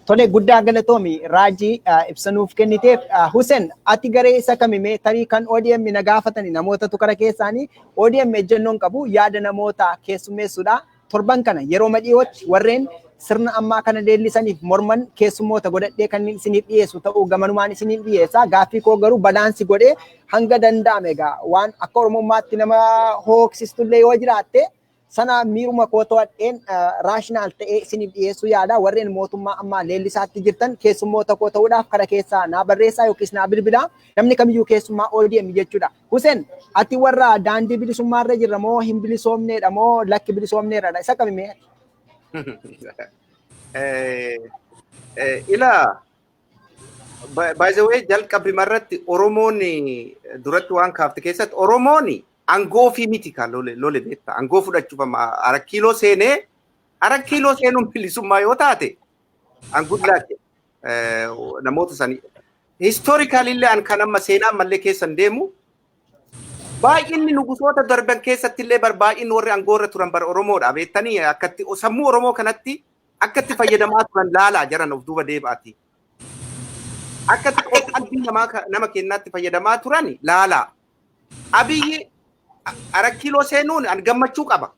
tole, guddaa galatoomi Raajii ibsanuuf kenniteef. Hussein, ati garee isa kamime? Tarii kan ODM na gaafatani namootatu kara keessaanii ODM ejjennoon qabu yaada namoota keessummeessuudha. Torban kana yeroo dhiyootti warreen sirna ammaa kana leellisaniif morman keessummoota godhadhee kan isiniif dhiyeessu ta'uu gamanumaan isiniif dhiyeessa. Gaaffii koo garuu balance godhee hanga danda'ame egaa waan akka Oromummaatti nama hooksistullee yoo jiraatte sana miiruma koo to'adheen rational ta'ee isiniif dhiyeessuu yaada. Warreen mootummaa ammaa leellisaatti jirtan keessummoota koo ta'uudhaaf kara keessaa naa barreessaa yookiis naa bilbilaa. Namni kamiyyuu keessummaa ODM jechuudha. Hussein, ati warra daandii bilisummaarra jirra moo hin bilisoomneedha moo lakki bilisoomneedha, isa kamime? Ilaa, by the way, jalqabima irratti Oromoon duratti waan kaafte keessatti Oromoon aangoo fi miti kan lole lole beekta. Aangoo fudhachuuf amma Arat Kiiloo seenee, Arat Kiiloo seenuun bilisummaa yoo taate an good luck namoota sanii. Historically illee an kan amma seenaa ammallee keessan deemu, baay'inni nugusoota darban keessatti illee bar baay'inni warri aangoo irra turan bar Oromoodha, beektanii akkatti sammuu Oromoo kanatti akkatti fayyadamaa turan laalaa jiran of duuba deebi'aati. Akkatti qalbii namaa nama kennaatti fayyadamaa turan laalaa. Abiyyi Arat Kiiloo seenuun an gammachuu qaba.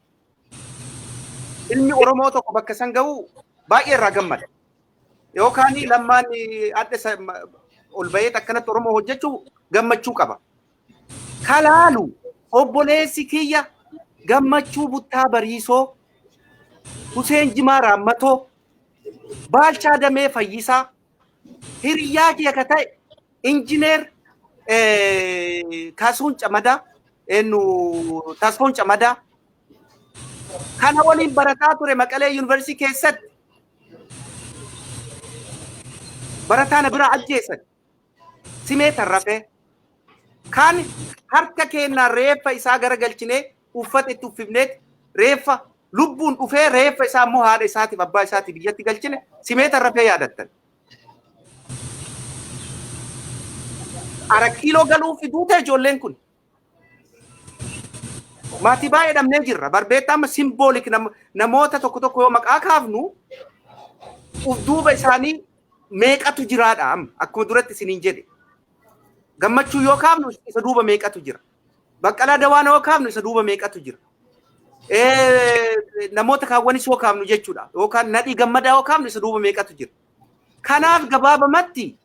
Ilmi Oromoo tokko bakka san ga'u baay'ee irraa gammada. Yookaan Lammaan adda ol bahee akkanatti Oromoo hojjechuu gammachuu qaba. Kalaalu Obboleessi kiyya Gammachuu Buttaa Bariisoo, Huseen Jimaa Raammatoo, Baalchaa Damee Fayyisaa, hiriyaa kiyya ka ta'e Injineer Kaasuun Camadaa, eenyu, Tasfoon Camadaa, kana waliin barataa ture Maqalee Yuunivarsiitii keessatti. Barataa na biraa ajjeesan. Simee Tarrafee. Kan harka keenyaan reeffa isaa garagalchinee, uffata itti uffifneet, reeffa lubbuun dhufee, reeffa isaa immoo haadha isaatiif abbaa isaatiif biyyatti galchine, Simee Tarrafee yaadattan. Ara kiiloo galuu fiduu ta'e ijoolleen kun. Maatii baay'ee dhabnee jirra. Barbeetta amma symbolic namoota tokko tokko yoo maqaa kaafnu, uf duuba isaanii meeqatu jiraadha amma akkuma duratti isiniin jedhe. Gammachuu yoo kaafnu, isa duuba meeqatu jira. Baqqalaa Dawaan yoo kaafnu, isa duuba meeqatu jira. Namoota kaawwanis yoo kaafnu jechuudha. Yookaan Nadhii Gammadaa yoo kaafnu, isa duuba meeqatu jira. Kanaaf gabaabamatti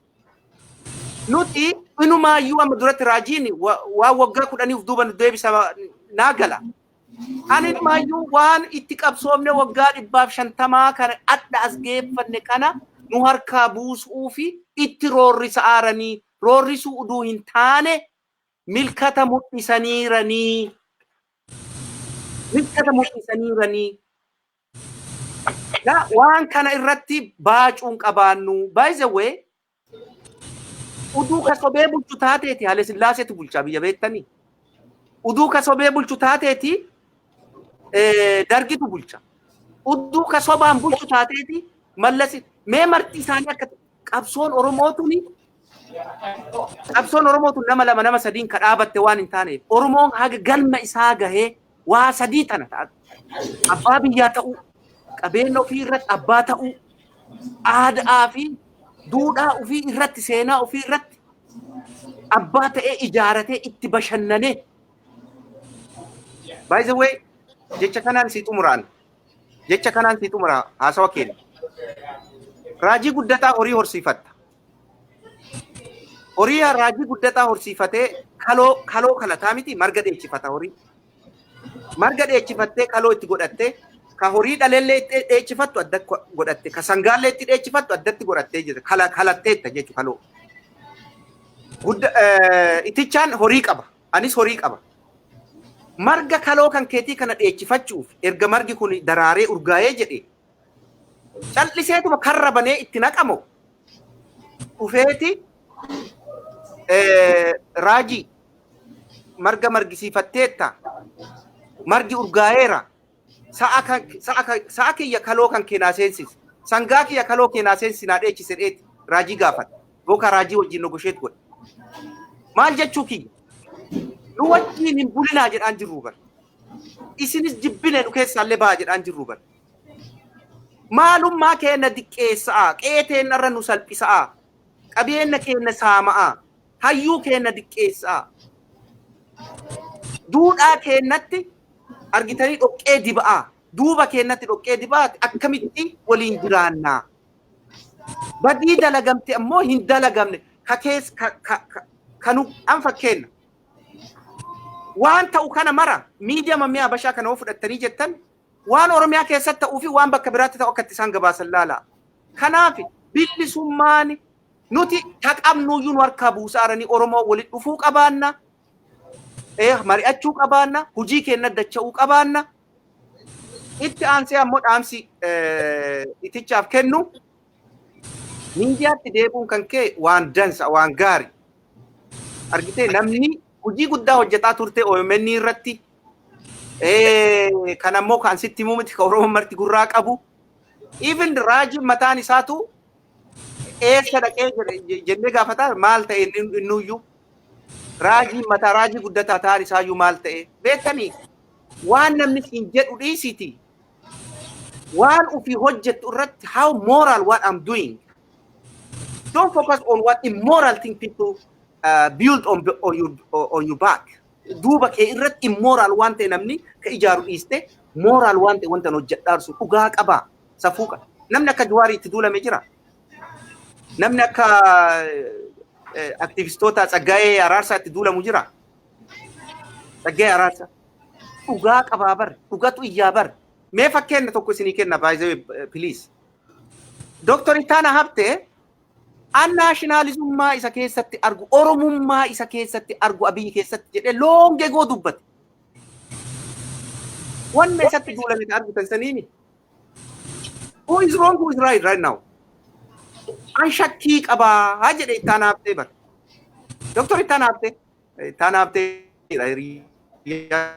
nuti inumaayyuu amma duratti raajiin waan waggaa 10f duuba nu deebisa naa gala. Ani inumaayyuu waan itti qabsoomne waggaa 150 kana adda as geeffanne kana nu harkaa buusuu fi itti roorrisa aaranii, roorrisuu uduu hin taane milkata mul'isaniiranii. Milkata mul'isaniiranii. Waan kana irratti baacuun qabaannu. By the way, uduu ka sobee bulchu taateeti Haile Sillaaseetu bulchaa biyya beektanii. Uduu ka sobee bulchu taateeti Dargitu bulcha. Uduu ka sobaan bulchu taateeti Mallasi. Mee marti isaanii akka qabsoon Oromootun nama lama, nama sadiin ka dhaabatte waan hin taaneef, Oromoon haga galma isaa gahee waa sadii tana ta'a. Abbaa biyyaa ta'uu, qabeenya ofii irratti abbaa ta'uu, aadaa fi duudhaa ofii irratti, seenaa ofii irratti abbaa ta'ee ijaaratee itti bashannanee. By the way, jecha kanaan si xumuraan. Jecha kanaan si xumura haasawa keenya. Raajii Guddataa horii horsiifatta. Horii Raajii Guddataa horsiifatee kaloo kalataa miti, marga dheechifata horii. Marga dheechifattee, kaloo itti godhattee, ka horii dhaleellee itti dheechifattu addatti godhatte, ka sangaallee itti dheechifattu addatti godhattee jirta. Kala kalatteetta jechuudha kaloo. Gudda itichaan horii qaba. Anis horii qaba. Marga kaloo kan keetii kana dheechifachuuf, erga margi kun daraaree urgaa'ee jedhe, calliseetuma karra banee itti naqamo dhufeeti, "Raajii, marga margisiifatteetta, margi urgaa'eera, sa'a kiyya kaloo kan keenaa seensisi, sangaa kiyya kaloo keenaa seensisi, naa dheechise" dheeti raajii gaafata yookaan raajii wajjin negotiate godhe. Maal jechuu kiyya? Nu wajjin hin bulinaa jedhaan jirru bar. Isinis jibbine, nu keessaallee ba'a jedhaan jirru bar. Maalummaa keenya diqqeessa'a, qe'ee teenyarra nu salphisa'a, qabeenya keenya saama'a, hayyuu keenya diqqeessa'a. Duudhaa keenyatti argitanii dhoqqee diba'a. Duuba keenyatti dhoqqee diba'a, akkamitti waliin jiraannaa? Badii dalagamte ammoo hin dalagamne ka keessa ka nu an fakkeenya. Waan ta'u kana mara miidiyaa mammii Habashaa kana yoo fudhattanii jettan, waan Oromiyaa keessatti ta'uu fi waan bakka biraatti ta'u akkatti isaan gabaasan laala. Kanaaf bilisummaan nuti taqabnuyyuu nu harkaa buusaaranii, Oromoo walitti dhufuu qabaanna. Mari'achuu qabaanna. Hojii keenya dacha'uu qabaanna. Itti aansee ammoo dhaamsi itichaaf kennu, miidiyaatti deebi'uun kan kee waan dansa, waan gaari. Argitee, namni hojii guddaa hojjetaa turte OMN irratti. Kan ammoo kan sitti himuu miti, kan Oromoon marti gurraa qabu. Even raajiin mataan isaatu eessa dhaqee jennee gaafataa, maal ta'e innuyyuu. Raajiin mataa Raajii Guddataa ta'an isaayyuu maal ta'e beektanii, waan namni siin jedhu dhiisiti. Waan ofii hojjettu irratti, how moral what I'm doing. Don't focus on what immoral thing people build on your back. Duuba kee irratti immoral waan ta'e namni ka ijaaru dhiiste, moral waan ta'e wanta hojjedhaarsu dhugaa qabaa, safuu qaba. Namni akka Jawaarii itti duulame jira. Namni akka aktivistoota Tsaggaayee Araarsaa itti duulamu jira. Tsaggaayee Araarsaa. Dhugaa qabaa bar, dhugatu iyyaa bar. Mee fakkeenya tokko isinii kenna, baay'ee please. Dooktor Ittaanaa Habtee an nationalism isa keessatti argu, Oromummaa isa keessatti argu Abiyyi keessatti jedhee long ago dubbate. Wanna isatti duulame kan argitan saniini. Who is wrong, who is right right now? An shakkii qabaa jedhe Ittaanaa Habtee bar. Dooktor Ittaanaa Habtee. Ittaanaa Habtee hiriyaa.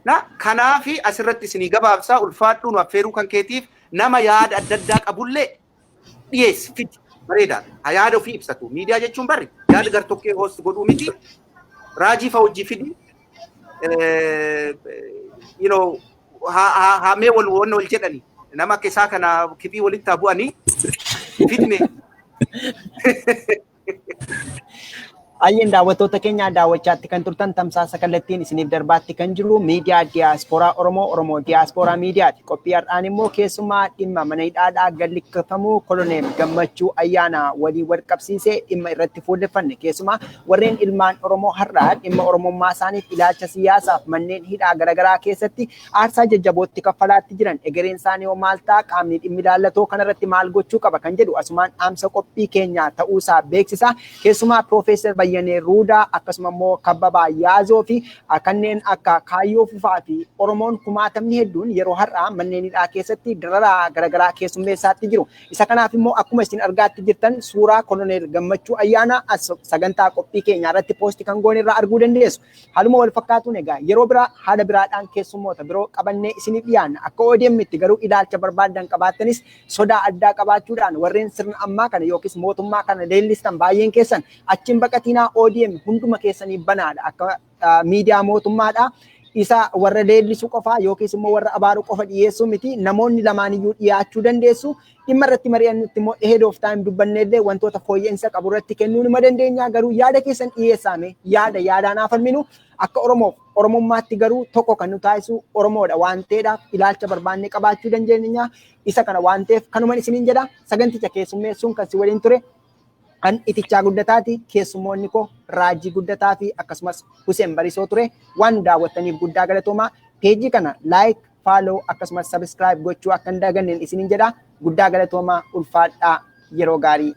Na kanaafi asirratti isinii gabaabsaa, ulfaadhuu, nu affeeruu kan keetiif. Nama yaada adda addaa qabullee dhiyeessi, fidi, bareedaadha. Ha yaada ofii ibsatu. Miidiyaa jechuun barri yaada gartokkee host godhuu miti. Raajii fa hojii fidi. Haa mee wal wanna wal jedhani. Nama akka isaa kana kiphii walitti haa bu'anii fidme. Ayyeen, daawwattoota keenya, daawwachaatti kan turtan tamsaasa kallattiin isiniif darbaatti kan jiru miidiyaa Diyaaspooraa Oromoo, Oromoo Diyaaspooraa Miidiyaati. Qophii har'aan immoo keessumaa dhimma mana hidhaadhaa gallikkatamuu Koloneel Gammachuu Ayyaanaa walii wal qabsiisee dhimma irratti fuulleffanne. Keessumaa warreen ilmaan Oromoo har'aa dhimma Oromummaa isaaniif, ilaalcha siyaasaaf manneen hidhaa garaagaraa keessatti aarsaa jajjabootti kaffalaatti jiran, egereen isaanii hoo maal ta'a, qaamni dhimmi ilaallatoo kanarratti maal gochuu qaba kan jedhu asumaan dhaamsa qophii keenyaa ta'uusaa beeksisa. Keessumaa Piroofeesar Bayyanee Ruudaa, akkasuma immoo Kabbabaa Yaazoo fi kanneen akka Kaayyoo Fufaa fi Oromoon kumaatamni hedduun yeroo har'aa manneen hidhaa keessatti dararaa garaagaraa keessummeessaatti jiru. Isa kanaaf immoo akkuma isin argaatti jirtan suuraa Koloneel Gammachuu Ayyaanaa as sagantaa qophii keenyaa irratti post kan goone irraa arguu dandeessu. Haaluma wal fakkaatuun egaa yeroo biraa haala biraadhaan keessummoota biroo qabannee isiniif dhiyaanna. Akka ODM itti garuu ilaalcha barbaadan qabaattanis sodaa addaa qabaachuudhaan warreen sirna ammaa kana yookiis mootummaa kana leellistan baay'een keessan achiin baqatinaa. ODM hunduma keessanii banaadha. Akka miidiyaa mootummaadha. Isa warra leellisu qofaa yookiis immoo warra abaaru qofa dhiyeessuu miti, namoonni lamaaniyyuu dhiyaachuu dandeessu. Dhimma irratti mari'annutti immoo ahead of time dubbanneellee wantoota fooyya'insa qabu irratti kennuu nima dandeenya. Garuu yaada keessan dhiyeessaame, yaada yaadaan haa falminu. Akka Oromoof Oromummaatti garuu tokko kan nu taasisu Oromoodha waan ta'eedhaaf ilaalcha barbaanne qabaachuu dandeenya. Isa kana waan ta'eef kanuman isiniin jedha. Saganticha keessummeessuun kan si waliin ture kan Itichaa Guddataati. Keessummoonni koo Raajii Guddataa fi akkasumas Hussein Barisoo ture. Waan daawwattaniif guddaa galatoomaa. Peejii kana like, follow akkasumas subscribe gochuu akka hin daganneen isiniin jedha. Guddaa galatoomaa, ulfaadhaa, yeroo gaarii.